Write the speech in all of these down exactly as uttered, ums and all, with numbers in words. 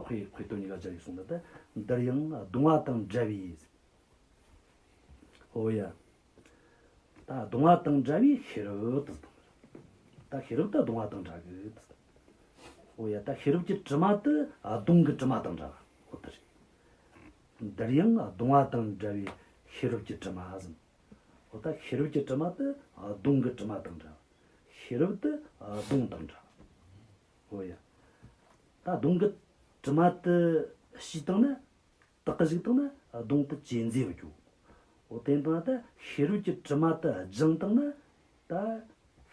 དཔེ་དཔེ་དོན་གཉིས་ཀ་སྦྱར་ཡི་གསུངས་ནི་ད། འདིར་ཡང་གདུང་བ་དང་འདྲ་བའི། འོ་ཡ། ད་གདུང་བ་དང་འདྲ་བའི་ཤེས་རབ་དེ་དང་། ད་ཤེས་རབ་ད་གདུང་བ་དང་འདྲ་གི། འོ་ཡ། ད་ཤེས་རབ་ཀྱི་དྲི་མ་དེ་གདུང་གི་དྲི་མ་དང་འདྲ་བ། འོ་དེ་རེད། འདིར་ཡང་གདུང་བ་དང་འདྲ་བའི་ཤེས་རབ་ཀྱི་དྲི་མ་ཟེར། འོ་ད་ཤེས་རབ་ཀྱི་དྲི་མ་དེ་གདུང་གི་དྲི་མ་དང་འདྲ་བ། ཤེས་རབ་དེ་གདུང་དང་འདྲ་བ། འོ་ཡ། ད་གདུང་གི་དྲི་མ་དེ་ཞི་བཏང་ན། དག་གི་ཞི་བཏང་ན་གདུང་དེ་ཇེ་མཛེས་བར་འགྱུར། འོ་དེ་ལྟར་ད་ཤེས་རབ་ཀྱི་དྲི་མ་དེ་སྦྱངས་བཏང་ན་ད་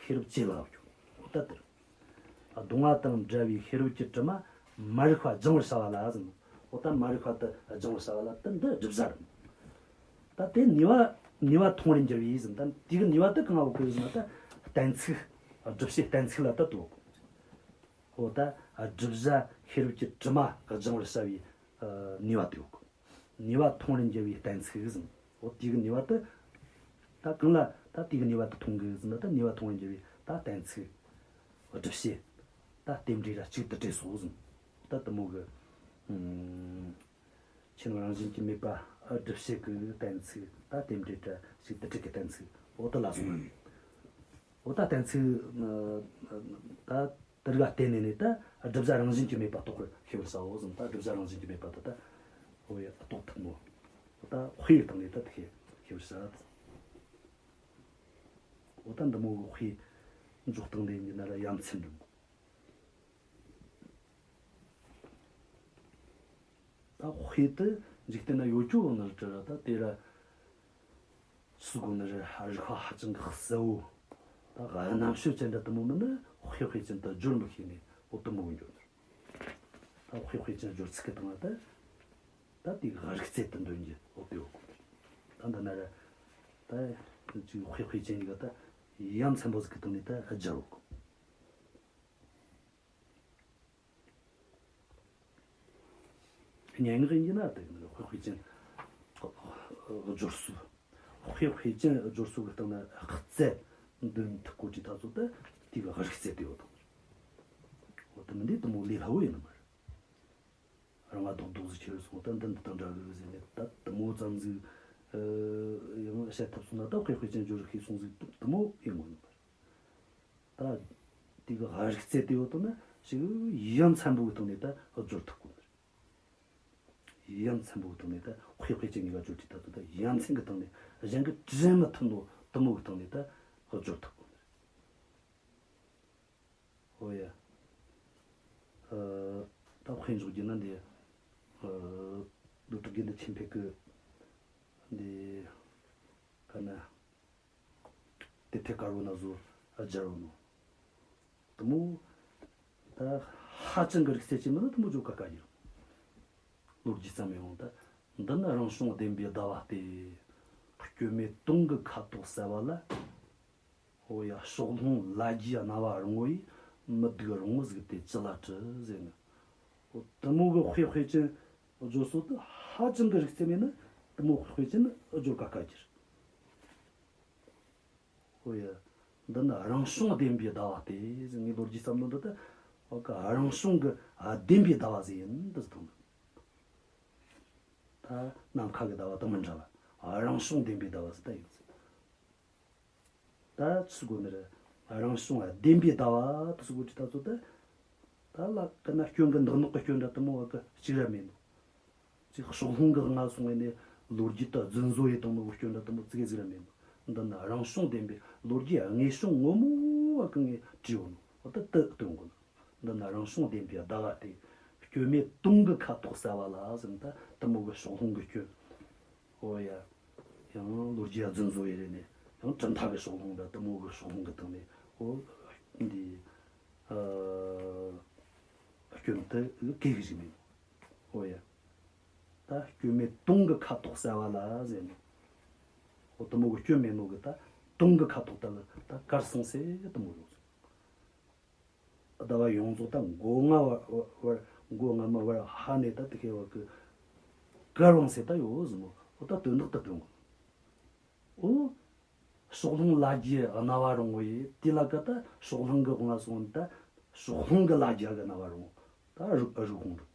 ཤེས་རབ་ཇེ་ལེགས་བར་འགྱུར། འོ་ད་དེར་གདུང་བ་དང་འདྲ་བའི་ཤེས་རབ་ཀྱི་དྲི་མ་མ་རིག་པ་སྦྱང་བར་བྱ་བ་ལ་ཟེར། འོ་ད་མ་རིག་པ་དེ་སྦྱང་བར་བྱ་བ་ལ་དེ་འདི་བསྒྲུབ་བྱ་རེད། ད་དེ་ནུས་པ་ནུས་པ་ཐོང་རུ་འགྱུར་བའི་ཟེར། ད་དེ་གི་ནུས་པ་དེ་གང་ཡོད་གི་ཟེར་ན། ད་གཏན་ཚིགས། བསྒྲུབ་བྱའི་གཏན་ཚིགས་ལ་ད་ལྟོས། འོ་ད་བསྒྲུབ་བྱ་ཤེས་རབ་ཀྱི་དྲི་མ་སྦྱང་བར་བྱ་བའི་ནུས་པ་དེ་ཡོད་གི། ནུས་པ་ཐོང་རུ་འགྱུར་བའི་གཏན་ཚིགས་ཟེར། འོ་དེ་གི་ནུས་པ་དེ། ད་གང་ལ་ད་དེ་གི་ནུས་པ་དེ་ཐོང་གི་ཟེར་ན། ད་ནུས་པ་ཐོང་རུ་འགྱུར་བའི་ད་གཏན་ཚིགས། བསྒྲུབ་བྱ་ད་རྟེན་འབྲེལ་ར་གཅིག་ཏུ་འབྲེལ་སོ་ཟེར། ད་དེ་མོ་གི། ཨུམ། ཆོས་རང་བཞིན་གྱིས་མེད་པ་བསྒྲུབ་བྱེད་ཀྱི་གཏན་ཚིགས། ད་རྟེན་འབྲེལ་ར་གཅིག་ཏུ་འབྲེལ་གྱི་གཏན་ཚིགས། འོ་དེ་ལ་སོགས་པ། འོ་ད་གཏན་ཚིགས། ཨ་ད་དེ་རིགས་ལ་བརྟེན་ནས་ནི་ད་བསྒྲུབ་བྱ་རང་བཞིན་གྱིས་མེད་པ་རྟོགས་པར་ཤེས་པར་བྱའོ་ཟེར། ད་བསྒྲུབ་བྱ་རང་བཞིན་གྱིས་མེད་པ་དེ་ད། འོ་ཡ། རྟོགས་ཐུབ་ནོ། འོ་ད་དཔེ་ཡི་སྟེང་ནས་ད་དེ་ཤེས་པར་བྱ། འོ་ད་འདི་མོ་གི་དཔེ་འཇོག་སྟངས་དེ་ཡིན་ན་ར་ཡ་མཚན་འགྲིག་གོ། ད་དཔེ་དེ་འཇིག་རྟེན་ན་ཡོད་རྒྱུ་བོ་ནི་རེད་ར། ད་དེ་ར་སུ་གོ་ནི་རེད། རིག་པ་ཧ་ཅང་གི་གསལ་བོ། ད་རྣམ་དཔྱོད་ཅན་འདྲ་དེ་མོ་མིན་ན་དཔེ་དཔེ་ཅན་དུ་སྦྱོར་མི་ཤེས་ནས། འོ་དེ་མོ་གི་འགྱོ་ནི་རེད། ད་དཔེ་དཔེ་ཅན་སྦྱོར་ཚུལ་གི་སྟེང་ལ་ད། ད་དེ་གི་རིག་རྩལ་དུ་འདོན་རྒྱུ་འོ་དེ་ཡོད་གོ། ད་འདི་ན་ར་ད་ཅིག་དཔེ་དཔེ་ཅན་གི་ད་ཡ་མཚན་པོ་ཟིག་གི་སྟེང་ནས་ད་སྦྱར་ཡོད་གོ། སྙན་ངག་ཡིན་ན་དེ་དཔེ་དཔེ་ཅན་སྦྱོར་སྲོལ། དཔེ་དཔེ་ཅན་སྦྱོར་སྲོལ་གི་སྟེང་ན་རིག་རྩལ་འདོན་ཐུབ་གོ་དུས་ད་ཚོ་ད་དེ་གི་རིག་རྩལ་དེ་ཡོད་དང་། འོ་དེ་མིན་དེ་དེ་མོ་ལས་སླ་བོ་ཡིན་ནི་མ་རེད། རང་ང་རྡོག་རྡོག་ཟིག་ཁྱེར་སོང་། ད་འདི་འདི་དང་འདྲ་གི་ཟེར་ནས་ད་དེ་མོ་ཙམ་ཟིག་ཨ་ཡང་བཤད་ཐུབ་སོང་ན། ད་དཔེ་དཔེ་ཅན་སྦྱོར་ཤེས་སོང་ཟིག་དེ་མོ་ཡིན་དགོས་ནི་མ་རེད། ད་དེ་གི་རིག་རྩལ་དེ་ཡོད་དོ་ན་ཞིག་ཡ་མཚན་པོ་གི་སྟེང་ནས་ད་སྦྱོར་ཐུབ་དགོས་ནི་རེད། ཡ་མཚན་པོ་གི་སྟེང་ནས་ད་དཔེ་དཔེ་ཅན་གཉིས་ཀ་སྦྱོར་དུས་ད་ཚོ་ད་ཡ་མཚན་གི་སྟེང་ནས། གཞན་གི་དྲན་མི་ཐུབ་ནོ་དེ་མོ་གི་སྟེང་ནས་ད་སྦྱོར་ཐུབ་དགོས་ནི་རེད། འོ་ཡ། ཨ་ད་དཔེ་འཇོག་རྒྱུ་ན་འདི། ཨ་བློ་གྲོས་དགེ་འདུན་ཆོས་འཕེལ་གི་འདི་ག་ན། དེབ་ཐེར་དཀར་བོ་ན་བཟོ་སྦྱར་བ་ནོ། དེ་མོ་ད་ཧ་ཅང་གི་རིག་རྩལ་ཅན་མིན་ན་དེ་མོ་བརྗོད་དཀའ་དཀའ་ཡིན། ལོ་རྒྱུས་ཙམ་ཡོང་ད། འདི་ནི་རང་བྱུང་བདེན་པའི་ཟླ་བ་སྟེ། སྐྱོན་མེད་དུང་གི་ཁ་དོག་གསལ་བ་ལ། འོ་ཡ། ཕྱོགས་ལྷུང་ལ་རྒྱའི་རྣ་བ་རིང་བོ་ཡིས། མི་སྡུག་རོང་བོ་ཟིག་དེ་ཅི་ལ་བྲི་ཟེར་ནས། འོ་དེ་མོ་གི་དཔེ་དཔེ་ཅན་བརྗོད་སྲོལ་དེ་ཧ་ཅང་གི་རིག་རྩལ་མེད་ན་དེ་མོ་དཔེ་དཔེ་ཅན་བརྗོད་དཀའ་དཀའ་གྱུར། འོ་ཡ། འདི་ནི་རང་བྱུང་བདེན་པའི་ཟླ་བ་སྟེ་ཟེར། ངས་ལོ་རྒྱུས་བསམ་བློ་འདི་ད་འོ་ག་རང་བྱུང་གི་བདེན་པའི་ཟླ་བ་ཟིག་ཡིན་འདི་ཟིག་དང་། ད་ནམ་མཁའ་གི་ཟླ་བ་དང་མི་འདྲ་བ། རང་བྱུང་བདེན་པའི་ཟླ་བ་ཟིག་ད་ཡིན་ཟེར། ད་ཅི་ཟེར་དགོས་ནི་རེད། རང་བྱུང་བདེན་པའི་ཟླ་བ་དེ་ཟེར་དགོས་ཀྱི་ད་ཚོ་ད། ད་ལ་ཀ་ན་སྐྱོན་གི་འདག་ནག་གི་སྐྱོན་འདྲ་དེ་མོ་བ་གི་གཅིག་ར་མེད་ནོ། ཅིག་ཕྱོགས་ལྷུང་གི་ང་སོང་བས་ནས་ལོ་རྒྱུས་ད་རྫུན་བཟོ་ཡེ་བཏང་ནོ་གི་སྐྱོན་འདྲ་དེ་མོ་ཙི་གེ་ཟིག་ར་མེད་ནོ། འདི་ནི་རང་བྱུང་བདེན་པའི་ལོ་རྒྱུས་དངོས་བྱུང་ངོ་མ་བ་གི་ངས་བྲིས་ཡོད་ནོ། འོ་ད་དེ་སྟོན་དགོས་ནོ། འདི་ནི་རང་བྱུང་བདེན་པའི་ཟླ་བ་སྟེ། སྐྱོན་མེད་དུང་གི་ཁ་དོག་གསལ་བ་ལ་ཟེར་ན་ད་དེ་མོ་གི་ཕྱོགས་ལྷུང་གི་སྐྱོན། འོ་ཡ། ཡང་ལོ་རྒྱུས་རྫུན་བཟོ་ཡེ་རེ་ནས། ཡང་གྲུབ་མཐའ་གི་ཕྱོགས་ལྷུང་འདྲ་དེ་མོ་གི་ཕྱོགས་ལྷུང་གི་སྟེང་ནས། འོ་འདི་ཨ་སྐྱོན་དེ་གེ་གི་ཞིག་མེད། འོ་ཡ། ད་སྐྱོན་མེད་དུང་གི་ཁ་དོག་གསལ་བ་ལ་ཟེར་ནས། འོ་དེ་མོ་གི་སྐྱོན་མེད་ནོ་གི་ད་དུང་གི་ཁ་དོག་ད་ལ་ད་དཀར་སང་སེ་དེ་མོ་ཡོད། ཟླ་བ་ཡོངས་རྫོགས་ད་མགོ་རྔ་བར་བར་མགོ་རྔ་མ་བར་ཧ་ནས་ད་དེ་ཁེ་བ་གི་དཀར་བང་སེ་ད་ཡོད་ཟེར་མོ། འོ་ད་དོན་དག་ད་དོན་གོ། འོ་ཕྱོགས་ལྷུང་ལ་རྒྱའི་རྣ་བ་རིང་བོ་ཡིས། དེ་ལ་ཀ་ད་ཕྱོགས་ལྷུང་གི་དབང་སོང་ད་ཕྱོགས་ལྷུང་གི་ལ་རྒྱ་གི་རྣ་བ་རིང་བོ། ད་རིག་རིག་དགོངས་རེད།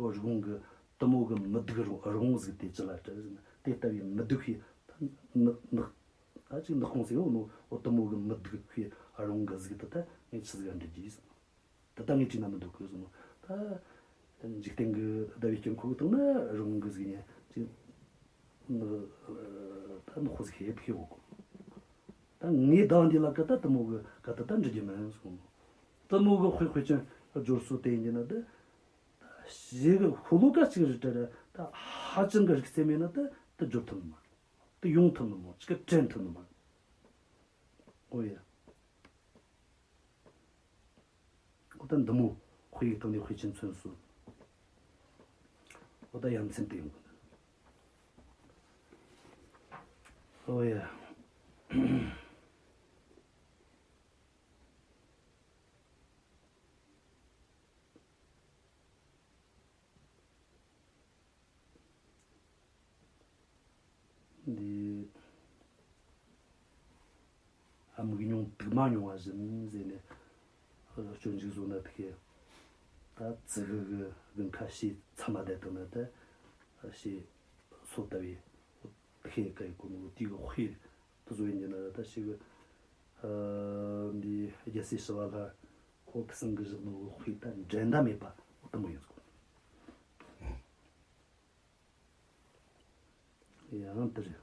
འོ་རི་བོང་གི་དེ་མོ་གི་མི་སྡུག་རི་བོང་ཟིག་དེ་ཅི་ལ་སྤྲད་ཟེར་ན། དེ་ལྟ་བུའི་མི་སྡུག་པའི་ནག་ནག་ད་ཅིག་ནག་ཁུང་ཟེར་ཡོད་ནོ། འོ་དེ་མོ་གི་མི་སྡུག་པའི་རི་བོང་གི་གཟུགས་དེ་ད་ངས་ཆི་ཟིག་ག་འབྲི་རྒྱུས་ཟེར། ད་ལྟ་ངས་བྲིས་ན་མི་འདོད་གི་ཟེར་ནོ། ད་འཇིག་རྟེན་གི་ཟླ་བའི་དཀྱིལ་འཁོར་གི་སྟེང་ན་རི་བོང་གི་གཟུགས་ནི་ཅིག་ནག་ད་ནག་པོ་ཟིག་ཤེས་ཤེས་གོ་གི། ད་ངས་ཟླ་བ་འདི་ལ་ག་ད་དེ་མོ་གི་ག་ད་ད་འབྲི་རྒྱུ་མིན་ཟེར་ནོ། དེ་མོ་གི་དཔེ་དཔེ་ཅན་སྦྱོར་སྲོལ་དེ་ཡིན་གྱི་ན། ད་ཞེ་གི་ཤོ་ལོ་ཀ་གཅིག་རེ་སྤྲད་ར་ད་ཧ་ཅང་གི་རིག་རྩལ་མེད་ན་ད་ད་སྦྱོར་ཐུབ་ནི་མ་རེད། ད་ཡོང་ཐུབ་ནི་མ་རེད། ཅིག་ག་དྲན་ཐུབ་ནི་མ་རེད། འོ་ཡ། འོ་ད་འདི་མོ་དཔེ་ཡི་སྟེང་ནས་དཔེ་ཅན་མཚོན་སྲོལ། འོ་ད་ཡ་མཚན་དེ་ཡོང་གི། འོ་ཡ། འདི་ཨ་མིག་མྱོང་དུག་མ་མྱོང་བ་བཞིན་ཟེར་ནས་སྤྱོད་འཇུག་བཟོ་ན་དེ་ཤེས། ད་ཙི་གུ་གི་དགུན་ཁ་ཕྱེད་མཚམས་མ་བསྡད་བཏང་ན་ད་ཕྱེད་སོ་ལྟ་བུའི་དེ་ཤེས་ག་ཡི་གོ་ནོ་དེ་གི་དཔེ་དེ་བཟོ་ཡིན་གྱི་ན། ད་ཞེ་གི་འདི་རྒྱལ་སྲས་ཞི་བ་ལྷ་ཁོ་ཁི་སང་གི་བཞག་ནོ་གི་དཔེ་ད་འགྲན་ཟླ་མེད་པ་འོ་དེ་མོ་ཡིན་ཟེར་གོ། ཡང་དེ་རེད།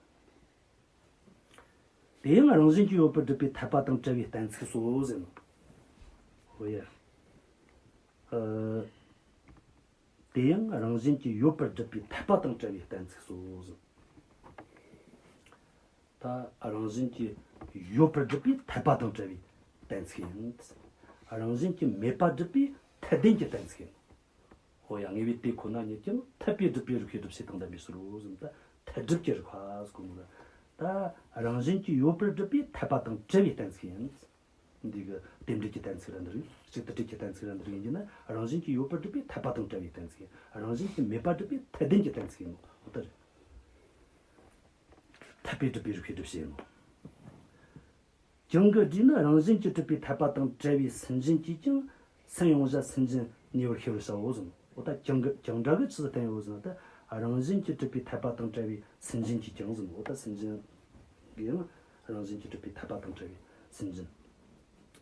དེ་ཡང་རང་བཞིན་གྱིས་ཡོད་པར་སྒྲུབ་པའི་འཐད་པ་དང་བྲལ་བའི་གཏན་ཚིགས་སོ་ཟེར་ནོ། འོ་ཡ། ཨ། དེ་ཡང་རང་བཞིན་གྱིས་ཡོད་པར་སྒྲུབ་པའི་འཐད་པ་དང་བྲལ་བའི་གཏན་ཚིགས་སོ་ཟེར། ད་རང་བཞིན་གྱིས་ཡོད་པར་སྒྲུབ་པའི་འཐད་པ་དང་བྲལ་བའི་གཏན་ཚིགས་ཡིན། རང་བཞིན་གྱིས་མེད་པར་སྒྲུབ་པའི་འཐད་ལྡན་གྱི་གཏན་ཚིགས་ཡིན། ཧོ་ཡ། ངེས་པའི་དེ་ཁོ་ན་ཉིད་ཀྱང་འཐད་པའི་སྒྲུབ་པའི་རིགས་པས་སྒྲུབ་བྱེད་དང་ལྡན་པའི་ཕྱིར་རོ་ཟེར། ད་འཐད་སྒྲུབ་ཀྱི་རིགས་པ་ཟེར་གོ་ནོ་ལ། ད་རང་བཞིན་གྱིས་ཡོད་པར་སྒྲུབ་པའི་འཐད་པ་དང་བྲལ་བའི་གཏན་ཚིགས་ཡིན། འདི་གི་རྟེན་འབྲེལ་གྱི་གཏན་ཚིགས་ར་འདི་རིགས། གཅིག་ཏུ་སྒྲིལ་གྱི་གཏན་ཚིགས་ར་འདི་རིགས་ཡིན་གྱི་ན། རང་བཞིན་གྱིས་ཡོད་པར་སྒྲུབ་པའི་འཐད་པ་དང་བྲལ་བའི་གཏན་ཚིགས་ཡིན། རང་བཞིན་གྱིས་མེད་པར་སྒྲུབ་པའི་འཐད་ལྡན་གྱི་གཏན་ཚིགས་ཡིན་ནོ། འོ་ད་རེད། འཐད་པས་སྒྲུབ་པའི་རིགས་པས་སྒྲུབ་བྱེད་ཡིན་ནོ། ཀྱང་གི་སྒྲས་ནི་རང་བཞིན་གྱིས་གྲུབ་པའི་འཐད་པ་དང་བྲལ་བའི་སུན་འབྱིན་གྱིས་ཀྱང་སུན་ཡོང་བྱ་སུན་འབྱིན་ནུས་པར་ཤེས་པར་བྱའོ་ཟེར། འོ་ད་ཀྱང་གི་ཀྱང་སྒྲ་གིས་ཆི་ཟིག་བསྟན་ཡོད་ཟེར་ན། ད་རང་བཞིན་གྱིས་གྲུབ་པའི་འཐད་པ་དང་བྲལ་བའི་སུན་འབྱིན་གྱིས་ཀྱང་ཟེར། འོ་ད་སུན་འབྱིན་གྱིས་ཡང་རང་བཞིན་གྱིས་གྲུབ་པའི་འཐད་པ་དང་བྲལ་བའི་སུན་འབྱིན།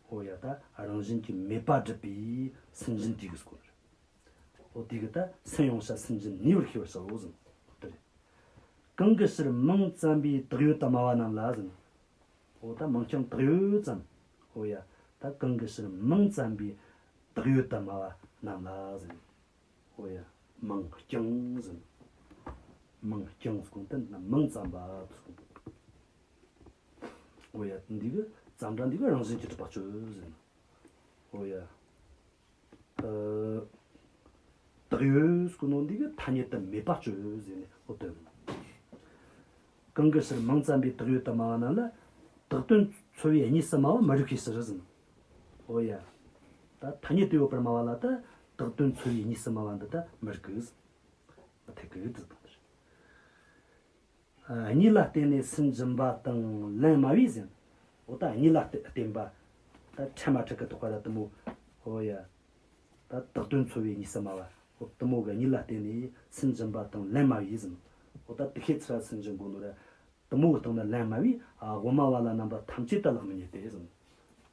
འོ་ཡ། ད་རང་བཞིན་གྱིས་མེད་པ་སྒྲུབ་པའི་སུན་འབྱིན་དེ་གི་སྐོར། འོ་དེ་གི་ད་སུན་ཡོང་བྱ་སུན་འབྱིན་ནུས་པར་ཤེས་པར་བྱའོ་ཟེར། འོ་དེ་རེད། གང་གི་ཕྱིར་མིང་ཙམ་པའི་བཏགས་ཡོད་དུ་སྨྲ་བ་རྣམས་ལ་ཟེར། འོ་ད་མིང་རྐྱང་བཏགས་ཡོད་ཙམ། འོ་ཡ། ད་གང་གི་ཕྱིར་མིང་ཙམ་པའི་བཏགས་ཡོད་དུ་སྨྲ་བ་རྣམས་ལ་ཟེར། འོ་ཡ། མིང་རྐྱང་ཟེར། མིང་རྐྱང་ཟེར་གོ་ནོ་དེ་ན་མིང་ཙམ་པ་ཟེར་གོ་ནོ། འོ་ཡ། འདི་གི་ཙམ་སྒྲ་འདི་གིས་རང་བཞིན་གྱིས་གྲུབ་པ་གཅོད་ཟེར། འོ་ཡ། ཨ། བཏགས་ཡོད་ཟེར་གོ་ནོ་འདི་གིས་ཐ་སྙད་དུ་མེད་པ་གཅོད་ཟེར་ནས་འོ་དོན། གང་གི་ཕྱིར་མིང་ཙམ་པའི་བཏགས་ཡོད་དུ་སྨྲ་བ་རྣམས་ལ། བཏགས་དོན་ཚོལ་བས་གཉིས་སུ་སྨྲ་བ་མི་རིགས་པའི་ཕྱིར་ཟེར། འོ་ཡ། ད་ཐ་སྙད་དུ་ཡོད་པར་སྨྲ་བ་ལ་ད་བཏགས་དོན་ཚོལ་བས་གཉིས་སུ་སྨྲ་བ་འདི་ད་མི་རིགས་གི་ཟེར། མི་འཐད་གི་ཟེར་དང་། ཨ། གཉིས་ལ་བརྟེན་ནས་སུན་འབྱིན་པ་དང་ལན་སྨྲ་བས་ཟེར། འོ་ད་གཉིས་ལ་བརྟེན་པ། ད་འཕྲད་མ་འཕྲད་གི་དོགས་པ་ར་དེ་མོ། འོ་ཡ། ད་བཏགས་དོན་ཚོལ་བས་གཉིས་སུ་སྨྲ་བ། འོ་དེ་མོ་གི་གཉིས་ལ་བརྟེན་ནས་སུན་འབྱིན་པ་དང་ལན་སྨྲ་བས་ཟེར། འོ་ད་དེ་ཤེས་ཚུལ་ར་སུན་འབྱིན་གོ་ནོ་ར། དེ་མོ་གི་སྟེང་ན་ལན་སྨྲ་བས། ཨ། དབུ་མ་པ་ལ་རྣམ་པ་ཐམས་ཅད་དུ་ལེགས་མི་རྙེད་དེ་ཟེར།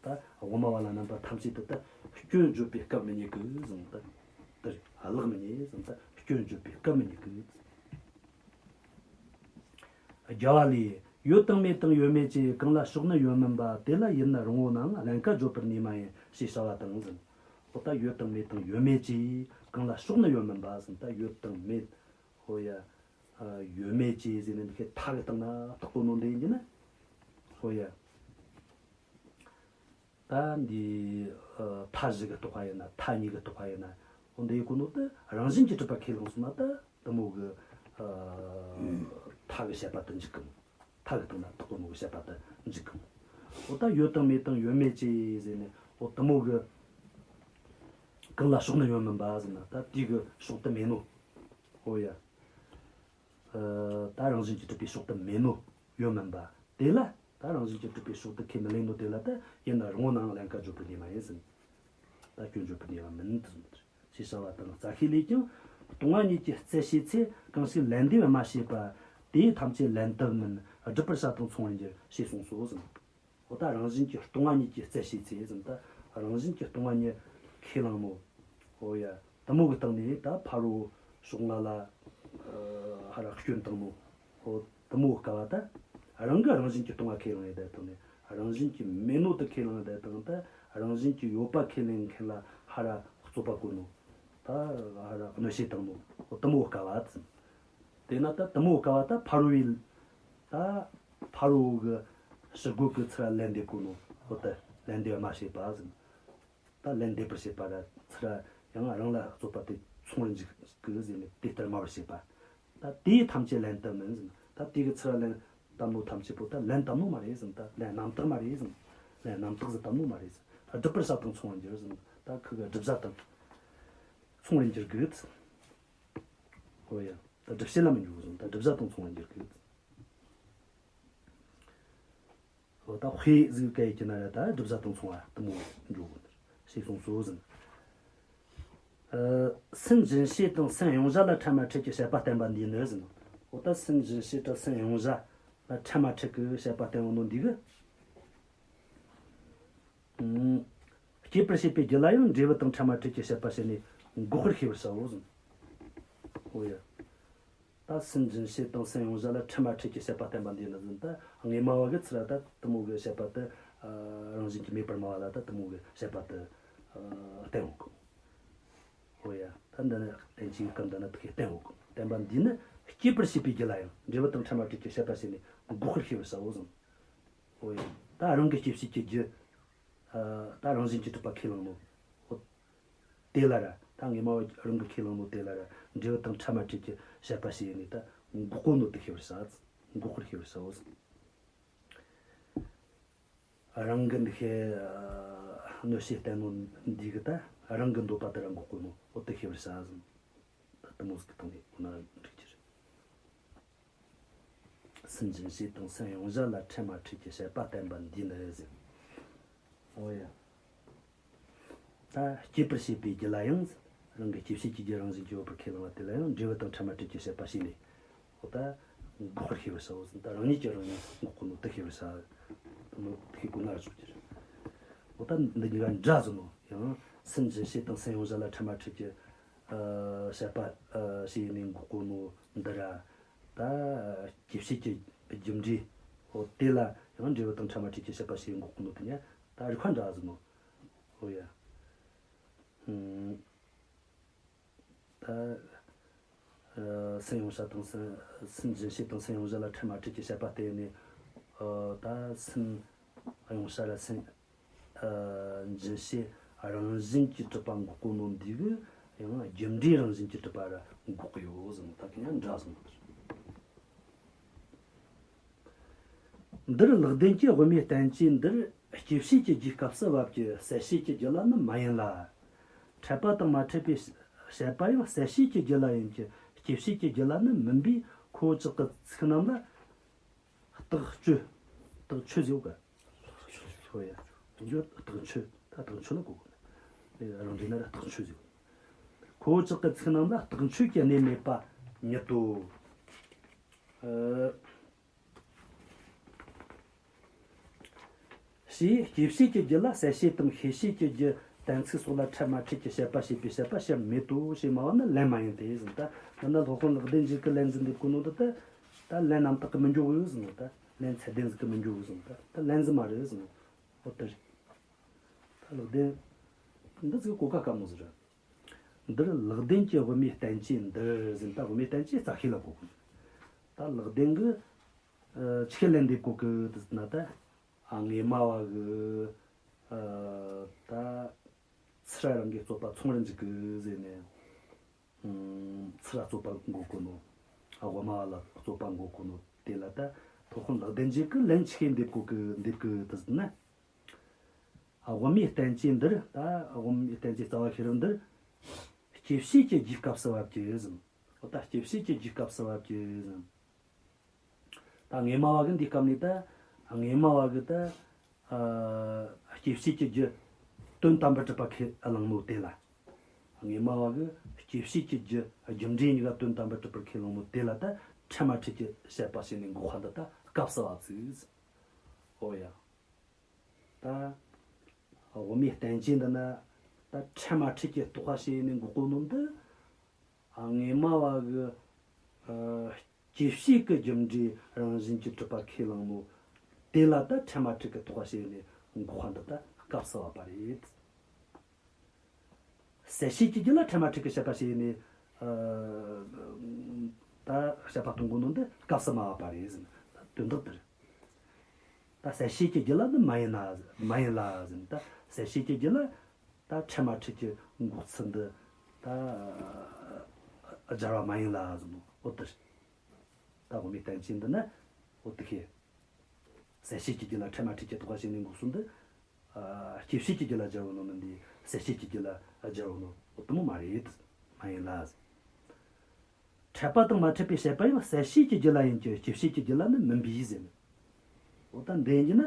ད་དབུ་མ་པ་ལ་རྣམ་པ་ཐམས་ཅད་དུ་ད་སྐྱོན་བརྗོད་པའི་སྐབས་མི་རྙེད་གི་ཟེར། ད་དེར་ལེགས་མི་རྙེད་ཟེར། ད་སྐྱོན་བརྗོད་པའི་སྐབས་མི་རྙེད་གི། རྒྱལ་བ་ལས། ཡོད་དང་མེད་དང་ཡོད་མེད་ཅེས། གང་ལ་ཕྱོགས་ནི་ཡོད་མིན་པ། དེ་ལ་ཡུལ་ནི་རུང་བོ་ནའང་། ཀླན་ཀ་བརྗོད་པར་ནུས་མ་ཡིན། ཞེས་བྱ་བ་དང་ཟེར། འོ་ད་ཡོད་དང་མེད་དང་ཡོད་མེད་ཅེས། གང་ལ་ཕྱོགས་ནི་ཡོད་མིན་པ་ཟེར། ད་ཡོད་དང་མེད། འོ་ཡ། ཨ། ཡོད་མེད་ཅེས་ཟེར་ནས་འདི་ཁའི་མཐའ་གི་སྟེང་ན་བརྟག་གོ་ནོ་འདི་ཡིན་གྱི་ན། འོ་ཡ། ད་འདི། ཨ། མཐའ་བཞི་གི་བརྟག་པ་ཡིན་ན། མཐའ་གཉིས་གི་བརྟག་པ་ཡིན་ན། འོ་འདི་ཡི་གོ་ནོ་དེ་རང་བཞིན་གྱིས་གྲུབ་པ་ཁས་བླངས་སོང་ན། ད་དེ་མོ་གི། ཨ། མཐའ་གི་བཤད་པ་དེ་འཇིག་གི། མཐའ་གི་སྟེང་ན་བརྟག་གོ་ནོ་གི་བཤད་པ་དེ་འཇིག་གི། འོ་ད་ཡོད་དང་མེད་དང་ཡོད་མེད་ཅེས་ཟེར་ནས། འོ་དེ་མོ་གི། གང་ལ་ཕྱོགས་ནི་ཡོད་མིན་པ་ཟེར་ན། ད་དེ་གི་ཕྱོགས་དེ་མེད་ནོ། འོ་ཡ། ཨ། ད་རང་བཞིན་གྱིས་གྲུབ་པའི་ཕྱོགས་དེ་མེད་ནོ་ཡོད་མིན་པ། དེ་ལ་ད་རང་བཞིན་གྱིས་གྲུབ་པའི་ཕྱོགས་དེ་ཁས་མི་ལེན་ནོ་དེ་ལ་ད་ཡུལ་ནི་རུང་བོ་ནའང་། ཀླན་ཀ་བརྗོད་པར་ནུས་མ་ཡིན་ཟེར། ད་སྐྱོན་བརྗོད་པར་ནུས་པ་མིན་ཟེར། ཞེས་བྱ་བ་དང་། རྩ་ཤེ་ལས་ཀྱང་ སྟོང་པ་ཉིད་ཀྱི་རྩལ་བྱེད་ཚེ། གང་ཞིག་ལན་འདེབས་སྨྲ་བྱེད་པ། དེ་ཐམས་ཅད་ལན་བཏབ་མིན། སྒྲུབ་པར་བྱ་དང་མཚུངས་པར་འགྱུར། ཞེས་གསུངས་སོ་ཟེར། འོ་ད་རང་བཞིན་གྱིས་སྟོང་པ་ཉིད་ཀྱི་རྩལ་བྱེད་ཚེ་ཟེར། ད་རང་བཞིན་གྱིས་སྟོང་པ་ཉིད་ཁས་བླངས་ནོ། འོ་ཡ། དེ་མོ་གི་སྟེང་ནས་ད་ཕ་རོལ་ཕྱོགས་ལྔ་ལ་ཨ་ཧ་ར་སྐྱོན་བཏང་ནོ། འོ་དེ་མོ་གི་སྐབས་ད་རང་གི་རང་བཞིན་གྱིས་སྟོང་པ་ཁས་བླངས་ཡོད་དེ་སྟེང་ནས། རང་བཞིན་གྱིས་མེད་ནོ་དེ་ཁས་བླངས་ཡོད་དེ་སྟེང་ད་རང་བཞིན་གྱིས་ཡོད་པ་ཁས་ལེན་མཁན་ལ་ཧ་ར་རྩོད་པ་བཀོད་ནོ། ད་ཧ་ར་གནོད་བྱེད་བཏང་ནོ། འོ་དེ་མོ་གི་སྐབས་ད། དེས་ན་ད་དེ་མོ་གི་སྐབས་ད་ཕ་རོལ་པོའི། ད་ཕ་རོལ་གི་ཕྱི་རྒོལ་གི་ཚུར་ལན་འདེབས་གོ་ནོ། འོ་ད་ལན་འདེབས་སྨྲ་བྱེད་པ་ཟེར། ད་ལན་འདེབས་པར་བྱེད་པ་ར་ཚུར་ཡང་རང་ལ་རྩོད་པ་དེ་མཚུངས་པར་འཇུག་གི་ཟེར་ནས་དེ་ལྟར་སྨྲ་བར་བྱེད་པ། ད་དེ་ཐམས་ཅད་ལན་བཏབ་མིན་ཟེར། ད་དེ་གི་ཚུར་ལན་བཏབ་ནོ་ཐམས་ཅད་པོ་ད་ལན་བཏབ་ནོ་མ་རེད་ཟེར། ད་ལན་རྣམ་དག་མ་རེད་ཟེར། ལན་རྣམ་དག་ཟིག་བཏབ་ནོ་མ་རེད་ཟེར། སྒྲུབ་པར་བྱ་དང་མཚུངས་པར་འགྱུར་ཟེར། ད་ཁུ་གི་བསྒྲུབ་བྱ་དང་མཚུངས་པར་འགྱུར་གི། འོ་ཡ། ད་སྒྲུབ་བྱེད་ལ་མི་འགྱུར་ཟེར། ད་བསྒྲུབ་བྱ་དང་མཚུངས་པར་འགྱུར་གི། འོ་ད་དཔེ་ཟིག་ག་ཡེ་གི་ན་ར་ད་བསྒྲུབ་བྱ་དང་མཚུངས་པ་དེ་མོ་འགྲོ་གོ་ནི་ཞེས་གསུངས་སོ་ཟེར། ཨ་སེམས་རྗེན་ཤོས་དང་སེམས་ཡོངས་གཞལ་ལ་ཕྲད་མ་ཕྲད་ཀྱི་བཤད་པ་བསྟན་པ་འདིའི་ནི་ཟེར། འོ་ད་སེམས་རྗེན་ཤོས་དང་སེམས་ཡོངས་གཞལ་ལ་ཕྲད་མ་ཕྲད་ཀྱི་བཤད་པ་བསྟན་ཡོད་ནོ་འདི་གི། ཨང་། སྐྱེད་པར་བྱེད་པའི་རྒྱུ་ལ་ཡང་འབྲས་བུ་དང་ཕྲད་མ་ཕྲད་ཀྱི་བཤད་པ་བྱས་ནས་འགོག་པར་ཤེས་པར་བྱའོ་ཟེར། འོ་ཡ། ད་སེམས་རྗེན་ཤོས་དང་སེམས་ཡོངས་གཞལ་ལ་ཕྲད་མ་ཕྲད་ཀྱི་བཤད་པ་བསྟན་པ་འདིའི་ནི་ཟེར། ད་དངོས་སྨྲ་བ་གི་ཚུར་ད་དེ་མོ་གི་བཤད་པ་དེ་ཨ་རང་བཞིན་གྱིས་མེད་པར་སྨྲ་བ་ལ་ད་དེ་མོ་གི་བཤད་པ་དེ་ཨ་བསྟན་ཡོད་གི། འོ་ཡ། ད་འདི་ནི་ལན་གཅིག་གི་སྐབས་འདི་ན་དེ་བསྟན་ཡོད་གི། བསྟན་པ་འདིའི་ནི་སྐྱེད་པར་བྱེད་པའི་རྒྱུ་ལ་ཡང་འབྲས་བུ་དང་ཕྲད་མ་ཕྲད་ཀྱི་བཤད་པ་བྱས་ནས་འགོག་པར་ཤེས་པར་བྱའོ་ཟེར། འོ་ཡ། ད་རང་གི་སྐྱེད་བྱེད་ཀྱི་རྒྱུ། ཨ་ད་རང་བཞིན་གྱིས་གྲུབ་པ་ཁས་བླངས་ནོ། འོ་དེ་ལ་ར་ད་དངོས་སྨྲ་བ་རང་གིས་ཁས་བླངས་ནོ་དེ་ལ་ར་འབྲས་བུ་དང་ཕྲད་མ་ཕྲད་ཀྱི་བཤད་པ་བྱས་ནས་ད་འགོག་གོ་ནོ་དེ་ཤེས་པར་བྱ། འགོག་པར་ཤེས་པར་བྱའོ་ཟེར། རང་གི་འདི་ཤེས་གནོད་བྱེད་བསྟན་ནོ་འདི་གི་ད་རང་གི་འདོད་པ་དེ་ར་འགོག་གོ་ནོ། འོ་དེ་ཤེས་པར་བྱ་ཟེར། ད་དེ་མོ་ཟིག་གི་སྟེང་ནས་འོ་ན་འགྲིག་རྒྱུ་རེད། སེམས་རྗེན་ཤོས་དང་སེམས་ཡོངས་གཞལ་ལ་ཕྲད་མ་ཕྲད་ཀྱི་བཤད་པ་བསྟན་པ་འདིའི་ནི་ཟེར། འོ་ཡ། ད་སྐྱེད་པར་བྱེད་པའི་རྒྱུ་ལ་ཡང་། རང་གི་སྐྱེད་བྱེད་ཀྱི་རྒྱུ་རང་བཞིན་གྱིས་ཡོད་པར་ཁས་བླངས་པ་དེ་ལ་ཡང་འབྲས་བུ་དང་ཕྲད་མ་ཕྲད་ཀྱི་བཤད་པ་བྱས་ནས། འོ་ད་འགོག་པར་ཤེས་པར་བྱའོ་ཟེར། ད་རང་ཉིད་ཀྱིས་རང་ཉིད་འགོག་གོ་ནོ་དེ་ཤེས་པར་བྱ། དེ་མོ་དེ་ཤེས་དགོས་ན་ར་ཆོག་རྒྱུ་རེད། འོ་ད་འདི་གཉིས་ཀ་འདྲ་ཟེར་ནོ། ཡང་སེམས་རྗེན་ཤོས་དང་སེམས་ཡོངས་གཞལ་ལ་ཕྲད་མ་ཕྲད་ཀྱི་ཨ་བཤད་པ་ཨ་བྱས་ནས་འགོག་གོ་ནོ་འདི་ར། ད་སྐྱེད་བྱེད་ཀྱི་རྒྱུ་འབྲས། འོ་དེ་ལ་ཡང་འབྲས་བུ་དང་ཕྲད་མ་ཕྲད་ཀྱི་བཤད་པ་བྱས་འགོག་གོ་ནོ་དེ་གཉིས་ད་རིགས་པ་འདྲ་ཟེར་ནོ། འོ་ཡ། ཨང་། ད་ཨ་སེམས་ཡོངས་གཞལ་དང་སེམས་སེམས་རྗེན་ཤོས་དང་སེམས་ཡོངས་གཞལ་ལ་ཕྲད་མ་ཕྲད་ཀྱི་བཤད་པ་བསྟན་ནས། ཨ་ད་སེམས་ཡོངས་གཞལ་ལ་སེམས་ཨ་རྗེན་ཤོས་རང་བཞིན་གྱིས་གྲུབ་པ་འགོག་གོ་ནོ་འདི་གི་ཡང་རྒྱུ་འབྲས་རང་བཞིན་གྱིས་གྲུབ་པ་ར་འགོག་གི་ཡོད་ཟེར་ནོ། ད་གི་ཡང་འདྲ་ཟེར་ནོ། འདིར་ལེགས་ལྡན་གྱིས་དབུ་མའི་བསྟན་བཅོས་འདིར་སྐྱེད་བྱེད་ཀྱི་རྒྱུའི་སྐབས་སུ་བབ་ཀྱི་གསལ་བྱེད་ཀྱི་རྒྱུ་ལ་ནི་མ་ཡིན་ལ། ཕྲད་པ་དང་མ་ཕྲད་པའི་བཤད་པ་ཡང་གསལ་བྱེད་ཀྱི་རྒྱུ་ལ་ཡིན་གྱི། སྐྱེད་བྱེད་ཀྱི་རྒྱུ་ལ་ནི་མིན་པས། ཁོ་བོ་ཅག་གི་ཚིག་རྣམས་ལ་རྟགས་ཆོས། རྟགས་ཆོས་ཟེར་ག། ཧོ་ཡ། རྟགས་ཆོས། ད་རྟགས་ཆོས་ལ་གོ་དགོས། རང་འགྲེལ་ན་ར་རྟགས་ཆོས་ཟེར། ཁོ་བོ་ཅག་གི་ཚིག་རྣམས་ལ་རྟགས་ཆོས་ཀྱི་གནས་མེད་པ་ཉིད་དོ། ཨ། ཞེས་སྐྱེད་བྱེད་ཀྱི་རྒྱུ་ལ་གསལ་བྱེད་དམ་ཤེས་བྱེད་ཀྱི་རྒྱུ་གཏན་ཚིགས་སོགས་ལ་ཕྲད་མ་ཕྲད་ཀྱི་བཤད་པ་བྱས་པའི་བཤད་པ་ཕྱིར་མེད་དོ་ཞེས་སྨྲ་བ་ནི་ལན་མ་ཡིན་ཏེ་ཟེར། ད་འདི་ན་སློབ་དཔོན་ལེགས་ལྡན་འབྱེད་ཀྱི་ལན་ཟིག་འདེབས་གོ་ནོ་འདི་ད། ད་ལན་རྣམ་དག་གི་མི་འགྱོ་གི་ཟེར་ནོ། ད་ལན་ཚད་ལྡན་ཟིག་གི་མི་འགྱོ་གི་ཟེར་ནོ། ད་ད་ལན་ཟིག་མ་རེད་ཟེར་ནོ། འོ་དེ་རེད། ད་ལེགས་ལྡན་འདི་ཚིག་གོ་ཀ་དཀའ་མོ་ཟིག་རེད། འདིར་ལེགས་ལྡན་གྱིས་དབུ་མའི་བསྟན་བཅོས་འདིར་ཟེར། ད་དབུ་མའི་བསྟན་བཅོས་རྩ་ཤེས་ལ་གོ་དགོས། ད་ལེགས་ལྡན་གྱིས་ཨ་ཆི་ལན་འདེབས་གོ་གི་ཟེར་ན། ད་ཨ་དངོས་སྨྲ་བ་གི་ཨ་ད་ཚུར་རང་གི་རྩོད་པ་མཚུངས་པར་འཇུག་གི་ཟེར་ནས། ཨང་། ཚུར་ར་རྩོད་པ་འགོད་གོ་ནོ། ཨ་དབུ་མ་བ་ལ་རྩོད་པ་འགོད་གོ་ནོ་དེ་ལ་ད་སློབ་དཔོན་ལེགས་ལྡན་འབྱེད་ཀྱིས་ལན་ཆི་འདེབས་གོ་གི། འདེབས་གི་ཟེར་ན། ཨ་དབུ་མའི་བསྟན་བཅོས་འདིར། ད་དབུ་མའི་བསྟན་བཅོས་རྩ་བ་ཤེས་རབ་འདིར་སྐྱེད་བྱེད་ཀྱི་རྒྱུའི་སྐབས་སུ་བབ་ཀྱི་ཟེར། འོ་ད་སྐྱེད་བྱེད་ཀྱི་རྒྱུའི་སྐབས་སུ་བབ་ཀྱི་ཟེར། ད་དངོས་སྨྲ་བ་གི་འདིའི་སྐབས་ནས་ད་དངོས་སྨྲ་བ་གི་ད་ཨ་སྐྱེད་བྱེད་ཀྱི་རྒྱུ་དོན་དམ་པར་གྲུབ་པ་ཁས་བླངས་ནོ་དེ་ལ། དངོས་སྨྲ་བ་གིས་སྐྱེད་བྱེད་ཀྱི་རྒྱུ་རྒྱུ་འབྲས་གཉིས་ཀ་དོན་དམ་པར་གྲུབ་པར་ཁས་བླངས་ནོ་དེ་ལ་ད་འཕྲལ་མ་འཕྲལ་གྱི་དཔྱད་པ་བྱས་ནས་འགོག་པ་འདི་ད་སྐབས་སུ་བབ་ཚུལ། ཨོ་ཡ། ད་དབུ་མའི་བསྟན་བཅོས་འདི་ན་ད་འཕྲལ་མ་འཕྲལ་གྱི་རྟོག་པ་བྱས་ནས་འགོག་གོ་ནོ་འདི། ཨ། དངོས་སྨྲ་བ་གི། ཨ། སྐྱེད་བྱེད་ཀྱི་རྒྱུ་འབྲས་རང་བཞིན་གྱིས་གྲུབ་པ་ཁས་བླངས་ནོ། དེ་ལ་ད་འཕྲལ་མ་འཕྲལ་གྱི་རྟོག་པ་བྱས་ནས་འགོག་པ་འདི་ད་སྐབས་སུ་བབ་པ་རེད། གསལ་བྱེད་ཀྱི་རྒྱུད་ལ་འཕྲལ་མ་འཕྲལ་གྱི་དཔྱད་པ་བྱས་ནས། ཨ། ད་དཔྱད་པ་གཏོང་གོ་ནོ་འདི་སྐབས་སུ་མ་བབ་པ་རེད་ཟེར། ད་དོན་དག་དེ་རེད། ད་གསལ་བྱེད་ཀྱི་རྒྱུད་ལ་ནི་མ་ཡིན་ན་མ་ཡིན་ལ་ཟེར། ད་གསལ་བྱེད་ཀྱི་རྒྱུད་ལ་ད་འཕྲལ་མ་འཕྲལ་གྱི་འགོག་ཚུལ་འདི་ད་སྦྱར་བ་མ་ཡིན་ལ་ཟེར་ནོ། འོ་དེ་རེད། ད་དབུ་མའི་བསྟན་བཅོས་འདི་ན་འོ་དེ་ཁེ། གསལ་བྱེད་ཀྱི་རྒྱུད་ལ་འཕྲལ་མ་འཕྲལ་གྱི་རྟོག་པ་བྱས་ནས་འགོག་ཚུལ་འདི། ཨ། སྐྱེད་བྱེད་ཀྱི་རྒྱུད་ལ་སྦྱར་བ་ནོ་མིན་ཏེ། གསལ་བྱེད་ཀྱི་རྒྱུད་ལ་སྦྱར་བ་ནོ། འོ་དེ་མོ་མ་རེད། མ་ཡིན་ལ་ཟེར། འཕྲད་པ་དང་མ་འཕྲད་པའི་དཔྱད་པ་ཡང་གསལ་བྱེད་ཀྱི་རྒྱུད་ལ་ཡིན་གྱི་སྐྱེད་བྱེད་ཀྱི་རྒྱུད་ལ་ནི་མིན་པས་ཟེར། འོ་ད་འདི་ཡིན་གྱི་ན།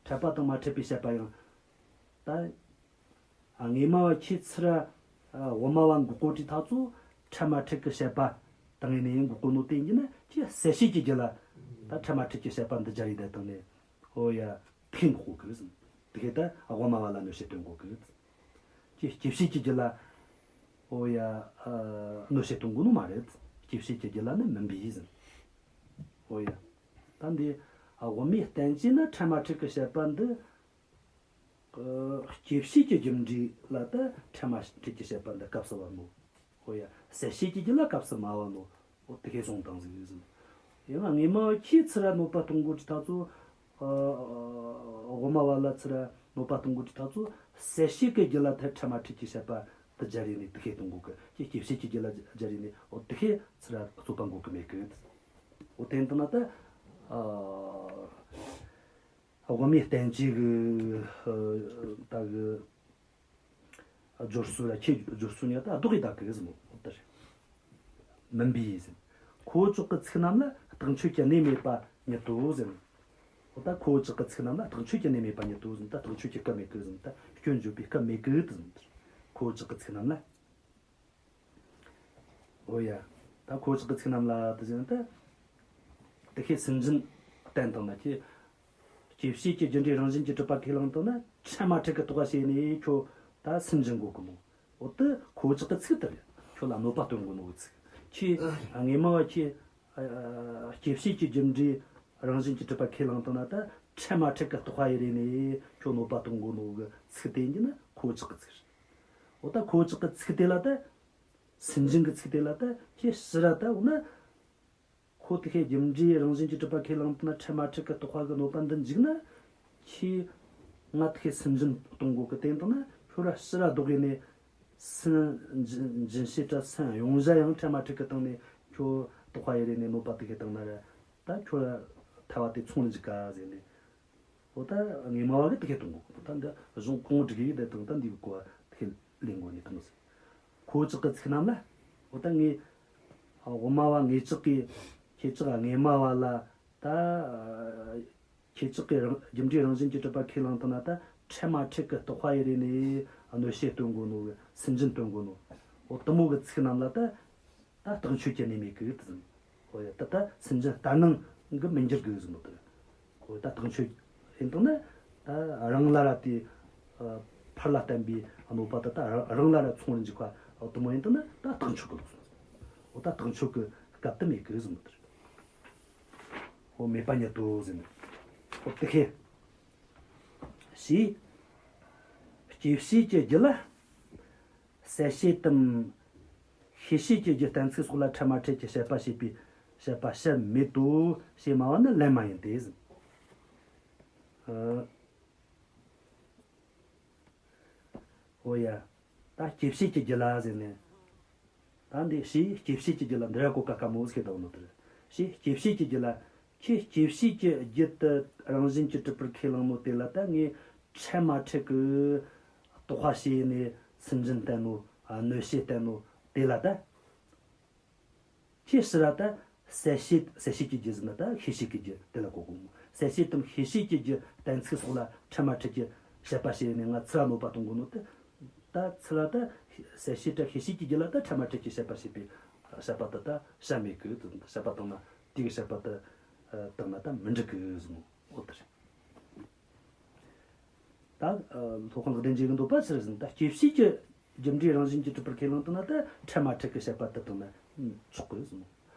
འཕྲད་པ་དང་མ་འཕྲད་པའི་དཔྱད་པ་ཡང་ད། ཨ། དངོས་སྨྲ་བ་ཁྱེད་ཚུར་ར། ཨ། དབུ་མ་བ་འགོག་གོ་དུས་ཐག་ཚོ་འཕྲལ་མ་འཕྲལ་གྱི་དཔྱད་པ་བཏང་ནས་ཡིན་འགོག་གོ་ནོ་དེ་ཡིན་གྱི་ན། ཁྱེད་གསལ་བྱེད་ཀྱི་རྒྱུད་ལ་ད་འཕྲལ་མ་འཕྲལ་གྱི་དཔྱད་པ་འདི་སྦྱར་ཡི་ད་བཏང་ནས། ཨོ་ཡ། དེ་འགོག་གི་ཟེར། དེ་གི་ད་དབུ་མ་བ་ལ་གནོད་བྱེད་སྟོན་གོ་གི། ཀྱི་སྐྱེད་བྱེད་ཀྱི་རྒྱུད་ལ། ཨོ་ཡ། ཨ། གནོད་བྱེད་སྟོན་གོ་ནོ་མ་རེད། སྐྱེད་བྱེད་ཀྱི་རྒྱུད་ལ་ནི་མིན་པས་ཟེར། ཨོ་ཡ། ད་འདི། ཨ། དབུ་མའི་བསྟན་བཅོས་ན་འཕྲལ་མ་འཕྲལ་གྱི་དཔྱད་པ་འདི། ཨ། སྐྱེད་བྱེད་ཀྱི་རྒྱུ་འབྲས་ལ་ད་འཕྲལ་མ་འཕྲལ་གྱི་དཔྱད་པ་འདི་སྐབས་སུ་བབ་མོ། ཨོ་ཡ། གསལ་བྱེད་ཀྱི་རྒྱུད་ལ་སྐབས་སུ་མ་བབ་ནོ། འོ་དེ་ཁས་བཟུང་བཏང་ཟིག་ཟེར། ཡང་ན་དངོས་སྨྲ་བ་ཁྱེད་ཚུར་ར་གནོད་པ་གཏོང་གོ་དུས་ཐག་ཚོ། ཨ། དབུ་མ་བ་ལ་ཚུར་ར་གནོད་པ་གཏོང་གོ་དུས་ཐག་ཚོ། གསལ་བྱེད་ཀྱི་རྒྱུད་ལ་ཐལ་འཕྲལ་མ་འཕྲལ་གྱི་དཔྱད་པ་དེ་སྦྱར་ཡས་ནས་དེ་ཁས་གཏོང་གོ་གི། ཀྱི་སྐྱེད་བྱེད་ཀྱི་རྒྱུད་ལ་སྦྱར་ཡས་ནས། འོ་དེ་ཁས་ཚུར་ར་རྩོད་པ་འགོག་གི་མེད་གི། འོ་དེ་ཡིན་དུས་ན་ད། ཨ། དབུ་མའི་བསྟན་བཅོས་གི། ཨ། ད་གི། སྦྱོར་སྲོལ་ར་ཁྱེད་སྦྱོར་སྲོལ་ནི་ད་ལྡོག་གི་ད་གི་ཟེར་མོ། འོ་དེ་རེད། མིན་པས་ཟེར། ཁོ་བོ་ཅོག་གི་ཚིག་རྣམས་ལ་རྟགས་ཆོས་ཀྱི་གནས་མེད་པ་ཉིད་དོ་ཟེར། འོ་ད་ཁོ་བོ་ཅོག་གི་ཚིག་རྣམས་ལ་རྟགས་ཆོས་ཀྱི་གནས་མེད་པ་ཉིད་དོ་ཟེར། ད་རྟགས་ཆོས་ཀྱི་སྐབས་མེད་གི་ཟེར། ད་སྐྱོན་བརྗོད་པའི་སྐབས་མེད་གི་ཟེར། ཁོ་བོ་ཅོག་གི་ཚིག་རྣམས་ལ། ཨོ་ཡ། ད་ཁོ་བོ་ཅོག་གི་ཚིག་རྣམས་ལ་དེ་བཞིན་དུ། དེ་ཁས་སུན་འབྱིན་བསྟན་བཏང་ན་ཁྱེད། སྐྱེད་བྱེད་ཀྱི་རྒྱུ་འབྲས་རང་བཞིན་གྱིས་གྲུབ་པ་ཁས་བླངས་བཏང་ན། འཕྲལ་མ་འཕྲལ་གྱི་རྟོག་པ་བྱས་ནས་ཁྱོད་ད་སུན་འབྱིན་གོ་གི་མོ། འོ་དེ་ཁོ་བོ་ཅོག་གི་ཚིག་དེ་རེད། ཁྱོད་ལ་གནོད་པ་སྟོན་གོ་ནོ་གི་ཚིག། ཁྱེད་དངོས་སྨྲ་བ་ཁྱེད། ཨ། སྐྱེད་བྱེད་ཀྱི་རྒྱུ་འབྲས་རང་བཞིན་གྱིས་གྲུབ་པ་ཁས་བླངས་བཏང་ན། ད་འཕྲལ་མ་འཕྲལ་གྱི་རྟོག་པ་ཡི་རེ་ནས་ཁྱོད་གནོད་པ་གཏོང་གོ་ནོ་གི་ཚིག་དེ་ཡིན་གྱི་ན་ཁོ་བོ་ཅོག་གི་ཚིག་རེད། འོ་ད་ཁོ་བོ་ཅོག་གི་ཚིག་དེ་ལ་ད། སུན་འབྱིན་གྱི་ཚིག་དེ་ལ་ད་ཁྱེད་ཕྱིར་ར་ད་འོ་ན། ཁོ་དེ་ཁས་རྒྱུ་འབྲས་རང་བཞིན་གྱིས་གྲུབ་པ་ཁས་བླངས་བཏང་ན། འཕྲལ་མ་འཕྲལ་གྱི་རྟོག་པ་གི་གནོད་པ་འདི་འཇིག་ན། ཁྱེད་ང་དེ་ཁས་སུན་འབྱིན་གཏོང་གོ་གི། དེ་ཡིན་དུས་ན་ཁྱོད་ར་ཕྱིར་ར་ལྡོག་གི་ནས། སུན་འབྱིན་འབྱིན་བྱེད་ར་སུན་ཡོང་བྱ་ཡང་འཕྲལ་མ་འཕྲལ་གྱི་སྟེང་ནས་ཁྱོད་རྟོག་པ་ཡི་རེ་ནས་གནོད་པ་དེ་ཁས་བཏང་ན་ར། ད་ཁྱོད་ར་ཐལ་བ་དེ་ཚོང་ལ་འཇུག་ག་ཟེར་ནས། འོ་ད་དངོས་སྨྲ་བ་གིས་དེ་ཁས་གཏོང་གོ། ད་འདི་གཞུང་གོང་བསྒྲིགས་ཡིག་དེ་དང་ད་འདི་གི་གོ་བ་དེ་ཁས་ལེན་གོ་ནས་བཏང་ཟེར། ཁོ་བོ་ཅོག་གི་ཚིག་རྣམས་ལ། འོ་ད་ངས། དབུ་མ་བ་ངེད་ཅག་གིས་ཁྱེད་ཅག་དངོས་སྨྲ་བ་ལ་ད། ཁྱེད་ཅག་གིས་རང་རྒྱུ་འབྲས་རང་བཞིན་གྱིས་གྲུབ་པ་ཁས་བླངས་བཏང་ན། ད་འཕྲལ་མ་འཕྲལ་གྱི་རྟོག་པ་ཡི་རེ་ནས་གནོད་བྱེད་སྟོན་གོ་ནོ་གི། སུན་འབྱིན་སྟོན་གོ་ནོ། འོ་དེ་མོ་གི་ཚིག་རྣམས་ལ་ད། ད་རྟགས་ཆོས་ཀྱི་གནས་མེད་གི་ཟེར། ཨོ་ཡ། ད་ད་སུན་འབྱིན་ལྟར་སྣང་གི་མི་འགྱུར་གི་ཟེར་ནོ་དེ། ཨོ་ད་རྟགས་ཆོས་ཡིན་དང་ན། ད་རང་ལ་ར་དེ། ཨ། ཕར་ལ་བརྟེན་པའི་གནོད་པ་དེ་ད་རང་རང་ལ་ར་ཚོང་རུ་འཇུག་པ། ཨོ་དེ་མོ་ཡིན་དང་ན་ད་རྟགས་ཆོས་གི་ལོག་སོང་། ཨོ་ད་རྟགས་ཆོས་གི་སྐབས་དེ་མེད་གི་ཟེར་ནོ་དེ། ཨོ་མེད་པ་ཉིད་དོ་ཟེར་ནོ། ཨོ་དེ་ཁས། ཞེས། སྐྱེད་བྱེད་ཀྱི་རྒྱུད་ལ། གསལ་བྱེད་དམ་ཤེས་བྱེད་ཀྱི་རྒྱུ་གཏན་ཚིགས་སོགས་ལ་འཕྲལ་མ་འཕྲལ་གྱི་དཔྱད་པ་བྱེད་པའི་དཔྱད་པ་བྱར་མེད་དོ་ཞེས་སྨྲ་བ་ནི་ལན་མ་ཡིན་ཏེ་ཟེར། ཨ། འོ་ཡ། ད་སྐྱེད་བྱེད་ཀྱི་རྒྱུད་ལ་ཟེར་ནས། ད་འདི་ཞེས་སྐྱེད་བྱེད་ཀྱི་རྒྱུད་ལ་འདི་ར་གོ་ཀ་ཀ་མོ་ཟེར་གི་འདུག་ནོ་དེ་རེད། ཞེས་སྐྱེད་བྱེད་ཀྱི་རྒྱུད་ལ། ཁྱེད་སྐྱེད་བྱེད་ཀྱི་རྒྱུད་དེ་རང་བཞིན་གྱིས་གྲུབ་པར་ཁས་བླངས་ནོ་དེ་ལ་ད་ངས་འཕྲལ་མ་འཕྲལ་གྱི་རྟོག་པ་བྱས་ནས་སུན་འབྱིན་བསྟན་ནོ། ཨ། གནོད་བྱེད་བསྟན་ནོ་དེ་ལ་ད། ཁྱེད་ཕྱིར་ར་ད་གསལ་བྱེད། གསལ་བྱེད་ཀྱི་རྒྱུ་ཟེར་ན་ད་ཤེས་བྱེད་ཀྱི་རྒྱུ་དེ་ལ་གོ་དགོས་མོ། གསལ་བྱེད་དམ་ཤེས་བྱེད་ཀྱི་རྒྱུ་གཏན་ཚིགས་སོགས་ལ་འཕྲལ་མ་འཕྲལ་གྱི་དཔྱད་པ་བྱས་ནས་ང་ཚུར་ར་གནོད་པ་གཏོང་གོ་ནོ་དེ། ད་ཚུར་ར་ད་ གསལ་བྱེད་ར་ཤེས་བྱེད་ཀྱི་རྒྱུད་ལ་ད་འཕྲལ་མ་འཕྲལ་གྱི་དཔྱད་པ་བྱས་པའི་དཔྱད་པ་དེ་ད་བྱ་མེད་གི། དཔྱད་པ་བཏང་ན་དེ་གི་དཔྱད་པ་དེ་བཏང་ན་ད་མི་འགྲིག་གི་གསུངས། འོ་དེ་རེད། ད་སློབ་དཔོན་ལེགས་ལྡན་འབྱེད་ཀྱིས་འདོད་པ་ཆི་རེད་ཟེར་ན། ད་སྐྱེད་བྱེད་ཀྱི་རྒྱུ་འབྲས་རང་བཞིན་གྱིས་གྲུབ་པར་ཁས་བླངས་བཏང་ན་ད་འཕྲལ་མ་འཕྲལ་གྱི་དཔྱད་པ་དེ་བཏང་ན་ཆོག་གི་གསུངས།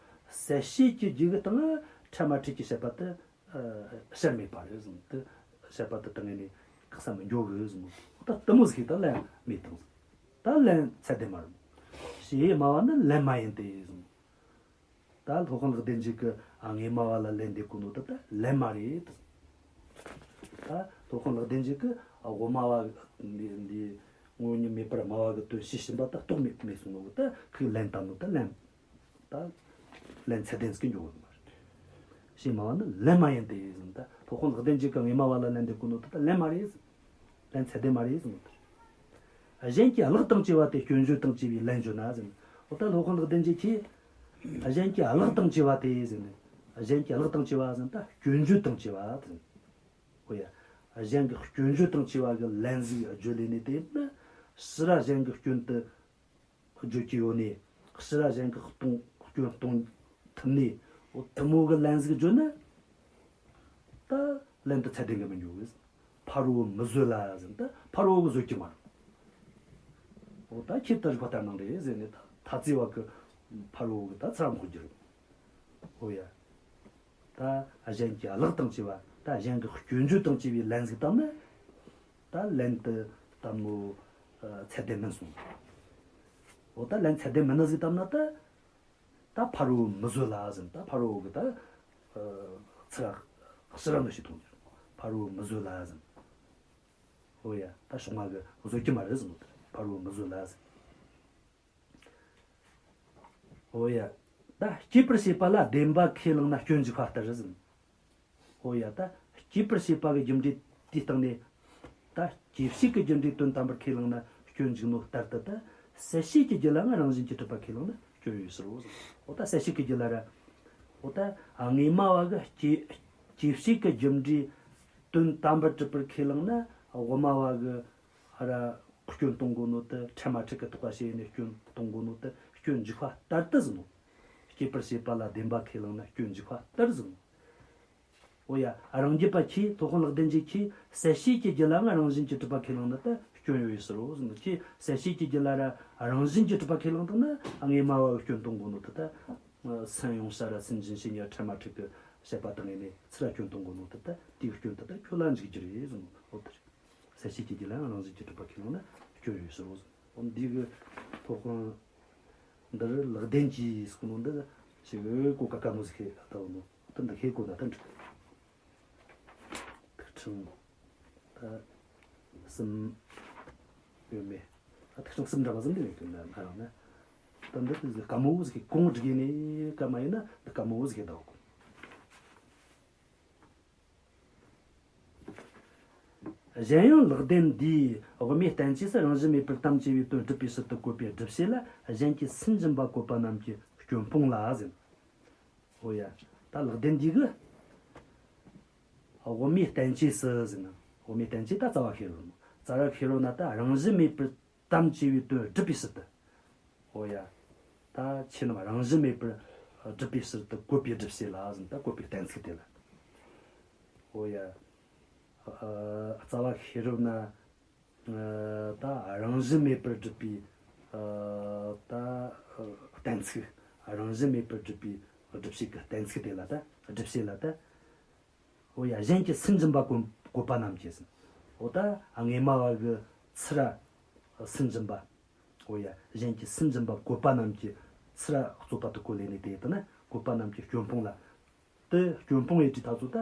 གསལ་བྱེད་ཀྱི་རྒྱུད་ཀྱི་སྟེང་ན་འཕྲལ་མ་འཕྲལ་གྱི་དཔྱད་པ་དེ་བྱར་མེད་པ་རེད་ཟེར། དེ་དཔྱད་པ་དེ་བཏང་ནས་ནི་གེགས་སར་མི་འགྱོ་གི་གསུངས། ད་དེ་མོ་ཟིག་ད་ལན་མེད་དང་། ད་ལན་ཚད་ལྡན་མ་རེད། ཕྱི་མ་བ་ནི་ལན་མ་ཡིན་ཏེ་གསུངས། ད་སློབ་དཔོན་ལེགས་ལྡན་འབྱེད་ཀྱིས་ཨ་དངོས་སྨྲ་བ་ལ་ལན་འདེབས་གོ་ནོ་དེ་ད་ལན་མ་རེད། ད་སློབ་དཔོན་ལེགས་ལྡན་འབྱེད་ཀྱིས་ཨ་དབུ་མ་བ་འདི་འདི་དངོས་ཉིད་མེད་པར་སྨྲ་བ་གི་དོན་བཤད་བཞིན་པ་ད་རྟོགས་མེད་མེད་གསུངས་ནོ་ད་ཁོས་ལན་བཏབ་ནོ་ད་ལན། ད་ལན་ཚད་ལྡན་ཟིག་འགྱོ་གི་མ་རེད། ཕྱི་མ་བ་ནི་ལན་མ་ཡིན་ཏེ་ཟེར། ད་སློབ་དཔོན་ལེགས་ལྡན་འབྱེད་ཀྱིས་དངོས་སྨྲ་བ་ལ་ལན་འདེབས་གོ་ནོ་ད་ད་ལན་མ་རེད། ལན་ཚད་ལྡན་མ་རེད་གསུངས། གཞན་གྱི་གླགས་དང་བཅས་པ་སྟེ་སྐྱོན་བརྗོད་དང་བཅས་པའི་ལན་བརྗོད་ན་ཟེར། འོ་ད་སློབ་དཔོན་ལེགས་ལྡན་འབྱེད་ཀྱིས་གཞན་གྱི་གླགས་དང་བཅས་པ་སྟེ་ཟེར་ནས། གཞན་གྱི་གླགས་དང་བཅས་པ་ཟེར་ན་ད་སྐྱོན་བརྗོད་དང་བཅས་པ་ཟེར། འོ་ཡ། གཞན་གྱི་སྐྱོན་བརྗོད་དང་བཅས་པ་གི་ལན་ཟིག་བརྗོད་ལས་ནས་དེ་ན་ཕྱིར་ར་གཞན་གྱི་སྐྱོན་དེ་བརྗོད་ཀྱི་ཡོད་ནས། ཕྱིར་ར་གཞན་གྱི་སྟོང་སྐྱོན་སྟོང་ཐུབ་ནས། འོ་དེ་མོ་གི་ལན་ཟིག་བརྗོད་ན། ད་ལན་དེ་ཚད་ལྡན་གི་མི་འགྱོ་གི། ཕ་རོལ་པོ་མི་བཟོད་ལ་ཟེར། ད་ཕ་རོལ་པོ་གིས་བཟོད་ཀྱི་མ་རེད། འོ་ད་ཁྱེད་ད་རིགས་པ་ལྟར་སྣང་རེད་ཟེར་ནས་ད་ཐ་ཚིག་བ་གི་ཕ་རོལ་པོ་གིས་ད་ཚུར་འགོག་རྒྱུ་རེད། འོ་ཡ། ད་གཞན་གྱི་གླགས་དང་བཅས་པ། ད་གཞན་གྱི་སྐྱོན་བརྗོད་དང་བཅས་པའི་ལན་ཟིག་བཏབ་ན། ད་ལན་དེ་ད་མོ་ཚད་ལྡན་མིན་གསུངས། འོ་ད་ལན་ཚད་ལྡན་མིན་ནི་ཟིག་བཏབ་ན་ད། ད་ཕ་རོལ་པོ་མི་བཟོད་ལ་ཟེར། ད་ཕ་རོལ་པོ་གིས་ད་ཚུར་ཕྱིར་ར་འདོད་བྱེད་གཏོང་རྒྱུ། ཕ་རོལ་པོ་མི་བཟོད་ལ་ཟེར། འོ་ཡ། ད་ཕྱོགས་སྔ་གིས་བཟོད་ཀྱི་མ་རེད་ཟེར་ནོ། ཕ་རོལ་པོ་མི་བཟོད་ལ་ཟེར། འོ་ཡ། ད་སྐྱེད་པར་བྱེད་པ་ལ་བདེན་པ་ཁས་བླངས་ན་སྐྱོན་འཇུག་པ་ལྟར་ཟེར། འོ་ཡ། ད་སྐྱེད་པར་བྱེད་པ་གི་རྒྱུ་འབྲས་དེའི་སྟེང་ནས། ད་སྐྱེད་བྱེད་ཀྱི་རྒྱུ་འབྲས་དོན་དམ་པར་ཁས་བླངས་ན་སྐྱོན་འཇུག་ནོ་ལྟར་དུ། ད་གསལ་བྱེད་ཀྱི་རྒྱུད་ལའང་རང་བཞིན་གྱིས་གྲུབ་པ་ཁས་བླངས་ན་སྐྱོན་ཡོད་ཕྱིར་རོ། འོ་ད་གསལ་བྱེད་ཀྱི་རྒྱུད་ལ་ར། འོ་ད་དངོས་སྨྲ་བ་གིས་སྐྱེ་སྐྱེད་བྱེད་ཀྱི་རྒྱུ་འབྲས་དོན་དམ་པར་གྲུབ་པར་ཁས་བླངས་ན། དབུ་མ་བ་གིས་ར་སྐྱོན་གཏོང་གོ་ནོ་དེ། འཕྲལ་མ་འཕྲལ་གྱི་དོགས་པ་བྱས་ནས་སྐྱོན་གཏོང་གོ་ནོ་དེ་སྐྱོན་འཇུག་པ་ལྟར་དུ་ཟེར་ནོ། སྐྱེད་པར་བྱེད་པ་ལ་བདེན་པ་ཁས་བླངས་ན་སྐྱོན་འཇུག་པ་ལྟར་ཟེར་ནོ། འོ་ཡ། རང་རྒྱུད་པ་ཁྱེད། སློབ་དཔོན་ལེགས་ལྡན་འབྱེད་ཁྱེད། གསལ་བྱེད་ཀྱི་རྒྱུད་ལའང་རང་བཞིན་གྱིས་གྲུབ་པ་ཁས་བླངས་ན་ད་སྐྱོན་ཡོད་ཡོད་ཟེར་རོ་ཟེར་ནོ། ཁྱེད་གསལ་བྱེད་ཀྱི་རྒྱུད་ལ་ར་རང་བཞིན་གྱིས་གྲུབ་པ་ཁས་བླངས་བཏང་ན། དངོས་སྨྲ་བ་གིས་སྐྱོན་གཏོང་གོ་ནོ་དེ་ད་སེམས་ཡོངས་ས་ར་སེམས་ཅན་ཞི་གཉིས་འཕྲལ་མ་འཕྲལ་གྱི་བཤད་པ་དང་ངེས་ནས་ཚུར་ར་སྐྱོན་གཏོང་གོ་ནོ་དེ་ད་དེའི་སྐྱོན་དེ་ད་ཁྱོད་ལ་འཇུག་རྒྱུ་རེད་ཟེར་ནོ། འོ་དེ་རེད། གསལ་བྱེད་ཀྱི་རྒྱུད་ལའང་རང་བཞིན་གྱིས་གྲུབ་པ་ཁས་བླངས་ན་སྐྱོན་ཡོད་ཟེར་རོ་ཟེར་ནོ། འོ་འདི་གི་སློབ་དཔོན་འདིར་ལེགས་ལྡན་གྱིས་ཟེར་གོ་ནོ་འདི་ཞིག་གོ་ག་ག་མོ་ཟིག་ཤེས་ད་འོ་ནོ། དེ་འདི་ཤེས་དགོས་ན་ད་འགྲིག། ཐིག་ཕྲེང་ད་གསུམ་ཡོད་མེད། ད་ཐིག་ཕྲེང་གསུམ་འདྲ་བ་ཟིག་འདི་མེད་གི་ན་ང་རང་ན། ད་འདི་དེ་ཟིག་དཀའ་མོ་ཟིག་གི་གོང་འགྲིག་ཡིན་ནི་ག་མ་ཡིན་ན་འདི་དཀའ་མོ་ཟིག་གི་ད་འོ་གོ། གཞན་ཡང་ལེགས་ལྡན་འདིས་དབུ་མའི་བསྟན་བཅོས་སུ་རང་བཞིན་མེད་པར་དམ་བཅས་པའི་དོན་སྒྲུབ་པའི་ཕྱིར་དུ་བཀོད་པའི་སྒྲུབ་བྱེད་ལ་གཞན་གྱིས་སུན་འབྱིན་པ་བཀོད་པ་རྣམས་ཀྱི་སྐྱོན་སྤོང་ལ་ཟེར། འོ་ཡ། ད་ལེགས་ལྡན་འདིས་གི་དབུ་མའི་བསྟན་བཅོས་སུ་ཟེར་ན། དབུ་མའི་བསྟན་བཅོས་ད་རྩ་བ་ཤེས་རབ་ནོ། རྩ་བ་ཤེས་རབ་ན་ད་རང་བཞིན་མེད་པར་དམ་བཅས་པའི་དོན་སྒྲུབ་པའི་ཕྱིར་དུ། འོ་ཡ། ད་ཆོས་རྣམས་རང་བཞིན་མེད་པར་སྒྲུབ་པའི་ཕྱིར་དུ་བཀོད་པའི་སྒྲུབ་བྱེད་ལ་ཟེར། ད་བཀོད་པའི་གཏན་ཚིགས་དེ་ལ། འོ་ཡ། ཨ་རྩ་བ་ཤེས་རབ་ན། ཨ་ད་རང་བཞིན་མེད་པར་སྒྲུབ་པའི་ཨ་ད་ཨ་གཏན་ཚིགས། རང་བཞིན་མེད་པར་སྒྲུབ་པའི་སྒྲུབ་བྱེད་ཀྱི་གཏན་ཚིགས་དེ་ལ་ད། སྒྲུབ་བྱེད་ལ་ད། འོ་ཡ། གཞན་གྱིས་སུན་འབྱིན་པ་བཀོད་བཀོད་པ་རྣམས་ཀྱིས་ཟེར། འོ་ད་དངོས་སྨྲ་བ་གིས་ཚུར་ར་སུན་འབྱིན་པ། འོ་ཡ། གཞན་གྱིས་སུན་འབྱིན་པ་བཀོད་པ་རྣམས་ཀྱིས། ཚུར་ར་རྩོད་པ་དེ་བཀོད་ལས་ནས་དེ་ལྟ་ན་བཀོད་པ་རྣམས་ཀྱི་སྐྱོན་སྤོང་ལ། དེ་སྐྱོན་སྤོང་ཡེད་དུས་ད་ཚོ་ད་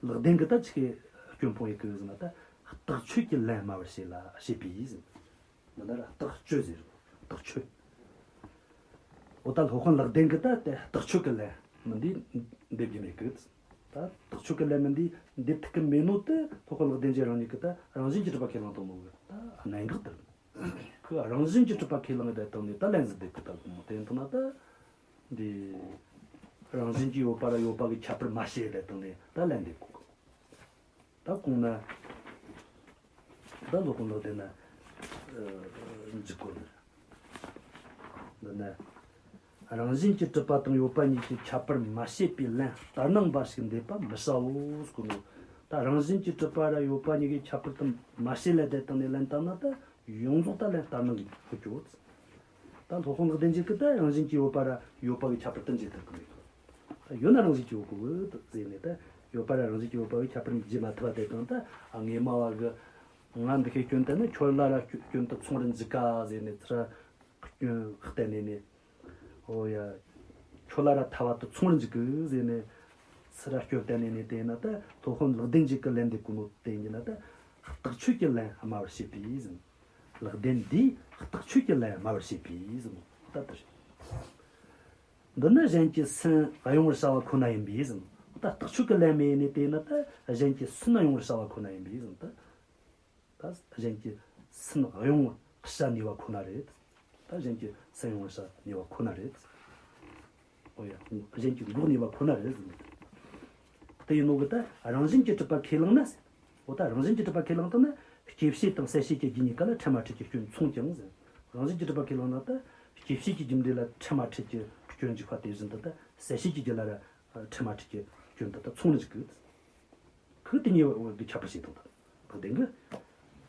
ལེགས་ལྡན་གྱིས་ད་ཆི་གི་སྐྱོན་སྤོང་ཡེད་གི་ཟེར་ན། ད་རྟགས་ཆོས་ཀྱི་ལན་སྨྲ་བར་བྱེད་ལ་བྱེད་པས་ཟེར། མི་ལ་ར་རྟགས་ཆོས་ཟེར། རྟགས་ཆོས། འོ་ད་སློབ་དཔོན་ལེགས་ལྡན་གྱིས་ད་དེ་རྟགས་ཆོས་ཀྱི་ལན་མིན་འདི་འདེབས་རྒྱུ་མེད་གི། ད་རྟགས་ཆོས་ཀྱི་ལན་མིན་འདི་འདེབས་ཐུབ་ཀྱི་མེད་ནོ་དེ་སློབ་དཔོན་ལེགས་ལྡན་གྱིས་རང་ཉིད་ཀྱིས་ད་རང་བཞིན་གྱིས་གྲུབ་པ་ཁས་བླངས་བཏང་ནོ་གི་ད་གནད་འགག་དེ་རེད། ཁོས་རང་བཞིན་གྱིས་གྲུབ་པ་ཁས་བླངས་ཡེད་བཏང་ནས་ད་ལན་ཟིག་འདེབས་གི། ད་གོང་དེ་ཡིན་ཐུབ་ན་ད། འདི་རང་བཞིན་གྱིས་ཡོད་པ་ར་ཡོད་པ་གི་ཁྱད་པར་མ་ཕྱེ་ཡེད་བཏང་ནས་ད་ལན་འདེབས་གོ་གི། ད་གོང་ན་ད་སློབ་དཔོན་ལེགས་ལྡན་ན་འཇུག་གོ་ནི། འདི་ནི་རང་བཞིན་གྱིས་གྲུབ་པ་དང་ཡོད་པ་གཉིས་ཀྱི་ཁྱད་པར་མ་ཕྱེད་པའི་ལན་ལྟར་སྣང་འབའ་ཞིག་འདེབས་པ་མི་བྱའོ་ཟེར་གོ་ནོ། ད་རང་བཞིན་གྱིས་གྲུབ་པ་ར་ཡོད་པ་གཉིས་ཀྱི་ཁྱད་པར་དེ་མ་ཕྱེད་ལ་བསྡད་བཏང་ནས་ལན་བཏབ་ན་ད་ཡོངས་རྫོགས་ད་ལན་ལྟར་སྣང་གི་ཁོ་ཅོ། ད་སློབ་དཔོན་ལེགས་ལྡན་འབྱེད་ཀྱིས་ད་རང་བཞིན་གྱིས་ཡོད་པ་ར་ཡོད་པ་གི་ཁྱད་པར་དེ་འབྱེད་ཐུབ་གི་མེད། ད་ཡོད་ན་རང་བཞིན་གྱིས་ཡོད་དགོས་གི་ཟེར་ནས། ད་ཡོད་པ་ར་རང་བཞིན་གྱིས་ཡོད་པ་གི་ཁྱད་པར་འབྱེད་མ་ཐུབ་པ་དེ་དང་། ད་ངོ་མ་བ་གི་ང་འདི་ཁའི་སྐྱོན་བསྟན་ན་ཁྱོད་ལ་ར་སྐྱོན་དེ་མཚུངས་རུ་འཇུག་ག་ཟེར་ནས་ཚུར་སྐྱོན་བསྟན་ནས་ནས། ཨོ་ཡ། ཁྱོད་ལ་ར་ཐ་བ་དེ་མཚུངས་རུ་འཇུག་གི་ཟེར་ནས་ཚུར་ར་སྐྱོན་བསྟན་ནས་ནས། དེ་ན་ད་སློབ་དཔོན་ལེགས་ལྡན་འབྱེད་ཀྱིས་ལན་འདེབས་གོ་ནོ་དེ་ཡིན་ན། ད་རྟགས་ཆོས་ཀྱི་ལན་སྨྲ་བར་བྱེད་པས་ཟེར། ལེགས་ལྡན་འདིས་རྟགས་ཆོས་ཀྱི་ལན་སྨྲ་བར་བྱེད་པས་ཟེར། ད་ལྟར། འདི་ནི་གཞན་གྱི་སེམས་གཡེང་བར་བྱ་བ་ཁོ་ན་ཡིན་པས་ཟེར། ད་རྟགས་ཆོས་ཀྱི་ལན་མེད་ནས་དེ་ན་ད་གཞན་གྱི་སེམས་གཡེང་བར་བྱ་བ་ཁོ་ན་ཡིན་པས་ཟེར། ད་ད་གཞན་གྱི་སེམས་གཡེང་བར་བྱ་ནུས་པ་ཁོ་ན་རེད། ད་གཞན་གྱི་སེམས་གཡེང་བར་བྱ་ནུས་པ་ཁོ་ན་རེད། ཨོ་ཡ། གཞན་གྱིས་འགོག་ནུས་པ་ཁོ་ན་རེད་ཟེར། དེ་ཡིན་ནོ་གི་ད་རང་བཞིན་གྱིས་གྲུབ་པ་ཁས་བླངས་ན་ཟེར། འོ་ད་རང་བཞིན་གྱིས་གྲུབ་པ་ཁས་བླངས་བཏང་ན་སྐྱེད་བྱེད་དང་གསལ་བྱེད་ཀྱི་རྒྱུ་གཉིས་ཀ་ལ་འཕྲལ་མ་འཕྲལ་གྱི་སྐྱོན་མཚུངས་ཀྱང་ཟེར། རང་བཞིན་གྱིས་གྲུབ་པ་ཁས་བླངས་ན་ད་སྐྱེད་བྱེད་ཀྱི་རྒྱུ་འབྲས་ལ་འཕྲལ་མ་འཕྲལ་གྱི་སྐྱོན་འཇུག་པ་དེ་བཞིན་དུ། ད་གསལ་བྱེད་ཀྱི་རྒྱུ་ལ་ར་འཕྲལ་མ་འཕྲལ་གྱི་སྐྱོན་དེ་ད་མཚུངས་ནི་འཇུག་གི། ཁོ་དེ་གཉིས་བར་གྱི་ཁྱད་པར་བྱས་བཏང་། ད་ལེགས་ལྡན་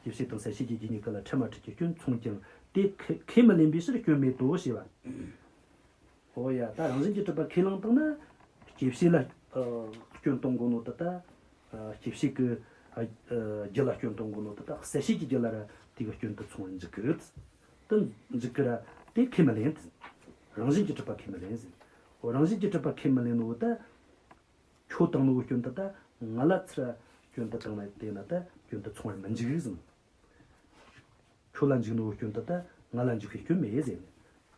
གྱིས་སྐྱེད་བྱེད་དང་གསལ་བྱེད་ཀྱི་རྒྱུ་གཉིས་ཀ་ལ་འཕྲལ་མ་འཕྲལ་གྱི་སྐྱོན་མཚུངས་ཀྱང་དེ་ཁས་ཁས་མི་ལེན་པའི་ཕྱིར་སྐྱོན་མེད་དོ་ཞེས་པ། ཨོ་ཡ། ད་རང་བཞིན་གྱིས་གྲུབ་པ་ཁས་བླངས་བཏང་ན་སྐྱེད་བྱེད་ལ་ཨ་སྐྱོན་གཏོང་དགོས་ནོ་དེ་ད། ཨ་སྐྱེད་བྱེད་ཀྱི་ཨ་ཨ་རྒྱུ་ལ་སྐྱོན་གཏོང་དགོས་ནོ་དེ་ད་གསལ་བྱེད་ཀྱི་རྒྱུ་ལ་ར་དེ་གི་སྐྱོན་དེ་མཚུངས་པར་འཇུག་གི། དེ་འཇུག་གི་ར་དེ་ཁས་མི་ལེན། རང་བཞིན་གྱིས་གྲུབ་པ་ཁས་མི་ལེན་ཟེར། ཨོ་རང་བཞིན་གྱིས་གྲུབ་པ་ཁས་མི་ལེན་ནོ་ད། ཁྱོད་བཏང་ནོ་གི་སྐྱོན་དེ་ད་ང་ལ་ཚུར་སྐྱོན་དེ་བཏང་ན་དེ་ན་ད་སྐྱོན་དེ་མཚུངས་པར་མི་འཇུག་ཟེར། ཁྱོད་ལ་འཇུག་ནོ་གི་སྐྱོན་དེ་ད་ང་ལ་འཇུག་པའི་སྐྱོན་མེད་ཟེར་ནས།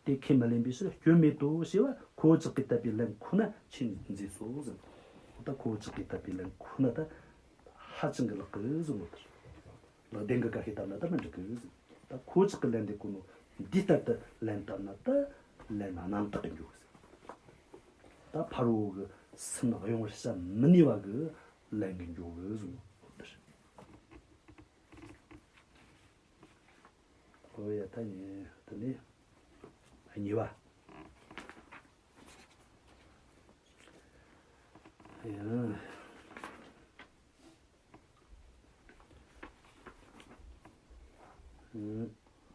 དེ་ཁས་མི་ལེན་པའི་ཕྱིར་སྐྱོན་མེད་དོ་ཞེས་པ་ཁོ་བོ་ཅག་གིས་བཏབ་པའི་ལན་ཁོ་ན་ཆོས་མཛེས་སོ་ཟེར། ད་ཁོ་བོ་ཅག་གིས་བཏབ་པའི་ལན་ཁོ་ན་ད་ཧ་ཅང་གི་ལེགས་གི་ཟེར་ནོ་དེ། ལེགས་ལྡན་གྱིས་ག་ཤེད་བཏབ་ན་ད་མི་འགྲིག་གི་ཟེར། ད་ཁོ་ཅག་གིས་ལན་འདེབས་གོ་ནོ་འདི་ལྟར་དུ་ལན་བཏབ་ན་ད་ལན་རྣམ་དག་གི་འགྱོ་གི་ཟེར། ད་ཕ་རོལ་གྱི་སེམས་གཡེང་བར་བྱ་མི་ནུས་པ་གི་ལན་གྱི་འགྱོ་གི་ཟེར་ནོ་དེ་རེད། ཨོ་ཡ། ད་ནི་དེ་ནས་གཉིས་པ། ཡང་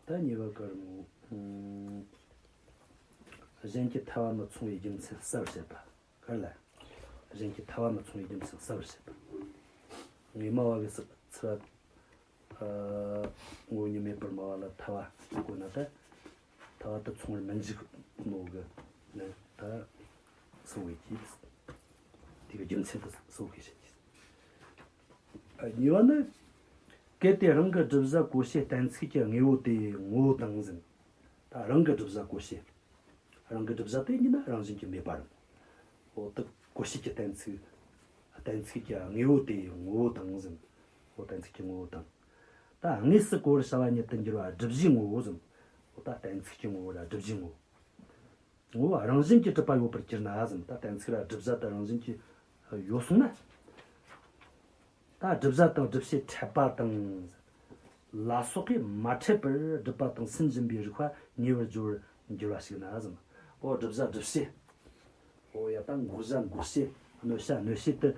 ད་གཉིས་པ་ག་རེ་མོ། གཞན་གྱི་ཐ་བ་མི་མཚུངས་པའི་རྒྱུ་མཚན་གསལ་བར་བྱེད་པ། ག་རེ་ལ། གཞན་གྱི་ཐ་བ་མི་མཚུངས་པའི་རྒྱུ་མཚན་གསལ་བར་བྱེད་པ། ངོ་མ་བ་གི་ཚུལ་ཚུལ། ཨ་ངོ་བོ་ཉིད་མེད་པར་སྨྲ་བ་ལ་ཐ་བ་བཀོད་ན་ད། ཐ་བ་དེ་མཚུངས་པར་མི་འཇུག་ནོ་གི་ལན་ད་གསལ་བའི་གི། དེ་གི་རྒྱུ་མཚན་དེ་གསལ་བའི་གི་བཤད་ཀྱི། ཨ་གཉིས་པ་ནི། གལ་ཏེ་རང་གི་བསྒྲུབ་བྱ་གོ་བྱེད་གཏན་ཚིགས་ཀྱི་དངོས་པོ་དེ་ངོ་བོ་དང་ཟེར། ད་རང་གི་བསྒྲུབ་བྱ་གོ་བྱེད། རང་གི་བསྒྲུབ་བྱ་དེ་ཡིན་ན་རང་བཞིན་གྱིས་མེད་པ་རེད། འོ་དེ་གོ་བྱེད་ཀྱི་གཏན་ཚིགས། གཏན་ཚིགས་ཀྱི་དངོས་པོ་དེ་ངོ་བོ་དང་ཟེར། འོ་གཏན་ཚིགས་ཀྱི་ངོ་བོ་དང་། ད་དངོས་སུ་གོ་བར་བྱ་བ་ཉིད་དུ་འགྱུར་བ་བསྒྲུབ་བྱའི་ངོ་བོ་ཟེར། འོ་ད་གཏན་ཚིགས་ཀྱི་ངོ་བོ་ར་བསྒྲུབ་བྱའི་ངོ་བོ། ངོ་བོ་རང་བཞིན་གྱིས་གྲུབ་པ་ཡོད་པར་གྱུར་ན་ཟེར། ད་གཏན་ཚིགས་ར་བསྒྲུབ་བྱ་དེ་རང་བཞིན་གྱིས་ཡོད་སོང་ན། ད་བསྒྲུབ་བྱ་དང་བསྒྲུབ་བྱེད་འཕྲད་པ་དང་ལ་སོགས་པས་མ་འཕྲད་པར་སྒྲུབ་པ་དང་སུན་འབྱིན་པའི་རིགས་པ་ཉེ་བར་སྦྱོར་བར་འགྱུར་བ་ཞིག་ན་ཟེར། འོ་བསྒྲུབ་བྱ་བསྒྲུབ་བྱེད། འོ་ཡ། ད་འགོག་བྱ་འགོག་བྱེད། གནོད་བྱ་གནོད་བྱེད་དེ་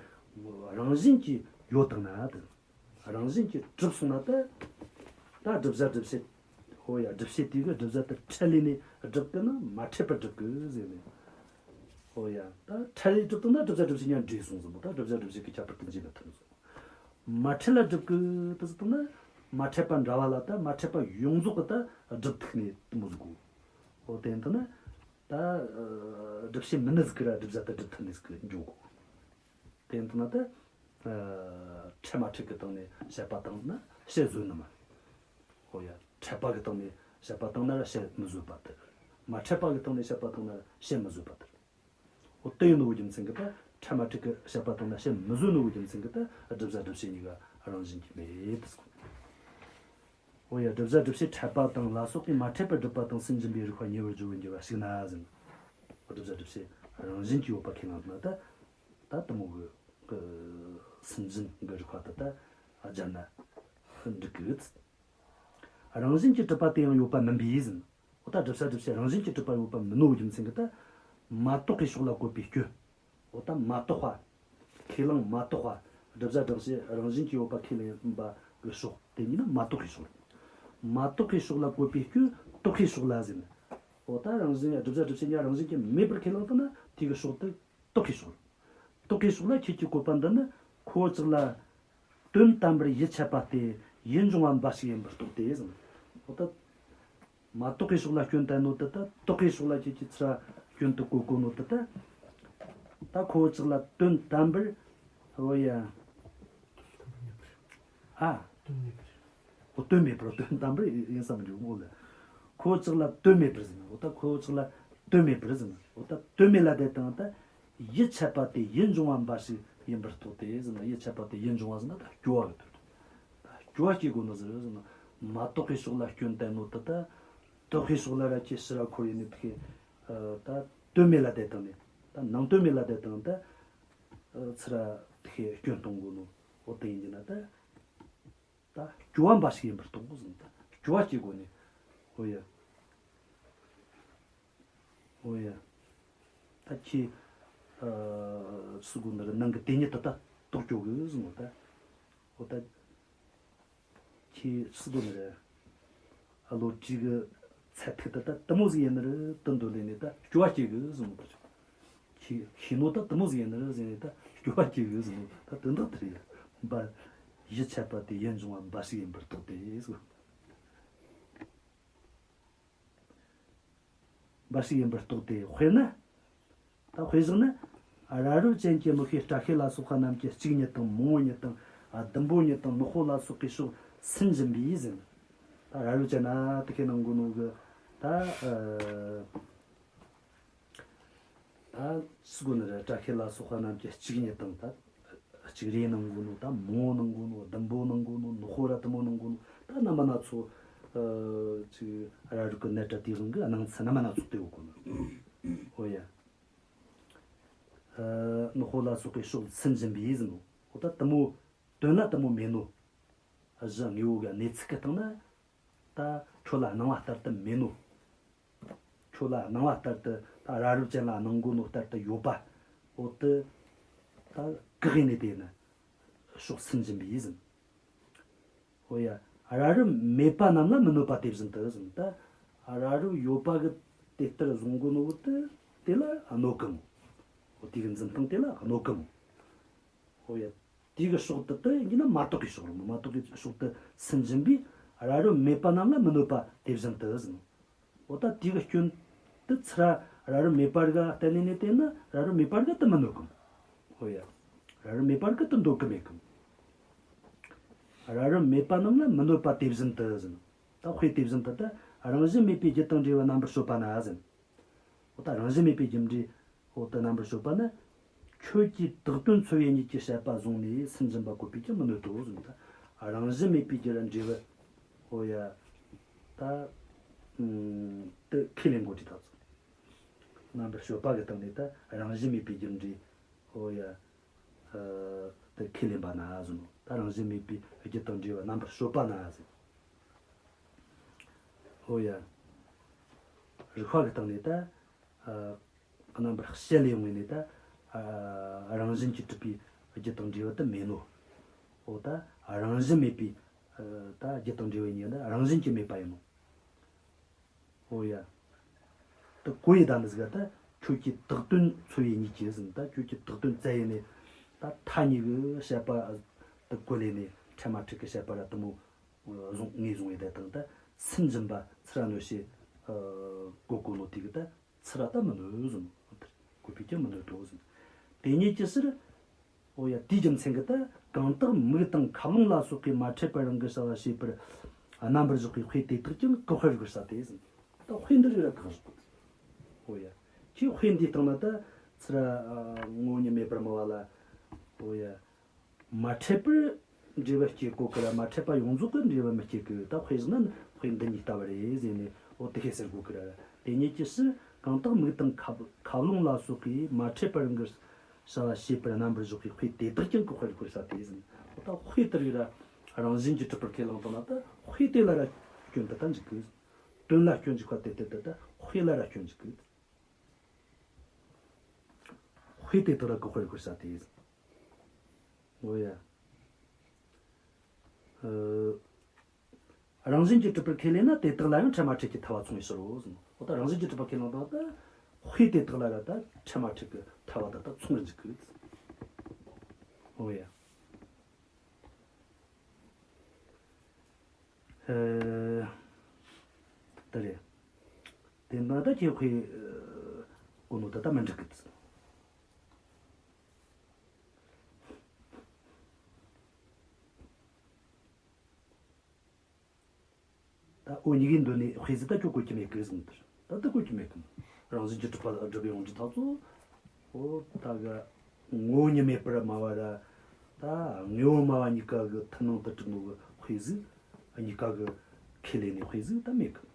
རང་བཞིན་གྱིས་ཡོད་བཏང་ན་དེ། རང་བཞིན་གྱིས་གྲུབ་སོང་ན་ད། ད་བསྒྲུབ་བྱ་བསྒྲུབ་བྱེད། འོ་ཡ། བསྒྲུབ་བྱེད་དེ་གིས་བསྒྲུབ་བྱ་དེ་འཕྲལ་ལས་ནས་སྒྲུབ་གི་ན་མ་འཕྲད་པར་སྒྲུབ་གི་ཟེར་ནས། ཨོ་ཡ། ད་འཕྲལ་ལས་སྒྲུབ་བཏང་ན་བསྒྲུབ་བྱ་བསྒྲུབ་བྱེད་གཉིས་འདྲེས་སོང་ཟེར་མོ། ད་བསྒྲུབ་བྱ་བསྒྲུབ་བྱེད་ཀྱི་ཁྱད་པར་དེ་འབྱེད་མི་ཐུབ་ཟེར། མ་འཕྲལ་ལ་སྒྲུབ་གི་དེ་ཟེར་བཏང་ན། མ་འཕྲད་པ་འདྲ་བ་ལ་ད་མ་འཕྲད་པ་ཡོངས་རྫོགས་གི་ད་སྒྲུབ་ཐུབ་ནས་དེ་མོ་ཟིག་གོ། ཨོ་དེ་ཡིན་ད་ན། ད་ཨ་སྒྲུབ་བྱེད་མིན་ནི་ཟིག་གི་ར་བསྒྲུབ་བྱ་ད་སྒྲུབ་ཐུབ་ནི་ཟིག་གི་འགྱོ་གོ། དེ་ཡིན་ད་ན་ད། ཨ་འཕྲད་མ་འཕྲད་གི་སྟེང་ནས་དཔྱད་པ་བཏང་ན་དཔྱད་བཟོད་ནི་མ་རེད། ཨོ་ཡ། འཕྲད་པ་གི་སྟེང་ནས་དཔྱད་པ་བཏང་ན་ར་དཔྱད་མི་བཟོད་པ་དེ་རེད། མ་འཕྲད་པ་གི་སྟེང་ནས་དཔྱད་པ་བཏང་ན་ར་དཔྱད་མི་བཟོད་པ་དེ་རེད། འོ་དེ་ཡིན་ནོ་གི་རྒྱུ་མཚན་གྱིས་ད་འཕྲད་མ་འཕྲད་གི་དཔྱད་པ་བཏང་ན་དཔྱད་མི་བཟོད་ནོ་གི་རྒྱུ་མཚན་གྱིས་ད་བསྒྲུབ་བྱ་བསྒྲུབ་བྱེད་གཉིས་ཀ་རང་བཞིན་གྱིས་མེད་དེ་ཟེར། འོ་ཡ། བསྒྲུབ་བྱ་བསྒྲུབ་བྱེད་འཕྲད་པ་དང་ལ་སོགས་པས་མ་འཕྲད་པར་སྒྲུབ་པ་དང་སུན་འབྱིན་པའི་རིགས་པ་ཉེ་བར་སྦྱོར་བར་འགྱུར་བ་ཞིག་ན་ཟེར། བསྒྲུབ་བྱ་བསྒྲུབ་བྱེད་རང་བཞིན་གྱིས་ཡོད་པ་ཁས་བླངས་ན་ད། ད་དེ་མོ་གི་གི་སུན་འབྱིན་གི་རིགས་པ་ད་ད་སྦྱར་ན་འགྲིག་གི། རང་བཞིན་གྱིས་གྲུབ་པ་དེ་ཡང་ཡོད་པ་མིན་པས་ཟེར། འོ་ད་བསྒྲུབ་བྱ་བསྒྲུབ་བྱེད་རང་བཞིན་གྱིས་གྲུབ་པ་ཡོད་པ་མིན་ནོ་རྒྱུ་མཚན་གྱིས་ད། མ་དག་པའི་ཕྱོགས་ལ་བཀོད་པའི་སྐྱོན། འོ་ད་མ་དག་པ། ཁས་བླངས་མ་དག་པ། བསྒྲུབ་བྱ་བསྒྲུབ་བྱེད་རང་བཞིན་གྱིས་ཡོད་པ་ཁས་ལེན་པ་གི་ཕྱོགས་དེ་ཉིད་ནི་མ་དག་པའི་ཕྱོགས་རེད། མ་དག་པའི་ཕྱོགས་ལ་བཀོད་པའི་སྐྱོན་དག་པའི་ཕྱོགས་ལ་ཟེར་ནས། འོ་ད་རང་བཞིན་བསྒྲུབ་བྱ་བསྒྲུབ་བྱེད་གཉིས་རང་བཞིན་གྱིས་མེད་པར་ཁས་བླངས་བཏང་ན་དེ་གི་ཕྱོགས་དེ་དག་པའི་ཕྱོགས་རེད། དག་པའི་ཕྱོགས་ལ་ཁྱེད་ཀྱིས་བཀོད་པ་འདི་ནི་ཁོ་བོ་ཅག་ལ་དོན་དམ་པར་ཡིད་ཆད་པ་སྟེ་ཡིད་འབྱུང་བ་འབའ་ཞིག་ཡིན་པར་རྟོགས་ཏེ་ཟེར། འོ་ད། མ་དག་པའི་ཕྱོགས་ལ་སྐྱོན་བསྟན་ནོ་དེ་ད་དག་པའི་ཕྱོགས་ལ་ཁྱེད་ཀྱིས་ཚུར་སྐྱོན་དུ་བཀོད་གོ་ནོ་དེ་ད། ད་ཁོ་བོ་ཅག་ལ་དོན་དམ་པར། འོ་ཡ། ཨ། འོ་དོན་མེད་པར་དོན་དམ་པར་ཡིན་བསམ་འགྲོ་འོ་ལ། ཁོ་བོ་ཅག་ལ་དོན་མེད་པར་ཟེར་ན་འོ་ད་ཁོ་བོ་ཅག་ལ་དོན་མེད་པར་ཟེར་ན་འོ་ད་དོན་མེད་ལ་དེ་དང་ད། ཡིད་ཆད་པ་སྟེ་ཡིད་འབྱུང་བ་འབའ་ཞིག་ཡིན་པར་རྟོགས་ཏེ་ཟེར་ན་ཡིད་ཆད་པ་སྟེ་ཡིད་འབྱུང་བ་ཟེར་ན་ད་སྐྱོ་བ་གི་དོན། སྐྱོ་བ་སྐྱེ་དགོས་ནོ་ཟེར་ཟེར་ན། མ་དག་པའི་ཕྱོགས་ལ་སྐྱོན་བསྟན་ནོ་དེ་ད། དག་པའི་ཕྱོགས་ལ་ར་ཁྱེད་ཕྱིར་ར་འཁོར་ཡིན་ནི་དེ། ད་དོན་མེད་ལ་དེ་དང་ནི། ད་ནང་དོན་མེད་ལ་དེ་དང་ད། ཚུར་ར་དེ་སྐྱོན་གཏོང་དགོས་ནོ། འོ་དེ་ཡིན་གྱི་ན་ད། ད་སྐྱོ་བ་འབའ་ཞིག་ཡིན་པར་རྟོགས་དགོས་ཟེར་ན་ད་སྐྱོ་བ་སྐྱེ་དགོས་ནི། འོ་ཡ། འོ་ཡ། ད་ཁྱེད། ཨ། སུ་གོ་ནི་རེད་ནང་གི་དེ་ཉིད་དུ་ད་རྟོགས་སྐྱོ་གི་ཟེར་ནོ་ད། འོ་ད། ཁྱེད་སུ་གོ་ནི་རེད། ཨ་ལོ་དྲུག་གི་ཚད་ཐིག་ད་ད་དེ་མོ་ཟིག་ཡིན་ནི་རེད་དུ་འདོད་ལས་ནས་ད་སྐྱོ་བ་སྐྱེ་གི་ཟེར་ནོ་ད། ཁྱེད་ཤེས་ནོ་ད་དེ་མོ་ཟིག་ཡིན་ནི་རེད་ཟེར་ནས་ད་སྐྱོ་བ་སྐྱེ་གི་ཟེར་ནོ་ད་དོན་དག་དེ་རེད་ཡ། འབའ། ཡིད་ཆད་པ་སྟེ་ཡིད་འབྱུང་བ་འབའ་ཞིག་ཡིན་པར་རྟོགས་ཏེ་ཟེར། འབའ་ཞིག་ཡིན་པར་རྟོགས་ཏེ་དཔེར་ན། ད་དཔེ་བཞག་ན། རབ་རིབ་ཅན་གྱི་མིག་ཤེས་སྐྲ་ཤད་ལ་སོགས་པ་རྣམས་ཀྱི་གཅིག་ཉིད་དང་མང་བོ་ཉིད་དང་ཟླུམ་པོ་ཉིད་དང་ནག་པོ་ལ་སོགས་པའི་ཕྱོགས་སུན་འབྱིན་པས་ཟེར། ད་རབ་རིབ་ཅན་ན་དེ་ཁའི་ནང་གོ་ནོ་གི་ད། ཨ། ད་སུ་གོ་ནི་རེད། སྐྲ་ཤད་ལ་སོགས་པ་རྣམས་ཀྱི་གཅིག་ཉིད་དང་ད། གཅིག་རེ་ནང་གོ་ནོ་ད་མང་བོ་ནང་གོ་ནོ་ཟླུམ་པོ་ནང་གོ་ནོ་ནག་པོ་ར་དེ་མོ་ནང་གོ་ནོ་ད་རྣམ་པ་སྣ་ཚོགས། ཨ། ཅིག་རབ་རིབ་གི་ནད་ར་དེ་རིང་གི་སྣང་ཚུལ་རྣམ་པ་སྣ་ཚོགས་དེ་ཡོད་གོ་ནོ། འོ་ཡ། ཨ། ནག་པོ་ལ་སོགས་པའི་ཕྱོགས་སུན་འབྱིན་པས་ཟེར་ནོ། འོ་ད་དེ་མོ་དོན་ལ་དེ་མོ་མེད་ནོ། གཞི་དངོས་པོ་གི་གནས་ཚུལ་གི་སྟེང་ན། ད་ཁྱོད་ལ་སྣང་བ་ལྟར་དུ་མེད་ནོ། ཁྱོད་ལ་སྣང་བ་ལྟར་དུ་ད་རབ་རིབ་ཅན་ལ་སྣང་གོ་ནོ་ལྟར་དུ་ཡོད་པ། འོ་དེ་ད་གེགས་ཡིན་ནི་དེ་ནི་ཕྱོགས་སུན་འབྱིན་པས་ཟེར། འོ་ཡ། རབ་རིབ་མེད་པ་རྣམས་ལ་མི་གནོད་པ་དེ་བཞིན་དུ་ཟེར། ད་རབ་རིབ་ཡོད་པ་གི་དེ་ལྟར་བཟུང་གོ་ནོ་བོ་དེ་དེ་ལ་གནོད་གི་མོ། འོ་དེ་གི་འཛིན་སྟངས་དེ་ལ་གནོད་གི་མོ། འོ་ཡ། དེ་གི་ཕྱོགས་དེ་དེ་ཡིན་ན་མ་དག་གི་ཕྱོགས་རེད་མོ། མ་དག་གི་ཕྱོགས་དེ་སུན་འབྱིན་པས་རབ་རིབ་མེད་པ་རྣམས་ལ་མི་གནོད་པ་དེ་བཞིན་དུ་ཟེར། འོ་ད་དེ་གི་སྐྱོན་དེ་ཚུར་ར་རབ་རིབ་མེད་པ་ར་ག་བསྟན་ནས་ནས་བལྟས་ན་རབ་རིབ་མེད་པ་ར་ག་དེ་མི་གནོད་གི་མོ། འོ་ཡ། རབ་རིབ་མེད་པ་ར་ག་དེ་འདོད་གི་མེད་གི་མོ། རབ་རིབ་མེད་པ་རྣམས་ལ་མི་གནོད་པ་དེ་བཞིན་དུ་ཟེར། ད་དཔེ་དེ་བཞིན་དུ་ད་རང་བཞིན་མེད་པའི་རྒྱུ་དང་འབྲས་བུ་རྣམ་པར་དཔྱོད་པ་ན་ཟེར། འོ་ད་རང་བཞིན་མེད་པའི་རྒྱུ་འབྲས་འོ་ད་རྣམ་པར་དཔྱོད་པ་ན། ཁྱོད་ཀྱིས་བཏགས་དོན་འཚོལ་བའི་གཉིད་ཀྱི་བཤད་པ་བཟུང་ནས་སུན་འབྱིན་པ་བཀོད་པས་ཀྱང་མི་གནོད་དོ་ཟེར། ད་རང་བཞིན་མེད་པའི་རྒྱུ་ར་འབྲས་བུ་འོ་ཡ། ད་དེ་ཁས་ལེན་དགོས་ཀྱི་ད་ཚོ། རྣམ་པར་དཔྱོད་པ་གི་སྟེང་ནས་ད་རང་བཞིན་མེད་པའི་རྒྱུ་འབྲས་འོ་ཡ། ཨ། དེ་ཁས་ལེན་པ་ན་ཟེར་ནོ། ད་རང་བཞིན་མེད་པའི་རྒྱུ་དང་འབྲས་བུ་རྣམ་པར་དཔྱོད་པ་ན་ཟེར། འོ་ཡ། རིགས་པ་གི་སྟེང་ནས་ད། ཨ། རྣམ་པར་དཔྱད་ལས་ཡོང་བའི་ནས་ད། ཨ། རང་བཞིན་གྱིས་གྲུབ་པའི་རྒྱུ་དང་འབྲས་བུ་དེ་མེད་ནོ། འོ་ད་རང་བཞིན་མེད་པའི། ཨ། ད་རྒྱུ་དང་འབྲས་བུ་གཉིས་ད་རང་བཞིན་གྱིས་མེད་པ་ཡིན་ནོ། འོ་ཡ། ད་གོ་ཡི་ད་འདི་ཟིག་ག་ད་ཁྱོད་ཀྱིས་བཏགས་དོན་འཚོལ་བའི་གཉིད་ཀྱིས་ཟེར། ད་ཁྱོད་ཀྱིས་བཏགས་དོན་བཙལ་ཡི་ནས་ད་ཐ་སྙད་གི་བཤད་པ་ད་གོ་ལས་ནས་འཕྲལ་མ་འཕྲལ་གི་བཤད་པ་ར་དེ་མོ་བཟུང་ངས་བཟུང་ཡི་ད་དང་ད་སུན་འབྱིན་པ་ཚུར་ར་གནོད་བྱེད་གོ་གོ་ནོ་དེ་གི་ད་ཚུར་ར་ད་མི་གནོད་ཟེར་ནོ། བཀོད་པས་ཀྱང་མི་གནོད་དོ་ཟེར། དེ་ཉིད་ཀྱི་ཕྱིར། འོ་ཡ། དེའི་རྒྱུ་མཚན་གྱིས་ད་གང་དག་མིག་དང་ཁ་རླུང་ལ་སོགས་པའི་མ་འཕྲད་པར་རང་གི་བྱ་བ་བྱེད་པར་རྣམ་པར་གཞག་པའི་དཔེ་དེ་དག་ཀྱང་བཀག་པར་དགོས་ས་ཏེ་ཟེར། ད་དཔེ་འདི་རིགས་ལ་བཀག་བཞག་དགོས། འོ་ཡ། ཁྱེད་དཔེ་འདིའི་སྟེང་ན་ད་ཚུར་ར་ངོ་བོ་ཉིད་མེད་པར་སྨྲ་བ་ལ། འོ་ཡ། མ་འཕྲད་པར་འབྲས་བུ་སྐྱེ་གོ་གི་ར་མ་འཕྲད་པ་ཡོངས་རྫོགས་ཀྱི་འབྲས་བུ་མི་སྐྱེ་གི། ད་དཔེ་བཞག་ན་དཔེ་འདི་གཉིས་ལྟ་བུ་རེད་ཟེར་ནས་འོ་དེ་ཤེས་ཟེར་གོ་གི་ར། དེ་ཉིད་ཀྱི་ཕྱིར་གང་དག་མིག་དང་ཁ་ཁ་རླུང་ལ་སོགས་པའི་མ་འཕྲད་པར་རང་གི་བྱ་བ་བྱེད་པར་རྣམ་པར་གཞག་པའི་དཔེ་དེ་དག་ཀྱང་བཀག་པར་དགོས་ས་ཏེ་ཟེར། ད་དཔེ་དེ་རིགས་ར་རང་བཞིན་གྱིས་གྲུབ་པར་ཁས་བླངས་བཏང་ན་ད་དཔེ་དེ་ལ་ར་སྐྱོན་དུ་ད་འཇུག་གི། དོན་ལ་སྐྱོན་འཇུག་པ་དེ་དེ་དེ་དེ་དཔེ་ལ་ར་སྐྱོན་འཇུག་གི། དཔེ་དེ་དག་ལ་གི་དཔེར་བཀོད་བྱ་སྟེ། འོ་ཡ། ཨ། རང་བཞིན་གྱིས་གྲུབ་པར་ཁས་ལེན་ན་དེ་དག་ལ་ཡང་འཕྲལ་མ་འཕྲལ་གྱི་ཐལ་བ་མཚུངས་པའི་ཕྱིར་རོ་ཟེར་ནོ། འོ་ད་རང་བཞིན་གྱིས་གྲུབ་པར་ཁས་ལེན་དང་ད་དཔེ་དེ་དག་ལ་ར་ད་འཕྲལ་མ་འཕྲལ་གྱི་ཐལ་བ་ད་ད་མཚུངས་པར་འཇུག་གི། འོ་ཡ། ཨ། ད་རེད། དེ་ན་ད་ཁྱེད་དཔེ་གོ་ནོ་ད་ད་མི་འགྲིག་གི། ད་འོ་གཉིས་ཀའི་མདོ་ནས་དཔེ་ཟིག་ད་ཁྱོད་བཀོད་ཀྱི་མེད་གི་ཟེར་ནི་དེ་རེད། ད་ད་བཀོད་ཀྱི་མེད་གི། རང་བཞིན་གྱིས་གྲུབ་པ་སྒྲུབ་པའི་དབང་གིས་ད་ཚོ། འོ་ད་གི་ངོ་བོ་ཉིད་མེད་པར་སྨྲ་བ་ར། ད་དངོས་པོ་སྨྲ་བ་གཉིས་ཀ་གི་མཐུན་སྣང་དུ་གྲུབ་ནོ་གི་དཔེ་ཟིག། གཉིས་ཀ་གི་ཁས་ལེན་ནི་དཔེ་ཟིག་ད་མེད་གི།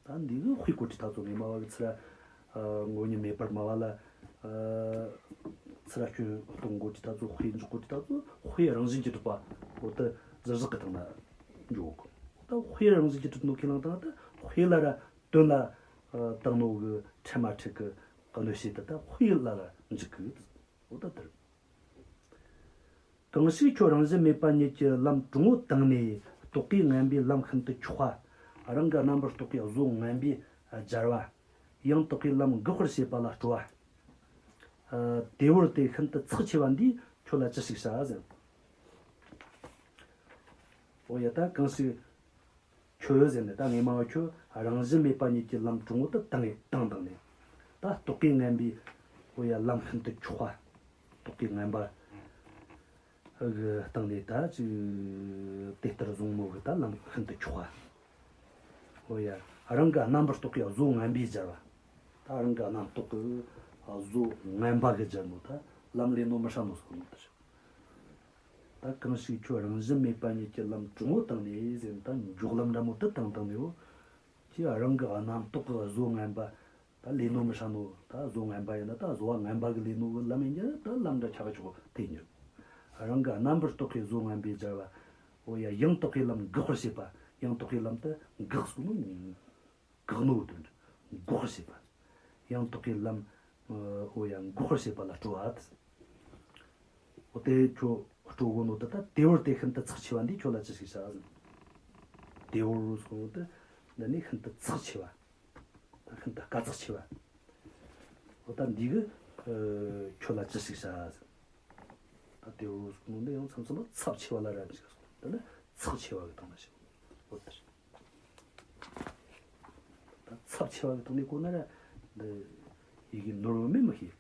ད་འདི་གི་དཔེ་བཀོད་དུས་ད་ཚོ་ངས་སྨྲ་བ་གི་ཚུར་ར། ཨ། ངོ་བོ་ཉིད་མེད་པར་སྨྲ་བ་ལ། ཨ། ཚུར་ར་སྐྱོན་གཏོང་གོ་དུས་ད་ཚོ་དཔེ་འཇོག་གོ་དུས་ད་ཚོ་དཔེ་རང་བཞིན་གྱིས་གྲུབ་པ་འོ་ད་གཞིར་བཞག་གི་སྟེང་ན་འཇོག་གོ། ད་དཔེ་རང་བཞིན་གྱིས་གྲུབ་ནོ་ཁས་བླངས་བཏང་ད་དཔེ་ལ་ར་དོན་ལ། ཨ། བཏང་ནོ་གི་འཕྲལ་མ་འཕྲལ་གི་གནོད་བྱེད་དེ་ད་དཔེ་ལ་ར་འཇུག་གི། འོ་ད་དེ་རེད། གང་ཞིག་ཁྱོད་རང་བཞིན་མེད་པ་ཉིད་ཀྱི་ལམ་དྲང་པོ་དང་ནས། རྟོག་གེས་ངན་པའི་ལམ་ཤིན་ཏུ་འཁྱོག་པ། རང་གི་རྣམ་པར་རྟོག་པའི་བཟོ་ངན་པས་སྦྱར་བ། ཡང་དག་པའི་ལམ་འགག་པར་བྱེད་པ་ལ་སྤྲོ་བ། ཨ། དེ་བོར་ཏེ་ཤིན་ཏུ་ཚེགས་ཆེ་བ་འདིས་ཁྱོད་ལ་ཅི་ཞིག་བྱ་ཟེར། འོ་ཡ། ད་གང་ཞིག་ཁྱོད་ཟེར་ནས་ད་ངས་སྨྲ་བ་ཁྱོད་རང་བཞིན་མེད་པ་ཉིད་ཀྱི་ལམ་དྲང་པོ་དེ་དང་ནས་དང་དང་ནས། ད་རྟོག་གེས་ངན་པའི། འོ་ཡ། ལམ་ཤིན་ཏུ་འཁྱོག་པ། རྟོག་གེ་ངན་པ་གི་སྟེང་ནས་ད་ཅིག་དེ་ལྟར་བཟུང་ནོ་གི་ད་ལམ་ཤིན་ཏུ་འཁྱོག་པ། འོ་ཡ། རང་གི་རྣམ་པར་རྟོག་གེའི་བཟོ་ངན་པས་སྦྱར་བ། ད་རང་གི་རྣམ་རྟོག་གི་བཟོ་ངན་པ་གིས་སྦྱར་ནོ་ད་ལམ་ལས་ནོ་མི་ཧྲ་ནོ་ཟེར་ནོ་ད་ཞིག། ད་གང་ཞིག་ཁྱོད་རང་བཞིན་མེད་པ་ཉིད་ཀྱི་ལམ་དྲང་པོ་དང་ནས་ཟེར་ན་ད་འཇོག་ལམ་འདྲ་མོ་དེ་དང་དང་ནས། འོ། ཁྱོད་རང་གི་རྣམ་རྟོག་གི་བཟོ་ངན་པ། ད་ལས་ནོ་མི་ཧྲ་ནོ། ད་བཟོ་ངན་པ་ཡིན་ན་ད་བཟོ་བ་ངན་པ་གིས་ལས་ནོ་གི་ལམ་ཡིན་གྱི་ད་ལམ་འདྲ་ཆགས་ཆོག་དེ་ཉིད། རང་གི་རྣམ་པར་རྟོག་གེའི་བཟོ་ངན་པས་སྦྱར་བ། འོ་ཡ། ཡང་དག་པའི་ལམ་འགག་པར་བྱེད་པ། ཡང་དག་པའི་ལམ་དེ་འགགས་སོང་ནོ། འགག་ནོ་དོན། འགག་པར་བྱེད་པ། ཡང་དག་པའི་ལམ། འོ་ཡ། འགག་པར་བྱེད་པ་ལ་སྤྲོ་བ། འོ་དེ་ཁྱོད་སྤྲོ་གོ་ནོ་དེ་ད་དེ་བོར་ཏེ་ཤིན་ཏུ་ཚེགས་ཆེ་བ་འདིས་ཁྱོད་ལ་ཅི་ཞིག་བྱ་ཟེར། དེ་བོར་སོང་ནོ་དེ་འདི་ནས་ཤིན་ཏུ་ཚེགས་ཆེ་བ། ད་ཤིན་ཏུ་དཀའ་ཚེགས་ཆེ་བ། འོ་ད་འདི་གིས། ཨ། ཁྱོད་ལ་ཅི་ཞིག་བྱ་ཟེར། ད་དེ་བོར་སོང་ནོ་འདི་ཡང་མཚམས་མཚམས་ལ་ཚབས་ཆེ་བ་ལ་ར་འཇུག་སོང་། འདི་ནི་ཚེགས་ཆེ་བ་གི་སྟེང་ན་ཞིག། འོ་དེ་རེད། ད་ཚབས་ཆེ་བ་གི་སྟེང་ནས་གོ་ན་ར་འདི་ཡི་གེ་ནོར་བ་མེད་མི་ཤེས།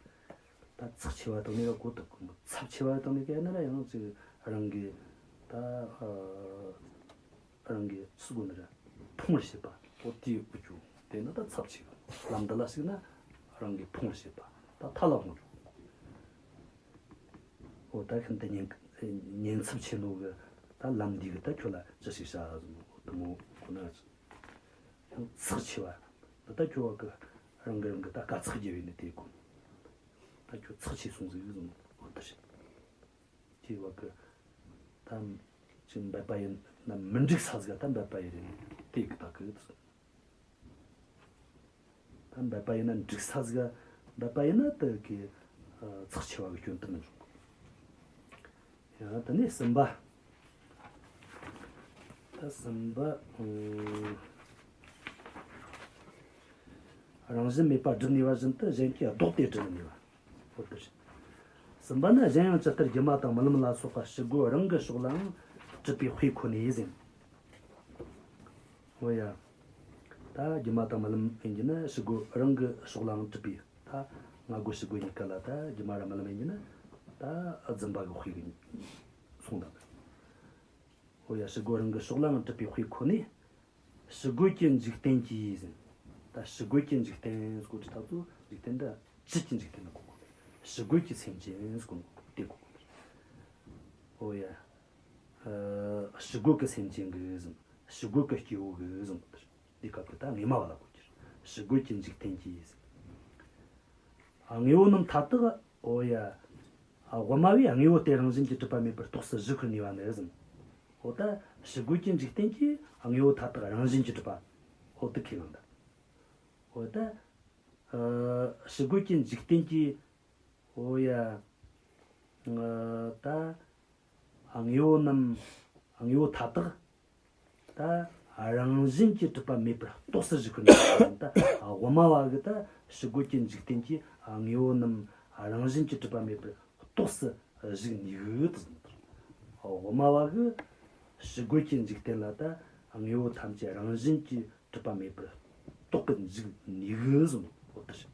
ད་ཚེགས་ཆེ་བ་སྟེང་ནས་ར་གོ་ཐུབ་གི། ཚབས་ཆེ་བ་སྟེང་ནས་གོ་ན་ར་ཡང་ཅིག་རང་གི་ད། ཨ། རང་གི་ཚུགས་གོ་ན་ར་ཕུང་བར་བྱེད་པ། འོ་དེའི་དབུ་ཅུ་དེ་ནི་ད་ཚབས་ཆེ་བ། ལམ་འདི་ལ་ཞུགས་ན་རང་གི་ཕུང་བར་བྱེད་པ། ད་ཐ་ལ་ཕུང་རྒྱུ། འོ་ད་ཤིན་ཏུ་ཉེན་ཉེན་ཚབས་ཆེ་ནོ་གི་ད་ལམ་འདི་གིས་ད་ཁྱོད་ལ་ཅི་ཞིག་བྱ་ཟེར་ནོ། འོ་དེ་མོ་གོ་ན་ཡང་ཚེགས་ཆེ་བ། འདི་ད་ཁྱོད་བ་གི་རང་གི་རང་གི་ད་དཀའ་ཚེགས་རྒྱབ་ཡོད་ནི་དེ་གོ། ད་ཁྱོད་ཚེགས་ཆེ་སོང་ཟིག་ཟེར་ནོ། འོ་དེ་རེད། ཁྱོད་བ་གི་ད་ཅིག་འབད་པ་ཡིན་ན་མི་འགྲིག་ས་ཟིག་ག་ད་འབད་པ་ཡིན་རེད་ནི་དེ་གི་ད་གི། ད་འབད་པ་ཡིན་ན་འགྲིག་ས་ཟིག་ག་འབད་པ་ཡིན་ན་དེ་གི། ཨ། ཚེགས་ཆེ་བ་གི་སྐྱོན་དེ་མི་འབྱུང་གི། ཡང་དེ་ནས་གསུམ་པ། ད་གསུམ་པ། ཨང་། རང་བཞིན་མེད་པ་སྒྲུབ་ནུས་པ་བཞིན་དུ་གཞན་གྱིས་ལྡོག་སྟེ་སྒྲུབ་ནུས་པ། འོ་དེ་རེད། གསུམ་པ་ནི། གཞན་ཡང་ཇི་ལྟར་སྒྱུ་མ་དང་རྨི་ལམ་ལ་སོགས་པ་ཕྱི་རྒོལ་རང་གི་ཕྱོགས་ལའང་གྲུབ་པའི་དཔེ་ཁོ་ནས་ཟེར། འོ་ཡ། ད་སྒྱུ་མ་དང་རྨི་ལམ་ཡིན་གྱི་ན་ཕྱི་རྒོལ་རང་གི་ཕྱོགས་ལའང་གྲུབ་པའི། ད་སྔ་རྒོལ་ཕྱི་རྒོལ་གཉིས་ཀ་ལ་ད་སྒྱུ་མ་ར་རྨི་ལམ་ཡིན་གྱི་ན་ད་རྫུན་པ་གི་དཔེ་གི་སོང་ད། འོ་ཡ། ཕྱི་རྒོལ་རང་གི་ཕྱོགས་ལའང་གྲུབ་པའི་དཔེ་ཁོ་ནས། ཕྱི་རྒོལ་གྱི་འཇིག་རྟེན་གྱི་ཟེར། ད་ཕྱི་རྒོལ་གྱི་འཇིག་རྟེན་ཟེར་གོ་དུས་ད་ཚོ་འཇིག་རྟེན་ད་བཅུད་ཀྱི་འཇིག་རྟེན་ལ་གོ་དགོས། ཕྱི་རྒོལ་གྱི་སེམས་ཅན་ཟེར་གོ་ནོ་དེ་གོ་དགོས། འོ་ཡ། ཨ། ཕྱི་རྒོལ་གྱི་སེམས་ཅན་གྱི་ཟེར། ཕྱི་རྒོལ་གྱི་སྐྱེ་བོ་གི་ཟེར་གོ་དེ། འདི་སྐབས་ཀྱི་ད་དངོས་སྨྲ་བ་ལ་གོ་རྒྱུ་རེད། ཕྱི་རྒོལ་གྱི་འཇིག་རྟེན་གྱི་ཟེར། ཨ། དངོས་པོ་རྣམས་མཐའ་དག། འོ་ཡ། ཨ། དབུ་མ་བས་དངོས་པོ་སྟེ་རང་བཞིན་གྱིས་གྲུབ་པ་མེད་པར་རྟོགས་སུ་གཞི་ཁོ་ནུས་པ་ནི་ཟེར། འོ་ད་ཕྱི་རྒོལ་གྱི་འཇིག་རྟེན་གྱིས་དངོས་པོ་མཐའ་དག་རང་བཞིན་གྱིས་གྲུབ་པ། འོ་དེ་ཁས་བླངས་ད། འོ་ད། ཨ། ཕྱི་རྒོལ་གྱི་འཇིག་རྟེན་གྱི། འོ་ཡ། ཨ། ད། ཨ། དངོས་པོ་རྣམས། དངོས་པོ་མཐའ་དག་ད་རང་བཞིན་གྱིས་གྲུབ་པ་མེད་པར་རྟོགས་སུ་གཞུག་གི་ནུས་པ་ད། དབུ་མ་བ་གིས་ད་ཕྱི་རྒོལ་གྱི་འཇིག་རྟེན་གྱི་དངོས་པོ་རྣམས་རང་བཞིན་གྱིས་གྲུབ་པ་མེད་པར་རྟོགས་སུ་གཞུག་ནུས་གི་ཟེར། དབུ་མ་བ་གིས་ཕྱི་རྒོལ་གྱི་འཇིག་རྟེན་ལ་ད་དངོས་པོ་ཐམས་ཅད་རང་བཞིན་གྱིས་གྲུབ་པ་མེད་པར་རྟོགས་གི་འཇུག་ནུས་གི་ཟེར། འོ་དེ་རེད།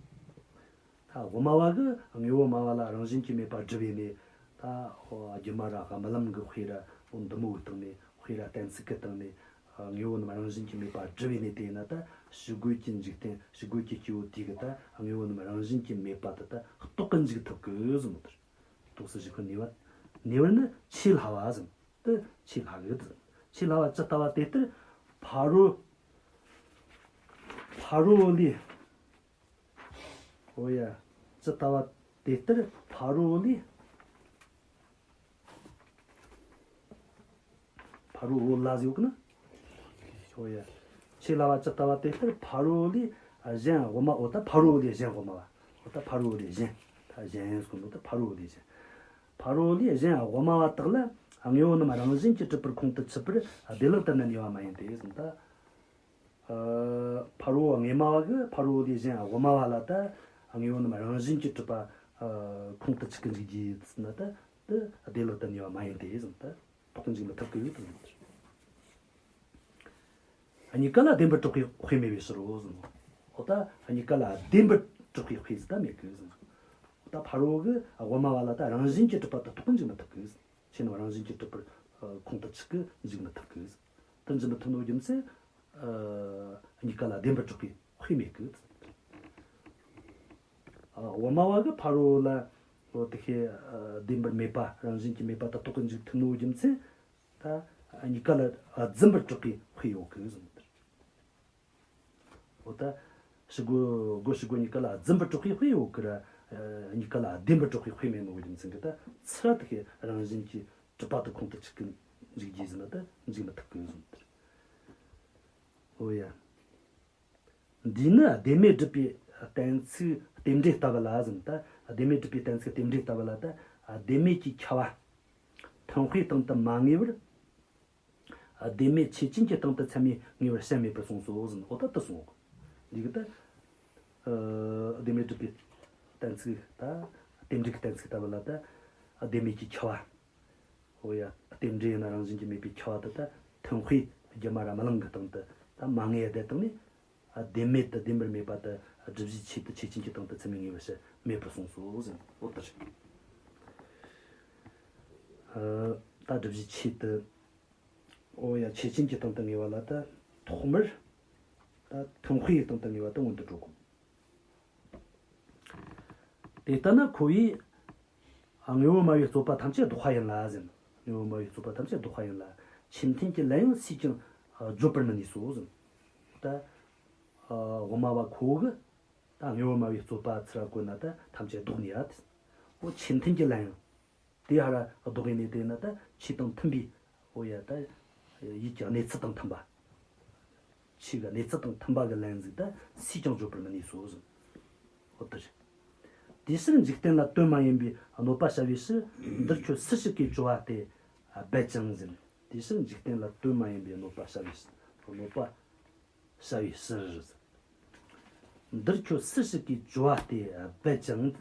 ད་དབུ་མ་བ་གིས་དངོས་པོ་སྨྲ་བ་ལ་རང་བཞིན་གྱིས་མེད་པ་སྒྲུབ་ཡས་ནས། ད་འོ་སྒྱུ་མ་ར་རྨི་ལམ་གྱི་དཔེ་ར། འོ་འདི་མོ་གི་སྟེང་ནས། དཔེ་ར་གཏན་ཚིགས་ཀྱི་སྟེང་ནས། དངོས་པོ་རྣམས་རང་བཞིན་གྱིས་མེད་པ་སྒྲུབ་ཡས་ནས། དེས་ན་ད་ཕྱི་རྒོལ་གྱི་འཇིག་རྟེན། ཕྱི་རྒོལ་གྱི་སྐྱེ་བོ་དེ་གིས་ད་དངོས་པོ་རྣམས་རང་བཞིན་གྱིས་མེད་པ་དེ་ད་རྟོགས་ཀྱི་འཇུག་ཐུབ་གི་ཟེར་ནོ་དེ་རེད། རྟོགས་སུ་གཞུག་གི་ནུས་པ། ནུས་པར་ནི་ཆེས་སླ་བ་ཟེར། དེ་ཆེས་སླ་གི་ཟེར། ཆེས་སླ་བ་ཇི་ལྟ་བ་དེ་ལྟར་ཕ་རོལ། ཕ་རོལ་ལས། འོ་ཡ། ཇི་ལྟ་བ་དེ་ལྟར་ཕ་རོལ་ལས། ཕ་རོལ་པོ་ལ་ཟེར་ཡོད་གི་ན། འོ་ཡ། ཆེས་སླ་བ་ཇི་ལྟ་བ་དེ་ལྟར་ཕ་རོལ་ལས་གཞན་དབུ་མ། འོ་ད་ཕ་རོལ་པོ་ལས་གཞན་དབུ་མ་བ། འོ་ད་ཕ་རོལ་པོ་ལས་གཞན། ད་གཞན་ཟེར་གོ་ནོ་ད་ཕ་རོལ་པོ་ལས་གཞན། ཕ་རོལ་པོ་ལས་གཞན་དབུ་མ་བ་དག་ལ་དངོས་པོ་རྣམས་རང་བཞིན་གྱིས་གྲུབ་པར་ཁུངས་དུ་ཆུད་པར་བདེ་བླག་ཏུ་ནི་ནུས་པ་མ་ཡིན་ཏེ་ཟེར། ད། ཨ། ཕ་རོལ་པོ་དངོས་སྨྲ་བ་གིས་ཕ་རོལ་པོ་ལས་གཞན་དབུ་མ་བ་ལ་ད་དངོས་པོ་རྣམས་རང་བཞིན་གྱིས་གྲུབ་པ། ཨ། ཁུངས་དུ་ཆུད་གི་འཇུག་རྒྱུ་ཟེར་ན་ད། དེ་བདེ་བླག་ཏུ་ནུས་པ་མ་ཡིན་ཏེ་ཟེར། ད་རྟོགས་གི་འཇུག་མི་ཐུབ་གི་ཡོད་དོ། གཉིས་ཀ་ལ་བདེན་པར་གྲགས་པའི་དཔེ་མེད་པའི་ཕྱིར་རོ་ཟེར། འོ་ད་གཉིས་ཀ་ལ་བདེན་པར་གྲགས་པའི་དཔེ་ཟེར་ད་མེད་གི་ཟེར། འོ་ད་ཕ་རོལ་པོ་གིས་དབུ་མ་བ་ལ་ད་རང་བཞིན་གྱིས་གྲུབ་པ་ད་རྟོགས་གི་འཇུག་མི་ཐུབ་གི་ཟེར། ཆོས་རྣམས་རང་བཞིན་གྱིས་གྲུབ་པར། ཨ། ཁུངས་དུ་ཆུད་གི་འཇུག་མི་ཐུབ་གི། དེ་འཇུག་མི་ཐུབ་ནོ་རྒྱུ་མཚན། ཨ། གཉིས་ཀ་ལ་བདེན་པར་གྲགས་པའི་དཔེ་མེད་གི། ཨ། དབུ་མ་བ་གིས་ཕ་རོལ་པོ་ལ། འོ་དེ་ཤེས། ཨ། བདེན་པར་མེད་པ། རང་བཞིན་གྱིས་མེད་པ་ད་རྟོགས་གི་འཇུག་ཐུབ་ནོ་རྒྱུ་མཚན། ད་གཉིས་ཀ་ལ་རྫུན་པར་གྲགས་པའི་དཔེ་ཡོད་གི་ཟེར། འོ་ད་ཕྱི་རྒོལ། སྒོ་ཕྱི་རྒོལ་གཉིས་ཀ་ལ་རྫུན་པར་གྲགས་པའི་དཔེ་ཡོད་གི་ར། ཨ། གཉིས་ཀ་ལ་བདེན་པར་གྲགས་པའི་དཔེ་མེད་ནོ་རྒྱུ་མཚན་གྱིས་ད་ཚུར་ར་དེ་ཤེས་རང་བཞིན་གྱིས་གྲུབ་པ་དེ་ཁུངས་དུ་ཆུད་གི་འཇུག་རྒྱུ་ཟེར་ན་ད་འཇུག་མི་ཐུབ་གི་ཟེར། འོ་ཡ། འདིས་ནི་བདེན་མེད་སྒྲུབ་པའི་གཏན་ཚིགས་རྟེན་འབྲེལ་ལྟ་བུ་ལ་ཟེར། ད་བདེན་མེད་སྒྲུབ་པའི་གཏན་ཚིགས་རྟེན་འབྲེལ་ལྟ་བུ་ལ་ད་བདེན་མེད་ཀྱི་ཁྱབ་པ་མཐུན་དཔེའི་སྟེང་དུ་མ་ངེས་པར། བདེན་མེད་ཆོས་ཅན་གྱི་སྟེང་དུ་ཚད་མས་ངེས་པར་བྱར་མེད་པར་གསུངས་སོ་ཟེར། འོ་ད་དེ་གསུངས། འདི་གི་ད། ཨ། བདེན་མེད་སྒྲུབ་པའི་གཏན་ཚིགས་ད། རྟེན་འབྲེལ་གྱི་གཏན་ཚིགས་ལྟ་བུ་ལ་ད། བདེན་མེད་ཀྱི་ཁྱབ་པ། འོ་ཡ། རྟེན་འབྲེལ་ཡིན་ན་རང་བཞིན་གྱིས་མེད་པའི་ཁྱབ་པ་དེ་ད་མཐུན་དཔེ་སྒྱུ་མ་ར་རྨི་ལམ་གྱི་སྟེང་དུ་ད་མ་ངེས་པ་དེ་སྟེང་ནས། ཨ། བདེན་མེད་དེ་བདེན་པར་མེད་པ་དེ་བསྒྲུབ་བྱའི་ཆོས་དེ་ཆོས་ཅན་གྱི་སྟེང་དུ་ཚད་མས་ངེས་པར་བྱར་མེད་པར་གསུངས་སོ་ཟེར། འོ་དེ་རེད། ཨ། ད་བསྒྲུབ་བྱའི་ཆོས་དེ། འོ་ཡ། ཆོས་ཅན་གྱི་སྟེང་དུ་ངེས་པ་ལ་ད་ཐོག་མར་ད་མཐུན་དཔེའི་སྟེང་དུ་ངེས་པ་དེ་སྔོན་དུ་འགྲོ་དགོས། དེ་ལྟ་ན་ཁོ་བོས། དངོས་པོ་སྨྲ་བའི་རྩོད་པ་ཐམས་ཅད་བཟློག་པ་ཡིན་ལ་ཟེར། དངོས་པོ་སྨྲ་བའི་རྩོད་པ་ཐམས་ཅད་བཟློག་པ་ཡིན་ལ། ཆོས་མཐུན་གྱི་ལན་ཡང་སུས་ཀྱང་བརྗོད་པར་མི་ནུས་སོ་ཟེར། ད་དབུ་མ་བ་ཁོ་བོ་གིས་ད་དངོས་པོ་སྨྲ་བའི་རྩོད་པ་ཚུར་ར་བཀོད་ན་ད་ཐམས་ཅད་བཟློག་ནུས་ཡ། འོ་ཆོས་མཐུན་གྱི་ལན་ཡང་དེ་ཧ་ར་བཟློག་ཡིན་ནས། དེས་ན་ད་ཆོས་དང་མཐུན་པའི། འོ་ཡ། ད་ཡིད་ཀྱི་གནས་ཚུལ་དང་མཐུན་པ། ཆོས་ཀྱི་གནས་ཚུལ་དང་མཐུན་པ་གི་ལན་ཟིག་ད་སུས་ཀྱང་བརྗོད་པར་མི་ནུས་སོ་ཟེར། འོ་དེ་རེད། དེའི་ཕྱིར་འཇིག་རྟེན་ལ་དོན་མ་ཡིན་པའི་གནོད་པ་བྱ་བའི་ཕྱིར། འདིར་ཁྱོད་སུ་ཞིག་གིས་བཅོལ་བ་སྟེ་རྦད་ཅིང་ཟེར། དེའི་ཕྱིར་འཇིག་རྟེན་ལ་དོན་མ་ཡིན་པའི་གནོད་པ་བྱ་བའི་ཕྱིར། གནོད་པ་བྱ་བའི་ཕྱིར་ཟེར། འདིར་ཁྱོད་སུ་ཞིག་གིས་བཅོལ་བ་སྟེ་རྦད་ཅིང་།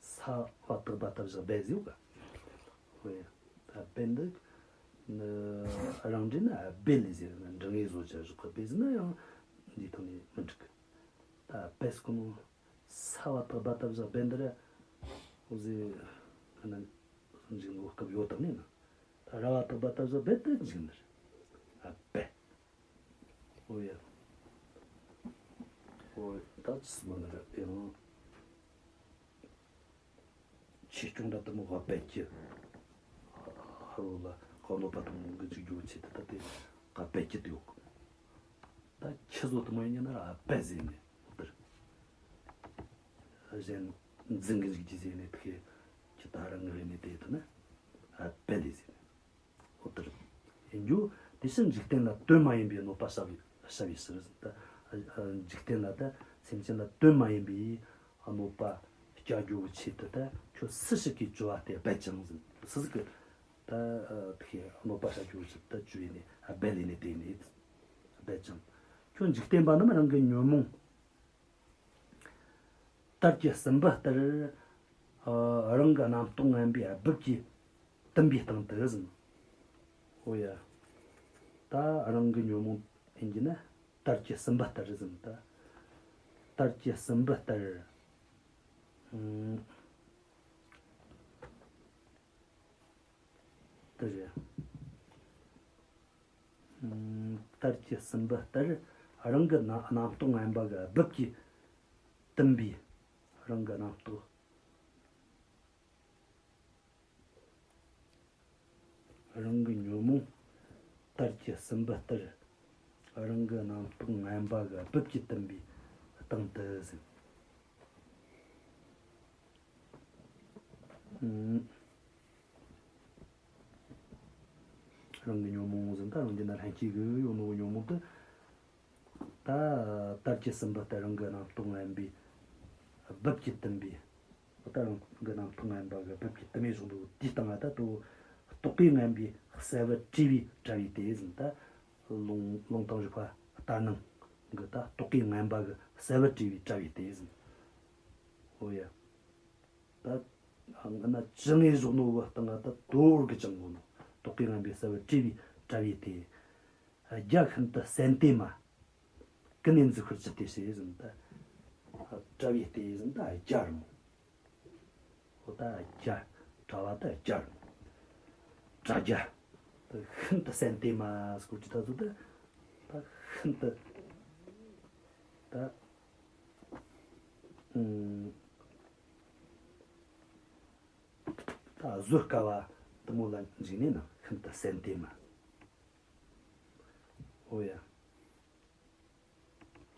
ས་བ་བཏགས་སྦ་བཏགས་བཞག་སྦད་ཟེར་ཡོད་ག། འོ་ཡ། ད་རྦད་འདི་ནི་རང་འགྲེལ་ན་རྦད་ལས་ཟེར་ན། འབྲི་ངེས་བཟོ་བྱ་བཞག་གི་རྦད་ཟེར་ན་ཡང་འདིའི་ཐོག་ནས་མི་འགྲིག་གི། ད་རྦད་ཟེར་གོ་ནོ། ས་བ་བཏགས་སྦ་བཏགས་བཞག་སྦད་འདི་ར། འོ་ཟེར་ག་ན་འཇུག་ནོ་སྐབས་ཡོད་དམ་མེད་ན། ད་ར་བ་བཏགས་སྦ་བཏགས་བཞག་རྦད་དེ་འཇུག་ནི་རེད། ཨ། རྦད། འོ་ཡ། འོ་ད་ཅི་སྨོ་ནི་ར་དེ་རང་། ཆོས་སྐྱོང་འདྲ་དེ་མོ་ག་རྦད་ཀྱི། ཧ་རོ་ལ་ག་གནོད་པ་དེ་མོ་གི་འཇུག་རྒྱུ་ཆེད་དུ་ད་དེ་ག་རྦད་ཀྱི་དེ་ཡོད་གི། ད་ཁྱི་བཟོ་དེ་མོ་ཡིན་ན་ར་རྦད་ཟེར་ནས་དེར། གཞན་འཛིན་གི་འཇུག་རྒྱུ་ཟེར་ནས་དེ་ཁྱི་ད་ར་ངུ་རེ་ནས་དེ་དེ་ན་རྦད་ལས་ཟེར་ནས། འོ་དེར། ཡིན་རྒྱུ་དེ་ཕྱིར་འཇིག་རྟེན་ལ་དོན་མ་ཡིན་པའི་གནོད་པ་བྱ་བའི་ བྱ་བའི་ཕྱིར་ཟེར། ད་འཇིག་རྟེན་ལ་ད་སེམས་ཅན་ལ་དོན་མ་ཡིན་པའི་གནོད་པ་བསྐྱལ་རྒྱུ་གི་ཆེད་དུ་ད་ཁྱོད་སུ་ཞིག་གིས་བཅོལ་བ་དེ་རྦད་ཅིང་ཟེར། སུ་ཞིག་གིས་ད་དེ་གནོད་པ་བསྐྱལ་རྒྱུ་གི་ཆེད་དུ་ད་བཅོལ་ནས་རྦད་ལས་ནས་དེ་ནས་རྦད་ཅིང་། ཁྱོད་འཇིག་རྟེན་པ་རྣམས་རང་གི་ཉོན་མོངས་དར་གྱི་སྲིན་འབུ་ལྟར། ཨ། རང་གི་རྣམ་རྟོག་ངན་པའི་སྦུབས་ཀྱིས་བཏུམས་པའི་སྟེང་དུ་ཟེར། འོ་ཡ། ད་རང་གི་ཉོན་མོངས་ཡིན་གྱི་ན་དར་གྱི་སྲིན་འབུ་ལྟར་ཟེར། ད་དར་གྱི་སྲིན་འབུ་ལྟར། ཨང་། དེ་རེད། ཨང་། དར་གྱི་སྲིན་འབུ་ལྟར་རང་གི་རྣམ་རྣམ་རྟོག་ངན་པ་གི་སྦུབས་ཀྱིས་བཏུམས་པའི། རང་གི་རྣམ་རྟོག་རང་གི་ཉོན་མོངས་དར་གྱི་སྲིན་འབུ་ལྟར་རང་གི་རྣམ་རྟོག་ངན་པ་གི་སྦུབས་ཀྱིས་བཏུམས་པའི་སྟེང་དུ་ཟེར། ཨང་། རང་གི་ཉོན་མོངས་ཟེར། ད་རང་རྒྱུད་ན་ལྷན་སྐྱེས་ཀྱི་ཡོད་ནོ་གི་ཉོན་མོངས་དེ། ད་དར་གྱི་སྲིན་འབུ་ལྟར་རང་གི་རྣམ་རྟོག་ངན་པའི་སྦུབས་ཀྱིས་བཏུམས་པའི། ད་རང་གི་རྣམ་རྟོག་ངན་པ་གི་སྦུབས་ཀྱིས་བཏུམས་པའི་གཞུང་དུ། དེའི་སྟེང་ང་ད་དུ་རྟོག་གེ་ངན་པའི་གསལ་བུ་བྲིས་པའི་དྲ་བའི་དེ་ཟེར། ད་ལུང་ལུང་དང་རིགས་པ་ལྟར་སྣང་གི་ད་རྟོག་གེ་ངན་པ་གི་གསལ་བུ་བྲིས་པའི་དྲ་བའི་དེ་ཟེར། འོ་ཡ། ད་ང་ན་བཅིངས་ནས་བཞག་ནོ་གི་སྟེང་ང་ད་དོ་འོར་གི་བཅིངས་གོ་ནོ། རྟོག་གེ་ངན་པའི་གསལ་བུ་བྲིས་པའི་དྲ་བའི་དེ། རྒྱ་ཤིན་ཏུ་གསལ་ཏེ་མ། ཀུན་ནས་འཛུགས་པར་ཅི་སྟེ་བྱེད་ཟེར། ད་དྲ་བའི་དེ་ཟེར། ད་རྒྱ་རེད་མོ། འོ་ད་རྒྱ། དྲ་བ་ད་རྒྱ་རེད་མོ། དྲ་རྒྱ། ད་ཤིན་ཏུ་གསལ་ཏེ་མ་ཟེར་གོ་དུས་ད་ཚོ་ད། ད་ཤིན་ཏུ། ད། ཨང་། ད་བཟོད་དཀའ་བ་དེ་མོ་ལ་འཇིགས་ནས་ན་ཤིན་ཏུ་གསལ་ཏེ་མ། འོ་ཡ།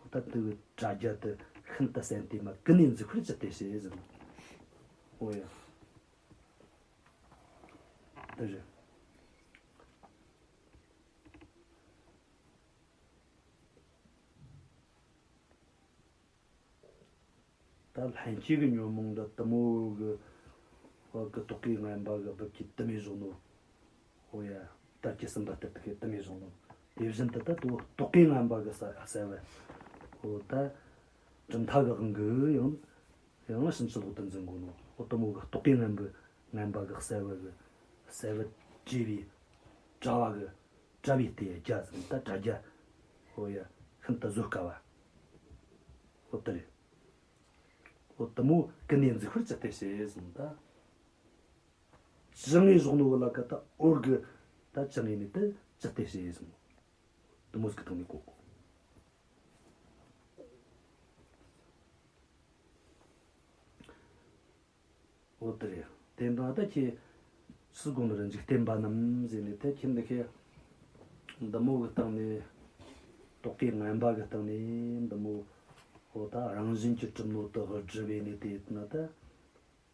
འོ་ད་དེ་གི་དྲ་རྒྱ་དེ་ཤིན་ཏུ་གསལ་ཏེ་མ། ཀུན་ནས་འཛུགས་པར་ཅི་སྟེ་བྱེད་ཟེར། འོ་ཡ། དེ་རེད། ད་ལྷན་སྐྱེས་ཀྱི་ཉོན་མོངས་འདི་དེ་མོ་གི་བ་གི་རྟོག་གེ་ངན་པ་གི་སྦུབས་ཀྱིས་བཏུམས་ནས་བཞག་ནོ། འོ་ཡ། དར་གྱི་སྲིན་འབུ་ལྟར་དེ་གིས་བཏུམས་ནས་བཞག་ནོ། དེ་བཞིན་དུ་ད་དུ་རྟོག་གེ་ངན་པ་གི་ས་གསལ་བུ། འོ་ད་གྲུབ་མཐའ་གི་དབང་གིས་ཡང་ཡང་ཕྱིན་ཅི་ལོག་ཏུ་འཛིན་གོ་ནོ། འོ་དེ་མོ་གི་རྟོག་གེ་ངན་པ་ངན་པ་གི་གསལ་བུ་གི་གསལ་བུ་བྲིས་པའི་དྲ་བ་གི་དྲ་བའི་དེ་རྒྱ་ཟེར། ད་དྲ་རྒྱ། འོ་ཡ། ཤིན་ཏུ་བཟོད་དཀའ་བ། འོ་དེ་རེད། འོ་དེ་མོ་ཀུན་ནས་འཛུགས་པར་ཅི་སྟེ་བྱེད་ཟེར། ད་བཅིངས་ནས་བཞག་ནོ་གི་ལ་ཀ་ད་འོར་གི་ད་བཅིངས་ནས་ནི་དེ་ཅི་སྟེ་བྱེད་ཟེར། དེ་མོ་ཟིག་གི་སྟེང་ནས་གོ། འོ་དེ་རེད། དེ་འདྲ་ད་ཁྱེད་སུ་དགོངས་ནི་རེད། འཇིག་རྟེན་པ་རྣམས་ཟེར་ནས་ད་ཁྱེད་འདི་ཁྱེད་འདི་མོ་གི་སྟེང་ནས་རྟོག་གེ་ངན་པ་གི་སྟེང་ནས་འདི་མོ། འོ་ད་རང་བཞིན་གྱིས་གྲུབ་ནོ་དེ་གི་སྒྲུབ་བྱེད་ནས་དེ་ཡིན་ན་ད།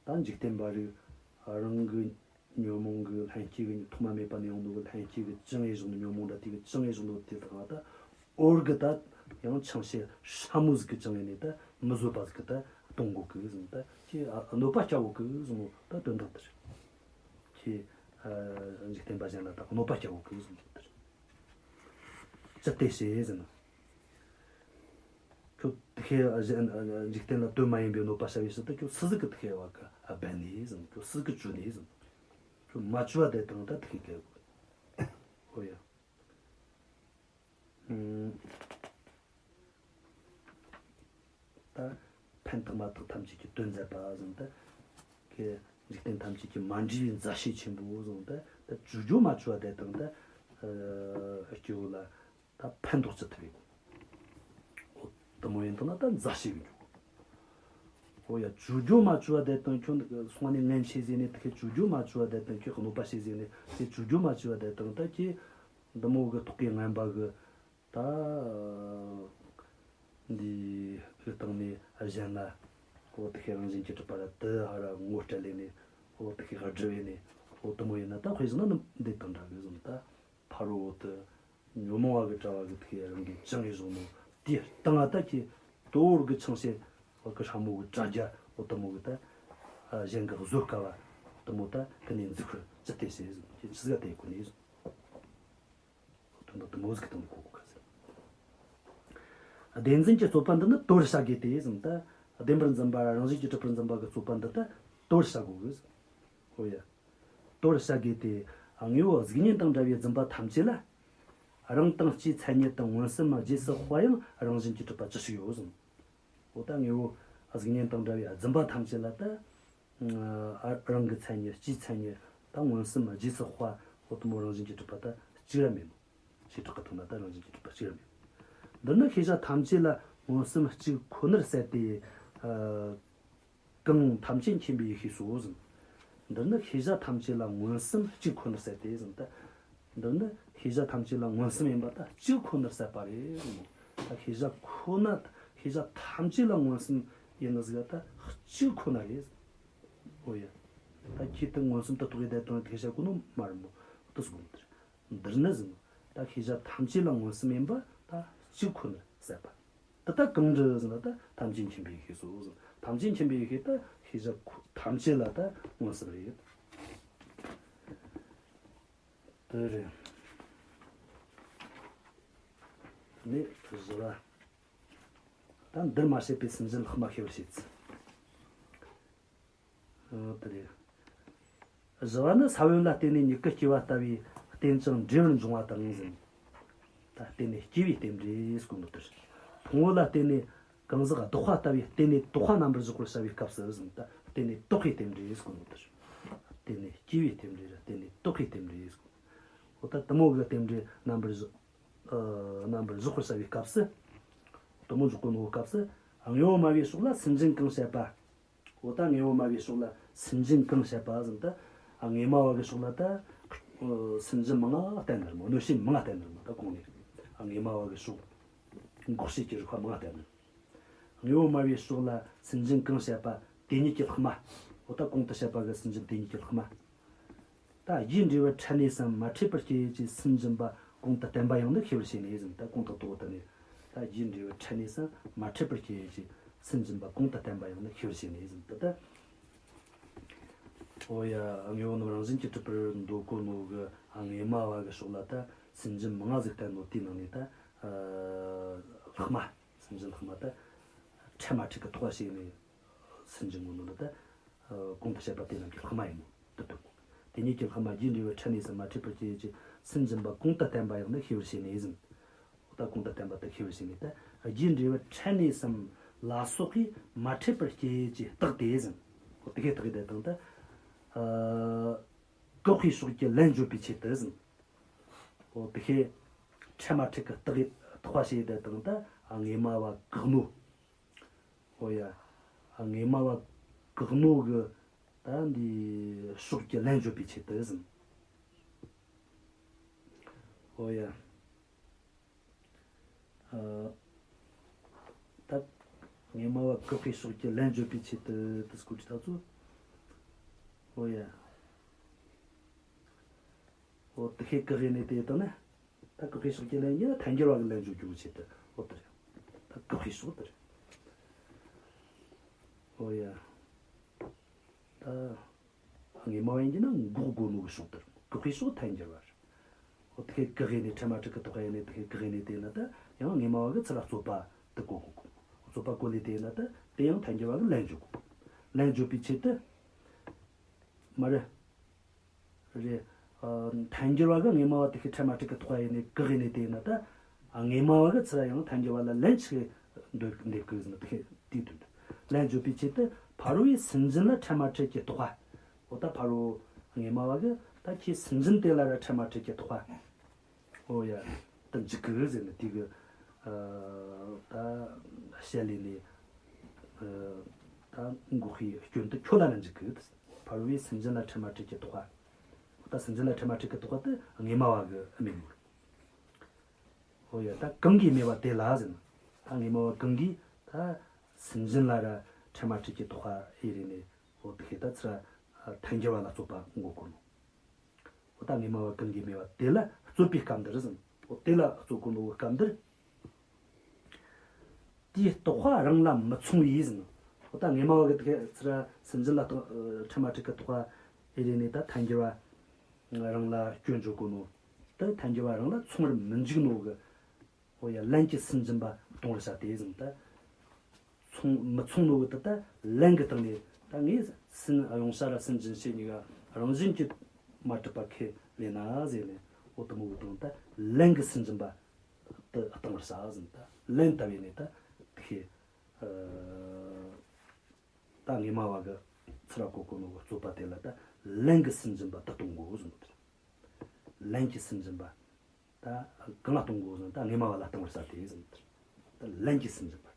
ད་འཇིག་རྟེན་པ་རིགས་རང་གི་ཉོན་མོངས་གི་ལྷན་སྐྱེས་གི་ཐོག་མ་མེད་པ་ནས་ཡོང་ནོ་གི་ལྷན་སྐྱེས་གི་བཅིངས་ཡས་བཞག་ནོ། ཉོན་མོངས་འདྲ་དེ་གི་བཅིངས་ཡས་བཞག་ནོ་དེ་དག་ད་འོར་གི་ད་ཡང་ཆང་ཤས་སྲ་མོ་ཟིག་གི་བཅིངས་ཡས་ནས་ད་མི་བཟོད་པ་ཟིག་གི་ད་གཏོང་དགོས་གི་ཟེར། ད་ཁྱེད་ཨ་གནོད་པ་བསྐྱལ་དགོས་གི་ཟེར་ནོ་ད་དོན་དག་དེ་རེད། ཁྱེད་ཨ་འཇིག་རྟེན་པ་གཞན་ལ་ད་གནོད་པ་བསྐྱལ་དགོས་གི་ཟེར་ནོ་དེ་རེད། ཅི་སྟེ་བྱེད་ཟེར་ན། ཁྱོད་དེ་ཁའི་གཞན་འཇིག་རྟེན་ལ་དོན་མ་ཡིན་པའི་གནོད་པ་བྱ་བའི་ཕྱིར་དུ་ཁྱོད་སུ་ཟིག་གིས་དེ་ཁའི་བ་གི་སྦད་ནས་ཟེར། ཁྱོད་སུ་ཟིག་གིས་བཅོལ་ནས་ཟེར། ཁྱོད་མ་བཅོལ་བ་དེ་དང་ད་དེ་ཁའི་སྐལ་བ། ཨོ་ཡ། ཨུམ། ད་ཕན་བཏགས་མ་བཏགས་ཐམས་ཅད་ཀྱི་དོན་མཛད་པ་ཟེར། ད་ཁའི་འཇིག་རྟེན་ཐམས་ཅད་ཀྱི་མ་འདྲིས་པའི་མཛའ་བཤེས་ཆེན་པོ་ཟེར། ད་ད་བཅོལ་རྒྱུ་མ་བཅོལ་བ་དེ་དང་ད་ཨ་སྐྱེ་བོ་ལ། ད་ཕན་ཐོགས་ཅི་ཐུབ་ཡོད། འོ་དེ་མོ་ཡིན་དང་ན་ད་མཛའ་བཤེས་གི་འཇུག། འོ་ཡ། བཅོལ་རྒྱུ་མ་བཅོལ་བ་དེ་དང་ཁྱོད་སོང་ནས་ངན་ཆེ་ཟེར་ནས་དེ་ཁའི་བཅོལ་རྒྱུ་མ་བཅོལ་བ་དེ་དང་ཁྱོད་གནོད་པ་བྱེད་ཟེར་ནས་དེ་བཅོལ་རྒྱུ་མ་བཅོལ་བ་དེ་དང་ད་ཁྱེད་འདི་མོ་གི་རྟོག་གེ་ངན་པ་གི་ད་འདི་གི་སྟེང་ནས་གཞན་ལ། འོ་དེ་ཁའི་རང་བཞིན་གྱིས་གྲུབ་པ་ལ་དེ་ཧ་ར་ངོ་སྤྲད་ལས་ནས། འོ་དེ་ཁའི་སྒྲུབ་བྱེད་ནས། འོ་དེ་མོ་ཡིན་ན་ད་དཔེ་བཞག་ན་འདི་དང་འདྲ་གི་ཟེར། ད་ཕ་རོལ་པོ་དེ། ཉོན་མོངས་པ་གི་དྲ་བ་གི་ཐིག་རང་གིས་བཅིངས་ཡེ་བཟུང་ནོ། དེའི་སྟེང་ང་ད་ཁྱེད་དོ་བོར་གི་ཆང་ཤེད་བ་གི་ཧྲ་མོ་གི་དྲ་རྒྱ་འོ་དེ་མོ་གི་ད་གཞན་གི་བཟོད་དཀའ་བ་དེ་མོ་ད་གི་ནས་འཛུགས་ཁུར་ཅི་སྟེ་ཤེས་ཟིན་ཁྱེད་ཆི་ཟིག་དེ་གོ་ནས་ཟིན། དོན་དག་དེ་མོ་ཟིག་གི་སྟེང་གོ་གོ་ག་ཟིན། བདེན་འཛིན་གྱི་རྩོད་པ་འདི་ནི་དོར་བྱ་དགོས་ཏེ་ཟིན། ད་བདེན་པར་འཛིན་པ་རང་བཞིན་གྱིས་གྲུབ་པར་འཛིན་པ་གི་རྩོད་པ་འདི་ད་དོར་བྱ་དགོས་གི་ཟིན། འོ་ཡ། དོར་བྱ་དགོས་ཏེ། དངོས་པོ་གཟུགས་བརྙན་དང་འདྲ་བའི་རྫུན་པ་ཐམས་ཅད་ལ། རང་དང་སྤྱིའི་མཚན་ཉིད་དང་མངོན་སུམ་རྗེས་སུ་དཔག་ཡང་རང་བཞིན་གྱིས་གྲུབ་པ་ཅི་ཞིག་ཡོད་ཟིན། འོ་ད་དངོས་པོ་གཟུགས་བརྙན་དང་འདྲ་བའི་རྫུན་པ་ཐམས་ཅད་ལ་ད། ཨ་རང་གི་མཚན་ཉིད་སྤྱིའི་མཚན་ཉིད་ད་མངོན་སུམ་རྗེས་སུ་དཔག་འོ་དེ་མོ་རང་བཞིན་གྱིས་གྲུབ་པ་ད་གཅིག་ར་མེད་ནོ། བྱེ་བྲག་གི་ཐོག་ན་ད་རང་བཞིན་གྱིས་གྲུབ་པ་གཅིག་ར་མེད། འདི་ནི་ཤེས་བྱ་ཐམས་ཅད་ལ་མངོན་སུམ་གཅིག་ཁོ་ནར་ཟད་དེ། ཨ། གང་ཐམས་ཅད་མཁྱེན་པའི་ཡེ་ཤེས་སོ་ཟིན། འདིར་ནི་ཤེས་བྱ་ཐམས་ཅད་ལ་མངོན་སུམ་གཅིག་ཁོ་ནར་ཟད་དེ་ཟིན་ཏེ། འདིར་ནི་ཤེས་བྱ་ཐམས་ཅད་ལ་མངོན་སུམ་ཡིན་པ་ད་གཅིག་ཁོ་ནར་ཟད་པ་རེད་ཟིན། ད་ཤེས་བྱ་ཁོ་ན་ཤེས་བྱ་ཐམས་ཅད་ལ་མངོན་སུམ་ཡིན་ནི་ཟིག་ད་གཅིག་ཁོ་ན་རེད་ཟིན། འོ་ཡ། ད་ཁྱེད་དུ་མངོན་སུམ་དུ་རྟོགས་ཡེ་བསྡད་དོན་དེ་ཤེས་གོ་ནོ་མ་རེད་མོ། དུ་སུ་གོ་ནོ་དེ་རེད། འདིར་ནི་ཟིན། ད་ཤེས་བྱ་ཐམས་ཅད་ལ་མངོན་སུམ་ཡིན་པ་ད་གཅིག་ཁོ་ནར་ཟད་པ། ད་ལྟ་གང་འདྲ་ཟིན་ན་ད་ཐམས་ཅད་མཁྱེན་པའི་ཡེ་ཤེས་སོ་ཟིན། ཐམས་ཅད་མཁྱེན་པའི་ཡེ་ཤེས་ད་ཤེས་བྱ་ཁོ་ཐམས་ཅད་ལ་ད་མངོན་སུམ་རེད། དེ་རེད། ནས་བཞི་བ། ད་འདིར་མ་བཤད་པའི་སུན་འབྱིན་ལྷག་མ་ཤེས་པར་བྱེད་ཚུལ། ཨ། དེ་རེད། བཞི་བ་ནི་ས་བོན་ལ་བརྟེན་ནས་མྱུ་གུ་སྐྱེ་བ་ལྟ་བུའི་རྟེན་ཅིང་འབྲེལ་བར་འབྱུང་བ་དང་ཟིན། ད་བརྟེན་ནས་སྐྱེ་བའི་རྟེན་འབྲེལ་ཟེར་གོ་ནོ་དེ་རེད། ཕུང་པོ་ལ་བརྟེན་ནས་གང་ཟག་ལྡོག་པ་ལྟ་བུའི་རྟེན་ནས་བཏགས་པ་རྣམ་པར་གཞག་པར་བྱ་བའི་སྐབས་སུ་ཟིན། ད་བརྟེན་ནས་བཏགས་པའི་རྟེན་འབྲེལ་ཟེར་གོ་ནོ་དེ་རེད། བརྟེན་ནས་སྐྱེ་བའི་རྟེན་འབྲེལ་ར་བརྟེན་ནས་བཏགས་པའི་རྟེན་འབྲེལ་ཟེར་གོ་ནོ། འོ་ད་དེ་མོ་གི་རྟེན་འབྲེལ་རྣམ་པར་གཞག་ཨ། རྣམ་པར་གཞག་པར་བྱ་བའི་སྐབས་སུ། དེ་མོ་འཇོག་གོ་ནོ་སྐབས་སུ། དངོས་པོ་སྨྲ་བའི་ཕྱོགས་ལ་སུན་འབྱིན་གང་བཤད་པ། འོ་ད་དངོས་པོ་སྨྲ་བའི་ཕྱོགས་ལ་སུན་འབྱིན་གང་བཤད་པ་ཟིན་ད། དངོས་སྨྲ་བ་གི་ཕྱོགས་ལ་ད། ཨ། སུན་འབྱིན་མང་ང་བསྟན་ནི་རེད་མོ། གནོད་བྱེད་མང་ང་བསྟན་ནི་རེད་མོ། ད་གོང་ནས་དངོས་སྨྲ་བ་གི་ཕྱོགས་འགོག་བྱེད་ཀྱི་རིགས་པ་མང་ང་བསྟན་ནི་རེད། དངོས་པོ་སྨྲ་བའི་ཕྱོགས་ལ་སུན་འབྱིན་གང་བཤད་པ། དེ་ཉིད་ཀྱི་ལྷག་མ། འོ་ད་གོང་དུ་བཤད་པ་གི་སུན་འབྱིན་དེ་ཉིད་ཀྱི་ལྷག་མ། ད་རྒྱས་འབྲས་བུ་འཕྲད་ནས་སམ་མ་འཕྲད་པར་སྐྱེ་ཡུལ་གྱི་སུན་འབྱིན་པ་གོང་དུ་བསྟན་པ་ཡང་ནི་ཤེས་པར་བྱས་ནས་ཟིན། ད་གོང་དུ་བསྟོད་དེ་ནས། ད་རྒྱས་འབྲས་བུ་འཕྲད་ནས་སམ་མ་འཕྲད་པར་སྐྱེ་ཡུལ་གྱི་སུན་འབྱིན་པ་གོང་དུ་བསྟན་པ་ཡང་ནི་ཤེས་པར་བྱས་ནས་ཟིན། ད་ལྟ། འོ་ཡ། དངོས་པོ་རྣམས་རང་བཞིན་གྱིས་གྲུབ་པར་འདོད་གོ་ནོ་གི་དངོས་སྨྲ་བ་གི་ཕྱོགས་ལ་ད་སུན་འབྱིན་མང་ང་ཟིག་བསྟན་ནོ་དེའི་ནང་ནས་ད། ཨ། ལྷག་མ། སུན་འབྱིན་ལྷག་མ་ད་འཕྲད་མ་འཕྲད་ཀྱི་ཐོག་བཤད་ནས། སུན་འབྱིན་གོ་ནོ་ལ་ད། ཨ། གོང་དུ་བཤད་པ་དེ་རྣམས་ཀྱི་ལྷག་མ་ཡིན་ནོ་དེ་སྟོན་གོ། དེ་ཉིད་ཀྱི་ལྷག་མ་རྒྱས་འབྲས་བུ་འཕྲད་ནས་སམ་མ་འཕྲད་པར་སྐྱེ་ཡུལ་གྱི་སུན་འབྱིན་པ་གོང་དུ་བསྟན་པ་ཡང་ནི་ཤེས་པར་བྱས་ནས་ཟིན། འོ་ད་གོང་དུ་བསྟན་པ་དེ་ཤེས་པར་བྱས་ནས་ད་རྒྱས་འབྲས་བུ་འཕྲད་ནས་སམ་ལ་སོགས་ཀྱིས་མ་འཕྲད་པར་སྐྱེ་ཡུལ་གྱི་རྟགས་དེ་ཟིན། འོ་དེ་ཤེས་རྟགས་དེ་དང་ད། ཨ། བཀག་པའི་ཕྱོགས་ཀྱི་ལན་བརྗོད་པའི་ཆེད་དུ་ཟིན། འོ་དེ་ཤེས། འཕྲད་མ་འཕྲད་ཀྱི་རྟགས་ཡིན་རྟགས་པ་བྱས་དེ་དང་ད་དངོས་སྨྲ་བ་བཀག་ནོ། འོ་ཡ། དངོས་སྨྲ་བ་བཀག་ནོ་གི་ད་འདི་ཕྱོགས་ཀྱི་ལན་བརྗོད་པའི་ཆེད་དུ་ཟིན། འོ་ཡ། ཨ། ད་དངོས་སྨྲ་བ་བཀག་པའི་ཕྱོགས་ཀྱི་ལན་བརྗོད་པའི་ཆེད་དུ་དེ་སྐོར་གྱི་ཐག་ཚོད། འོ་ཡ། འོ་དེ་ཤེས་བཀག་ཡེ་ནས་དེ་དང་ན། ད་བཀག་པའི་ཕྱོགས་ཀྱི་ལན་ཡིན་ན་ཐལ་འགྱུར་བ་གི་ལན་བརྗོད་རྒྱུ་གི་ཆེད་དུ་འོ་དེ་རེད། ད་བཀག་པའི་ཕྱོགས་དེ་རེད། འོ་ཡ། ད་དངོས་སྨྲ་བ་ཡིན་གྱི་ན་འགོག་དགོས་ནོ་གི་ཕྱོགས་དེ་རེད། བཀག་པའི་ཕྱོགས་ཐལ་འགྱུར་བ་རེད། འོ་དེ་བཀག་ཡེ་ནས་འཕྲད་མ་འཕྲད་ཀྱི་རྟགས་ཡེ་ནས་དེ་བཀག་ཡེ་ནས་དེ་ན་ད་ཡང་དངོས་སྨྲ་བ་གི་ཚུར་ར་རྩོད་པ་དེ་བཀོད་དགོས་གོ། རྩོད་པ་བཀོད་ལས་དེ་ན་ད་དེ་ཡང་ཐལ་འགྱུར་བ་གི་ལན་བརྗོད་དགོས། ལན་བརྗོད་པའི་ཆེད་དུ་མ་རེད། རེད། ཨ། ཐལ་འགྱུར་བ་གི་དངོས་སྨྲ་བ་དེ་ཤེས་འཕྲད་མ་འཕྲད་ཀྱི་ཐོག་ཡེ་ནས་བཀག་ཡེ་ནས་དེ་ན་ད། ཨ། དངོས་སྨྲ་བ་གི་ཚུར་ཡང་ཐལ་འགྱུར་བ་ལ་ལན་ཆི་འདེབས་འདེབས་དགོས་ཟེར་ན་དེ་ཤེས་དེའི་དོན་དུ། ལན་བརྗོད་པའི་ཆེད་དུ་ཕ་རོལ་པོའི་སུན་འབྱིན་ལ་འཕྲད་མ་འཕྲད་ཀྱི་རྟགས་པ། འོ་ད་ཕ་རོལ་དངོས་སྨྲ་བ་གི་ད་ཁྱེད་སུན་འབྱིན་དེ་ལ་ར་འཕྲད་མ་འཕྲད་ཀྱི་རྟགས་པ། འོ་ཡ། ད་འཇུག་གི་ཟེར་ནས་དེ་གི། ཨ། ད་བཤད་ལས་ནས། ཨ། ད་འགོག་པའི་སྐྱོན་དུ་ཁྱོད་ལ་ན་འཇུག་གི། ཕ་རོལ་པོའི་སུན་འབྱིན་ལ་འཕྲད་མ་འཕྲད་ཀྱི་རྟགས་པ། ད་སུན་འབྱིན་ལ་འཕྲད་མ་འཕྲད་ཀྱི་རྟགས་པ་དེ་དངོས་སྨྲ་བ་གི་དམིགས་ཡུལ། འོ་ཡ། ད་གང་གིས་སྨྲས་པ་དེ་ལ་ཟེར་ན། ད་དངོས་སྨྲ་བ་གང་གིས་ད་སུན་འབྱིན་ལ་ར་འཕྲད་མ་འཕྲད་ཀྱི་རྟགས་པ་ཡེ་རེ་ནས། འོ་དེ་ཤེས་ད་ཚུར་ར་ཐལ་འགྱུར་བ་ལ་རྩོད་པ་འགོད་གོ་ནོ། འོ་ད་དངོས་སྨྲ་བ་གང་གིས་སྨྲས་པ་དེ་ལ་རྩོད་པའི་སྐབས་འདིར་ཟིན། འོ་དེ་ལ་རྩོད་གོ་ནོ་གི་སྐབས་འདིར། དེའི་རྟག་པ་རང་ལ་མི་མཚུངས་པས་ཟེར། འོ་ད་དངོས་སྨྲ་བ་གི་དེ་ཚུར་སུན་འབྱིན་ལ་རྟག་འཕྲད་མ་འཕྲད་ཀྱི་རྟག་པ་ཡི་རེ་ནས་ད་ཐལ་འགྱུར་བ་རང་ལ་སྐྱོན་བརྗོད་གོ་ནོ། ད་ཐལ་འགྱུར་བ་རང་ལ་མཚུངས་པར་མི་འཇུག་ནོ་གི། འོ་ཡ། ལན་གྱིས་སུན་འབྱིན་པ་སྟོང་པར་བྱ་སྟེ་ཟེར། ད་མཚུངས་མི་མཚུངས་ནོ་གི་དེ་ད་ལན་གྱི་སྟེང་ནས། ད་ངས་སུན་གཡེང་བྱ་ར་སུན་འབྱིན་བྱེད་གཉིས་ཀ་རང་བཞིན་གྱིས་མ་གྲུབ་པ་ཁས་ལེན་ན་ཟེར་ནས། འོ་དེ་མོ་གི་སྟེང་ད་ལན་གྱིས་སུན་འབྱིན་པ་དེ་སྟོང་པར་བྱ་ཟེར། ད་ལན་བཏབ་ཡས་ནས་ད་དེ། ཨ། ད་དངོས་སྨྲ་བ་གི་ཚུར་གོ་གོ་ནོ་གི་རྩོད་པ་དེ་ལ་ད་ལན་གྱིས་སུན་འབྱིན་པ་དེ་སྟོང་དགོས་ཟེར་ནོ་དེ། ལན་གྱིས་སུན་འབྱིན་པ། ད་གང་ལ་སྟོང་དགོས་ཟེར་ན། ད་དངོས་སྨྲ་བ་ལ་སྟོང་པར་བྱ་སྟེ་ཟེར་ནོ་དེ། ད་ལན་གྱིས་སུན་འབྱིན་པ།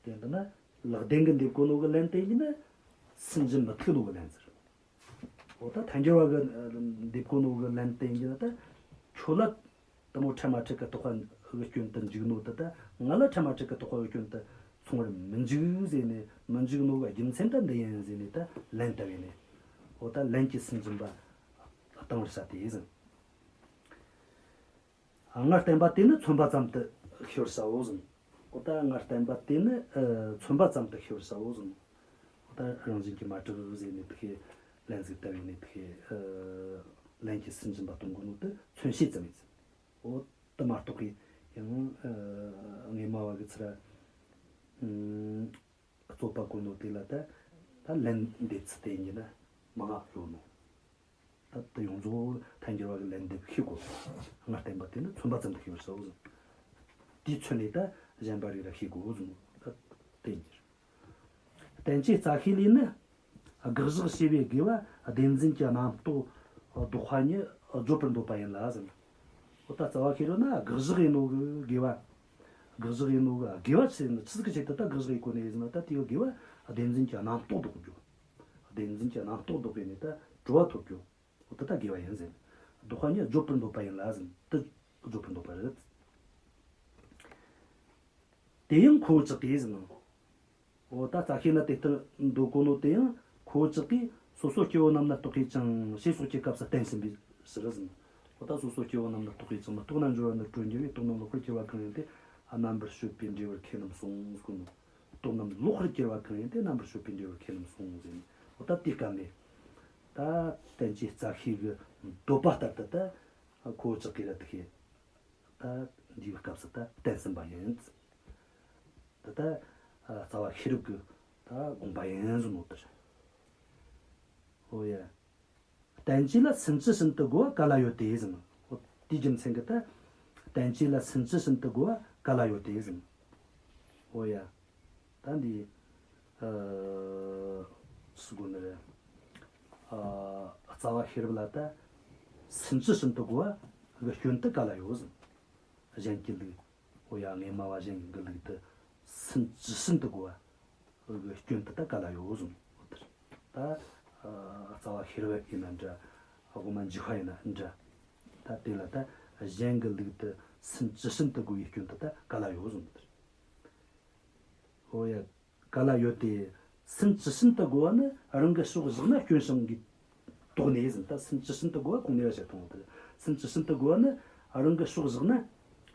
དེ་འདི་ན་ལེགས་ལྡན་གྱིས་འདེབས་གོ་ནོ་གི་ལན་དེ་ཡིན་ན་སུན་འབྱིན་མི་ཐུབ་ནོ་གི་ལན་ཟེར། འོ་ད་ཐལ་འགྱུར་བ་གིས་འདེབས་གོ་ནོ་གི་ལན་དེ་ཡིན་ན། ད་ཁྱོད་ལ་དེ་མོ་འཕྲད་མ་འཕྲད་ཀྱི་རྟག་པ་གི་སྐྱོན་དེ་འཇུག་ནོ་དེ། ད་ང་ལ་འཕྲད་མ་འཕྲད་ཀྱི་རྟག་པ་གི་སྐྱོན་དེ་མཚུངས་པར་མི་འཇུག་ཟེར་ནས། མི་འཇུག་ནོ་གི་རྒྱུ་མཚན་ད་འདི་ཡིན་ཟེར་ནས་ད་ལན་བཏབ་ཡས་ནས། འོ་ད་ལན་གྱིས་སུན་འབྱིན་པ་སྟོང་པར་བྱ་སྟེ་ཟེར། སྔར་བསྟན་པ་དེ་ནི་མཚོན་པ་ཙམ་དུ་ཤེས་པར་བྱའོ་ཟེར། འོ་ད་སྔར་བསྟན་པ་དེ་ནི་ཨ་མཚོན་པ་ཙམ་དུ་ཤེས་པར་བྱའོ་ཟེར། འོ་ད་རང་བཞིན་གྱིས་མ་གྲུབ་ཟེར་ནས་དེ་ཁས་ལན་ཟིག་བཏབ་ཡས་ནས། དེ་ཁས་ཨ་ལན་གྱིས་སུན་འབྱིན་པ་སྟོང་གོ་ནོ་དེ་མཚོན་བྱེད་ཙམ་ཡིན་ཟེར། འོ་དེ་མ་གཏོགས་ཀྱི་ཡང་ཨ་དངོས་སྨྲ་བ་གི་ཚུར་ཨ་རྩོད་པ་གོ་ནོ་དེ་ལ་ད་ད་ལན་འདེབས་ཚུལ་དེ་ཡིན་ན་མང་ང་ཡོད་ནོ། ད་དེ་ཡོངས་རྫོགས་ཐལ་འགྱུར་བ་གི་ལན་འདེབས་ཤེས་དགོས། སྔར་བསྟན་པ་དེ་ནི་མཚོན་པ་ཙམ་དུ་ཤེས་པར་བྱའོ་ཟེར། དེའི་ཚུལ་ནས་ད་གཞན་པ་རིགས་ར་ཤེས་དགོས་ཟེར། ད་དེ་ཡིན། བསྟན་བཅོས་རྩ་ཤེས་ལས་ནི། དགག་བཞག་བྱས་པའི་དགེ་བ་བདེན་འཛིན་གྱི་རྣམ་རྟོག་ལྡོག་པ་ཉིད་བརྗོད་པར་འདོད་པ་ཡིན་ལ་ཟེར། འོ་ད་རྩ་བ་ཤེས་རབ་ན་དགག་བཞག་ཡིན་ནོ་གི་དགེ་བ། དགག་བཞག་ཡིན་ནོ་གི་དགེ་བ་ཆི་ཡིན་ནོ། ཆི་ཟིག་གི་ཆེད་དུ་ད་དགག་བཞག་ཡེད་གོ་ནི་ཡིན་ཟེར་ན། ད་དེའི་དགེ་བ་བདེན་འཛིན་གྱི་རྣམ་རྟོག་ལྡོག་རྒྱུ། བདེན་འཛིན་གྱི་རྣམ་རྟོག་ལྡོག་པས་ནི་ད་གྲོལ་བ་ཐོབ་རྒྱུ། འོ་དེ་ད་དགེ་བ་ཡིན་ཟེར། ལྡོག་པ་ཉིད་བརྗོད་པར་འདོད་པ་ཡིན་ལ་ཟེར། དེ་བརྗོད་པར་འདོད་པ་རེད། དེ་ཡང་ཁོ་བོ་ཅག་གིས་ཟེར་ནོ། འོ་ད་རྩ་ཤེ་ན་དེ་ལྟར་འདོད་གོ་ནོ་དེ་ཡང་ཁོ་བོ་ཅག་གིས་སོ་སོ་སྐྱེ་བོ་རྣམས་ལ་རྟོགས་པས་ཀྱང་ཞེས་སོགས་ཀྱི་སྐབས་སུ་བསྟན་ཟིན་པའི་ཕྱིར་ཟེར། འོ་ད་སོ་སོ་སྐྱེ་བོ་རྣམས་ལ་རྟོགས་པས་ཀྱང་། མི་རྟོག་ན་འབྱོར་བ་ནི་དྲོད་འགྱུར་བས། རྟོག་རྣམས་ལོག་པར་གྱུར་པ་གང་ཡིན་ཏེ། རྣམ་པར་དཔྱོད་པའི་འབྲས་བུར་ཁས་རྣམས་སོང་ཟེར་གོ་ནོ། རྟོག་རྣམས་ལོག་པར་གྱུར་པ་གང་ཡིན་ཏེ། རྣམ་པར་དཔྱོད་པའི་འབྲས་བུར་ཁས་རྣམས་སོང་ཟེར་ནས། འོ་ད་དེའི་སྐབས་ནས་ད་བསྟན་བཅོས་རྩ་ཤེ་གི་འདོད་པ་ལྟར་དུ་ད་ཁོ་བོ་ཅག་གིས་ར་དེ་ཤེས། ད་འདིའི་སྐབས་སུ་ད་བསྟན་ཟིན་པ་ཡིན། ད་ལྟ་ཨ་རྩ་བ་ཤེས་རབ་ཀྱི་ད་དགོངས་པ་ཡིན་ཟེར་ནོ་དེ་རེད། འོ་ཡ། བསྟན་བཅོས་ལ་སུན་ཅི་ཞིན་དུ་དགོས་པ་ག་ལ་ཡོད་དེ་ཟེར། འོ་དེའི་རྒྱུ་མཚན་གྱིས་ད་བསྟན་བཅོས་ལ་སུན་ཅི་ཞིན་དུ་དགོས་པ་ག་ལ་ཡོད་དེ་ཟེར། འོ་ཡ། ད་འདི་ཨ་ཅི་ཟེར་དགོས་ནི་རེད། ཨ་རྩ་བ་ཤེས་རབ་ལ་ད་སུན་ཅི་ཞིན་དུ་དགོས་པ་གི་སྐྱོན་དེ་ག་ལ་ཡོད་ཟེར། གཞན་གྱི་ལུགས། འོ་ཡ། དངོས་སྨྲ་བ་གཞན་གྱི་ལུགས་དེ་སུན་ཅི་ཞིན་དུ་དགོས་པ་གི་སྐྱོན་དེ་ད་ག་ལ་ཡོད་ཟེར། འོ་དེ་རེད། ད་ཨ་རྩ་བ་ཤེས་རབ་ཡིན་ན་འདྲ། དབུ་མ་འཇུག་པ་ཡིན་ན་འདྲ། ད་དེ་ལ་ད་གཞན་གྱི་ལུགས་དེ་སུན་ཅི་ཞིན་དུ་དགོས་པའི་སྐྱོན་དེ་ད་ག་ལ་ཡོད་ཟེར། འོ་དེ་རེད། འོ་ཡ། ག་ལ་ཡོད་དེ། སུན་ཅི་ཞིན་དུ་དགོས་པ་ནི་རང་གི་ཕྱོགས་བཞག་ན་སྐྱོན་བྱུང་གི་དོགས་ནས་ཟེར། ད་སུན་ཅི་ཞིན་དུ་དགོས་པ་གོང་ནས་ར་བཤད་ཐོངས་དེ། སུན་ཅི་ཞིན་དུ་དགོས་པ་ནི་རང་གི་ཕྱོགས་བཞག་ན་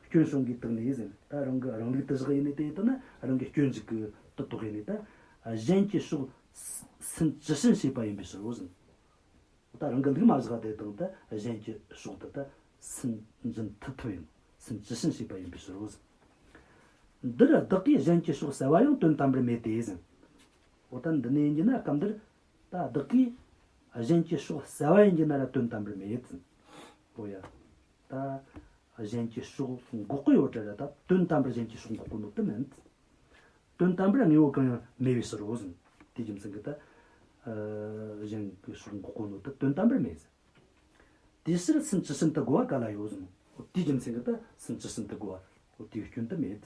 སྐྱོན་བྱུང་གི་དོགས་ནས་ཟེར། ད་རང་གི་རང་ལུགས་དེ་བཞག་ཡིན་ནས་དེ་ཡིན་ན་རང་གི་སྐྱོན་ཞིག་གི་དེ་དོགས་ཡིན་ནས། ད་གཞན་གྱི་ཕྱོགས་སུན་ཅི་ཞིན་བྱས་པ་ཡིན་པའི་ཕྱིར་རོ་ཟེར། ད་རང་གི་ལུགས་མ་བཞག་དེ་དང་ད་གཞན་གྱི་ཕྱོགས་དེ་ད་སུན་འབྱིན་ཐུབ་ཐུབ་ཡིན། སུན་ཅི་ཞིན་བྱས་པ་ཡིན་པའི་ཕྱིར་རོ་ཟེར། འདིར་བདག་གིས་གཞན་གྱི་ཕྱོགས་བསལ་བ་ཡང་དོན་དམ་པར་མེད་དེ་ཟེར། འོ་ད་འདི་ནས་ཡིན་གྱི་ན་སྐབས་འདིར་ད་བདག་གིས་གཞན་གྱི་ཕྱོགས་བསལ་བ་ཡིན་གྱི་ན་ར་དོན་དམ་པར་མེད་ཟེར། འོ་ཡ། ད་གཞན་གྱི་ཕྱོགས་འགོག་གི་ཡོད་དྲ་ར། ད་དོན་དམ་པར་གཞན་གྱི་ཕྱོགས་འགོག་གི་ནོ་དེ་མིན། དོན་དམ་པར་དངོས་པོ་གང་ཡང་མེད་པའི་ཕྱིར་རོ་ཟེར། དེའི་རྒྱུ་མཚན་གྱིས་ད་ཨ་གཞན་གྱི་ཕྱོགས་འགོག་གོ་ནོ་དེ་དོན་དམ་པར་མེད་ཟེར། དེའི་ཕྱིར་སུན་ཅི་ཞིན་དུ་དགོས་པ་ག་ལ་ཡོད་ཟེར། འོ་དེའི་རྒྱུ་མཚན་གྱིས་ད་སུན་ཅི་ཞིན་དུ་དགོས་པ་འོ་དེའི་སྐྱོན་དེ་མེད།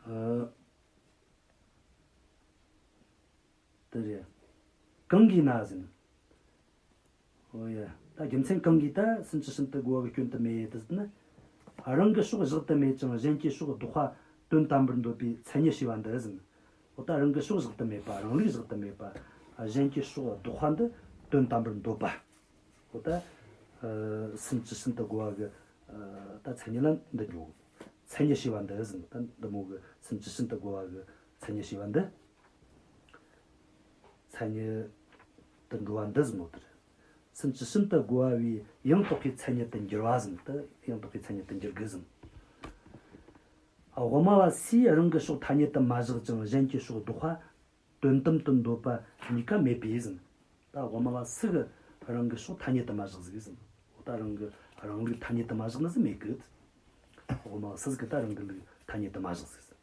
ཨ། དེ་རེད། གང་གིས་ན་ཟེར། འོ་ཡ། ད་རྒྱུ་མཚན་གང་གིས་ད་སུན་ཅི་ཞིན་དུ་དགོས་པ་གི་སྐྱོན་དེ་མེད་དེ་ཟེར་ན། རང་གི་ཕྱོགས་བཞག་ཏུ་མེད་ཅིང་གཞན་གྱི་ཕྱོགས་ལྡོག་པ་དོན་དམ་པར་འདོད་པའི་མཚན་ཉིད་ཞེས་པ་འདི་ཟེར། འོ་ད་རང་གི་ཕྱོགས་བཞག་ཏུ་མེད་པ། རང་ལུགས་བཞག་ཏུ་མེད་པ། གཞན་གྱི་ཕྱོགས་ལྡོག་པ་འདི་དོན་དམ་པར་འདོད་པ། འོ་ད་ ཨ། སུན་ཅི་ཤིན་ཏུ་རྒོལ་བ་གི། ཨ། ད་མཚན་ཉིད་ལ་འདི་འགྲོ། མཚན་ཉིད་ཞེས་པ་འདི་ཟེར། ད་འདི་མོ་གི་སུན་ཅི་ཤིན་ཏུ་རྒོལ་བ་གི་མཚན་ཉིད་ཞེས་པ་འདི། མཚན་ཉིད་དུ་འགྲོ་བ་འདི་ཟེར་ནོ་དེ་རེད། སུན་ཅི་ཤིན་ཏུ་རྒོལ་བ་བས་ཡང་དག་པའི་མཚན་ཉིད་དུ་འགྱུར་བ་ཟེར། ད་ཡང་དག་པའི་མཚན་ཉིད་དུ་འགྱུར་གི་ཟེར། ཨ། དབུ་མ་བ་སུས་རང་གི་ཕྱོགས་ཐ་སྙད་དུ་མ་བཞག་ཅིང་གཞན་གྱི་ཕྱོགས་ལྡོག་པ་དོན་དམ་དུ་འདོད་པ་གཉིས་ཀ་མེད་པས་ཟེར། ད་དབུ་མ་བ་སུ་གིས་རང་གི་ཕྱོགས་ཐ་སྙད་དུ་མ་བཞག་ཟིག་ཟེར། འོ། ད་རང་གི་རང་ལུགས་ཐ་སྙད་དུ་མ་བཞག་ནི་ཟིག་མེད་གི། དབུ་མ་བ་སུ་ཟིག་གིས་ད་རང་གི་ལུགས་ཐ་སྙད་དུ་མ་བཞག་ཟིག་ཟེར།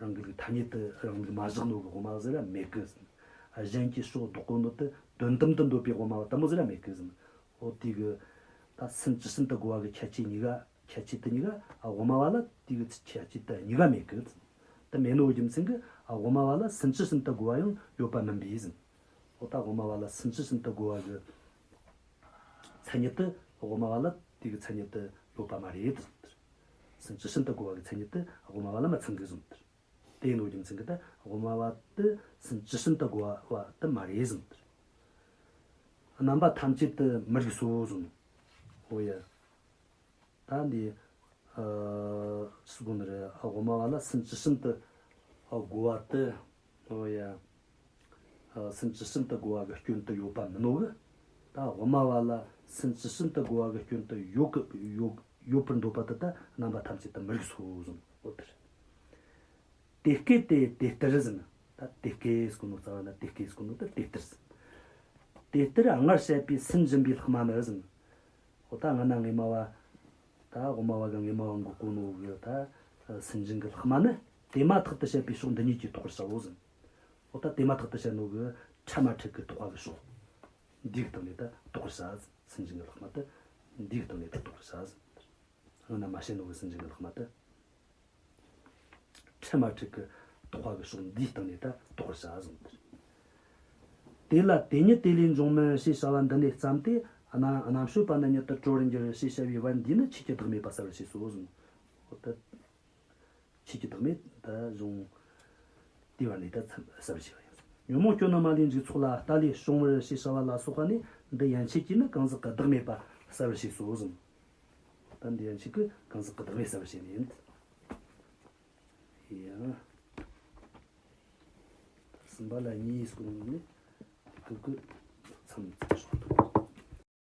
རང་གི་ལུགས་ཐ་སྙད་དུ་རང་ལུགས་མ་བཞག་ནོ་གི་དབུ་མ་བ་ཟིག་ར་མེད་གི་ཟེར། གཞན་གྱི་ཕྱོགས་ལྡོག་གོ་ནོ་དེ་དོན་དམ་དུ་འདོད་པའི་དབུ་མ་བ་དེ་མོ་ཟིག་ར་མེད་གི་ཟེར། འོ། དེ་གི་ད་སུན་ཅི་ཤིན་ཏུ་རྒོལ་བ་གི་ཁྱད་ཆོས་གཉིས་ཀ་ཁྱད་ཆོས་དེ་གཉིས་ཀ། ཨ། དབུ་མ་བ་ལ་དེ་གི་ཁྱད་ཆོས་དེ་གཉིས་ཀ་མེད་གི། དེ་མེད་ནོ་རྒྱུ་མཚན་གྱིས། ཨ། དབུ་མ་བ་ལ་སུན་ཅི་ཤིན་ཏུ་རྒོལ་བ་ཡང་ཡོད་པ་མིན་པས་ཟེར། འོ། ད་དབུ་མ་བ་ལ་སུན་ཅི་ཤིན་ཏུ་རྒོལ་བ་གི་མཚན་ཉིད་དེ་དབུ་མ་བ་ལ་དེ་གི་མཚན་ཉིད་དེ་ཡོད་པ་མ་རེད་ཟེར། སུན་ཅི་ཤིན་ཏུ་རྒོལ་བ་གི་མཚན་ཉིད་དེ་དབུ་མ་བ་ལ་མི་ཚང་གི་ཟེར། དེ་ཡིན་ནོ་རྒྱུ་མཚན་གྱིས་ད་དབུ་མ་བ་དེ་སུན་ཅི་ཤིན་ཏུ་རྒོལ་བ་དེ་མ་རེད་ཟེར། རྣམ་པ་ཐམས་ཅད་དུ་མི་རིགས་སོ་ཟེར། འོ་ཡ། ད་འདི། ཨ། སུ་དགོས་ནི་རེད། ཨ། དབུ་མ་བ་ལ་སུན་ཅི་ཤིན་ཏུ་རྒོལ་བ་དེ། འོ་ཡ། ཨ། སུན་ཅི་ཤིན་ཏུ་རྒོལ་བ་གི་སྐྱོན་དེ་ཡོད་པ་མིན་ནོ་གི། ད་དབུ་མ་བ་ལ་སུན་ཅི་ཤིན་ཏུ་རྒོལ་བ་གི་སྐྱོན་དེ་ཡོད་གི། ཡོད། ཡོད་པར་འདོད་པ་དེ་ད་རྣམ་པ་ཐམས་ཅད་དུ་མི་རིགས་སོ་ཟེར། འོ་དེ་རེད། དེ་སྐད་དེ་དེ་ལྟར་ཟེར། ད་དེ་སྐད་ཟེར་གོ་ནོ་རྩ་བ་ན་དེ་སྐད་ཟེར་གོ་ནོ་དེ་དེ་ལྟར་ཟེར། དེ་ལྟར་སྔར་བཤད་པའི་སུན་འབྱིན་པའི་ལྷག་མ་ནི་ཟེར། འོ། ད་སྔ་ན་ངེད་མ་བ། ད་དབུ་མ་བ་གི་ངེད་མ་བ་འགོག་གོ་ནོ་གི་ད་སུན་འབྱིན་གྱི་ལྷག་མ་ནི། དེ་མ་ཐག་ཏུ་བཤད་པའི་ཕྱོགས་འདི་ཉིད་ཀྱིས་རྟོགས་པར་བྱའོ་ཟེར། འོ། ད་དེ་མ་ཐག་ཏུ་བཤད་ནོ་གི་འཕྲལ་མ་འཕྲལ་གྱི་རྟོག་པ་གི་ཕྱོགས་འདིའི་སྟེང་ནས་ད་རྟོགས་པར་བྱ་ཟེར། སུན་འབྱིན་གྱི་ལྷག་མ་དེ་འདིའི་སྟེང་ནས་ད་རྟོགས་པར་བྱ་ཟེར། སྔ་ན་མ་བཤད་ནོ་གི་སུན་འབྱིན་གྱི་ལྷག་མ་དེ། འཕྲལ་མ་འཕྲལ་གྱི་རྟོག་པ་གི་ཕྱོགས་འདིའི་སྟེང་ནས་ད་རྟོགས་པར་བྱ་ཟེར། དེ་ལ་དེ་ཉིད་དེ་ལས་འབྱུང་མིན་ཞེས་བྱ་བ་འདི་ནས་བརྩམས་ཏེ། རྣམ་རྣམ་དཔྱོད་པ་ནི་ཉིད་དུ་གྲོལ་བར་འགྱུར་ཞེས་བྱ་བའི་བར་འདིས་ནི་ཆོས་ཀྱི་བདག་མེད་པ་གསལ་བར་བྱས་སོ་ཟེར། འོ། ད་ཆོས་ཀྱི་བདག་མེད་ད་གཞུང་དེའི་བར་ནས་ད་གསལ་བར་བྱས་པ་ཡིན། ཉོན་མོངས་སྐྱོན་རྣམས་མ་ལུས་འཇིག་ཚོགས་ལ། ལྟ་ལས་བྱུང་བར་ཞེས་བྱ་བ་ལ་སོགས་པ་ནི་འདི་ཡན་ཆད་ཀྱིས་ནི་གང་ཟག་གི་བདག་མེད་པ་གསལ་བར་བྱས་སོ་ཟེར། ད་འདི་ཡན་ཆད་ཀྱིས་གང་ཟག་གི་བདག་མེད་གསལ་བར་བྱས་ནི་ཡིན། ཡང་། གསུམ་པ་ལ་གཉིས་ཟེར་གོ་ནོ་ནི་དེ་གི་མཚམས་བཅད་ཆོག་ཏུ།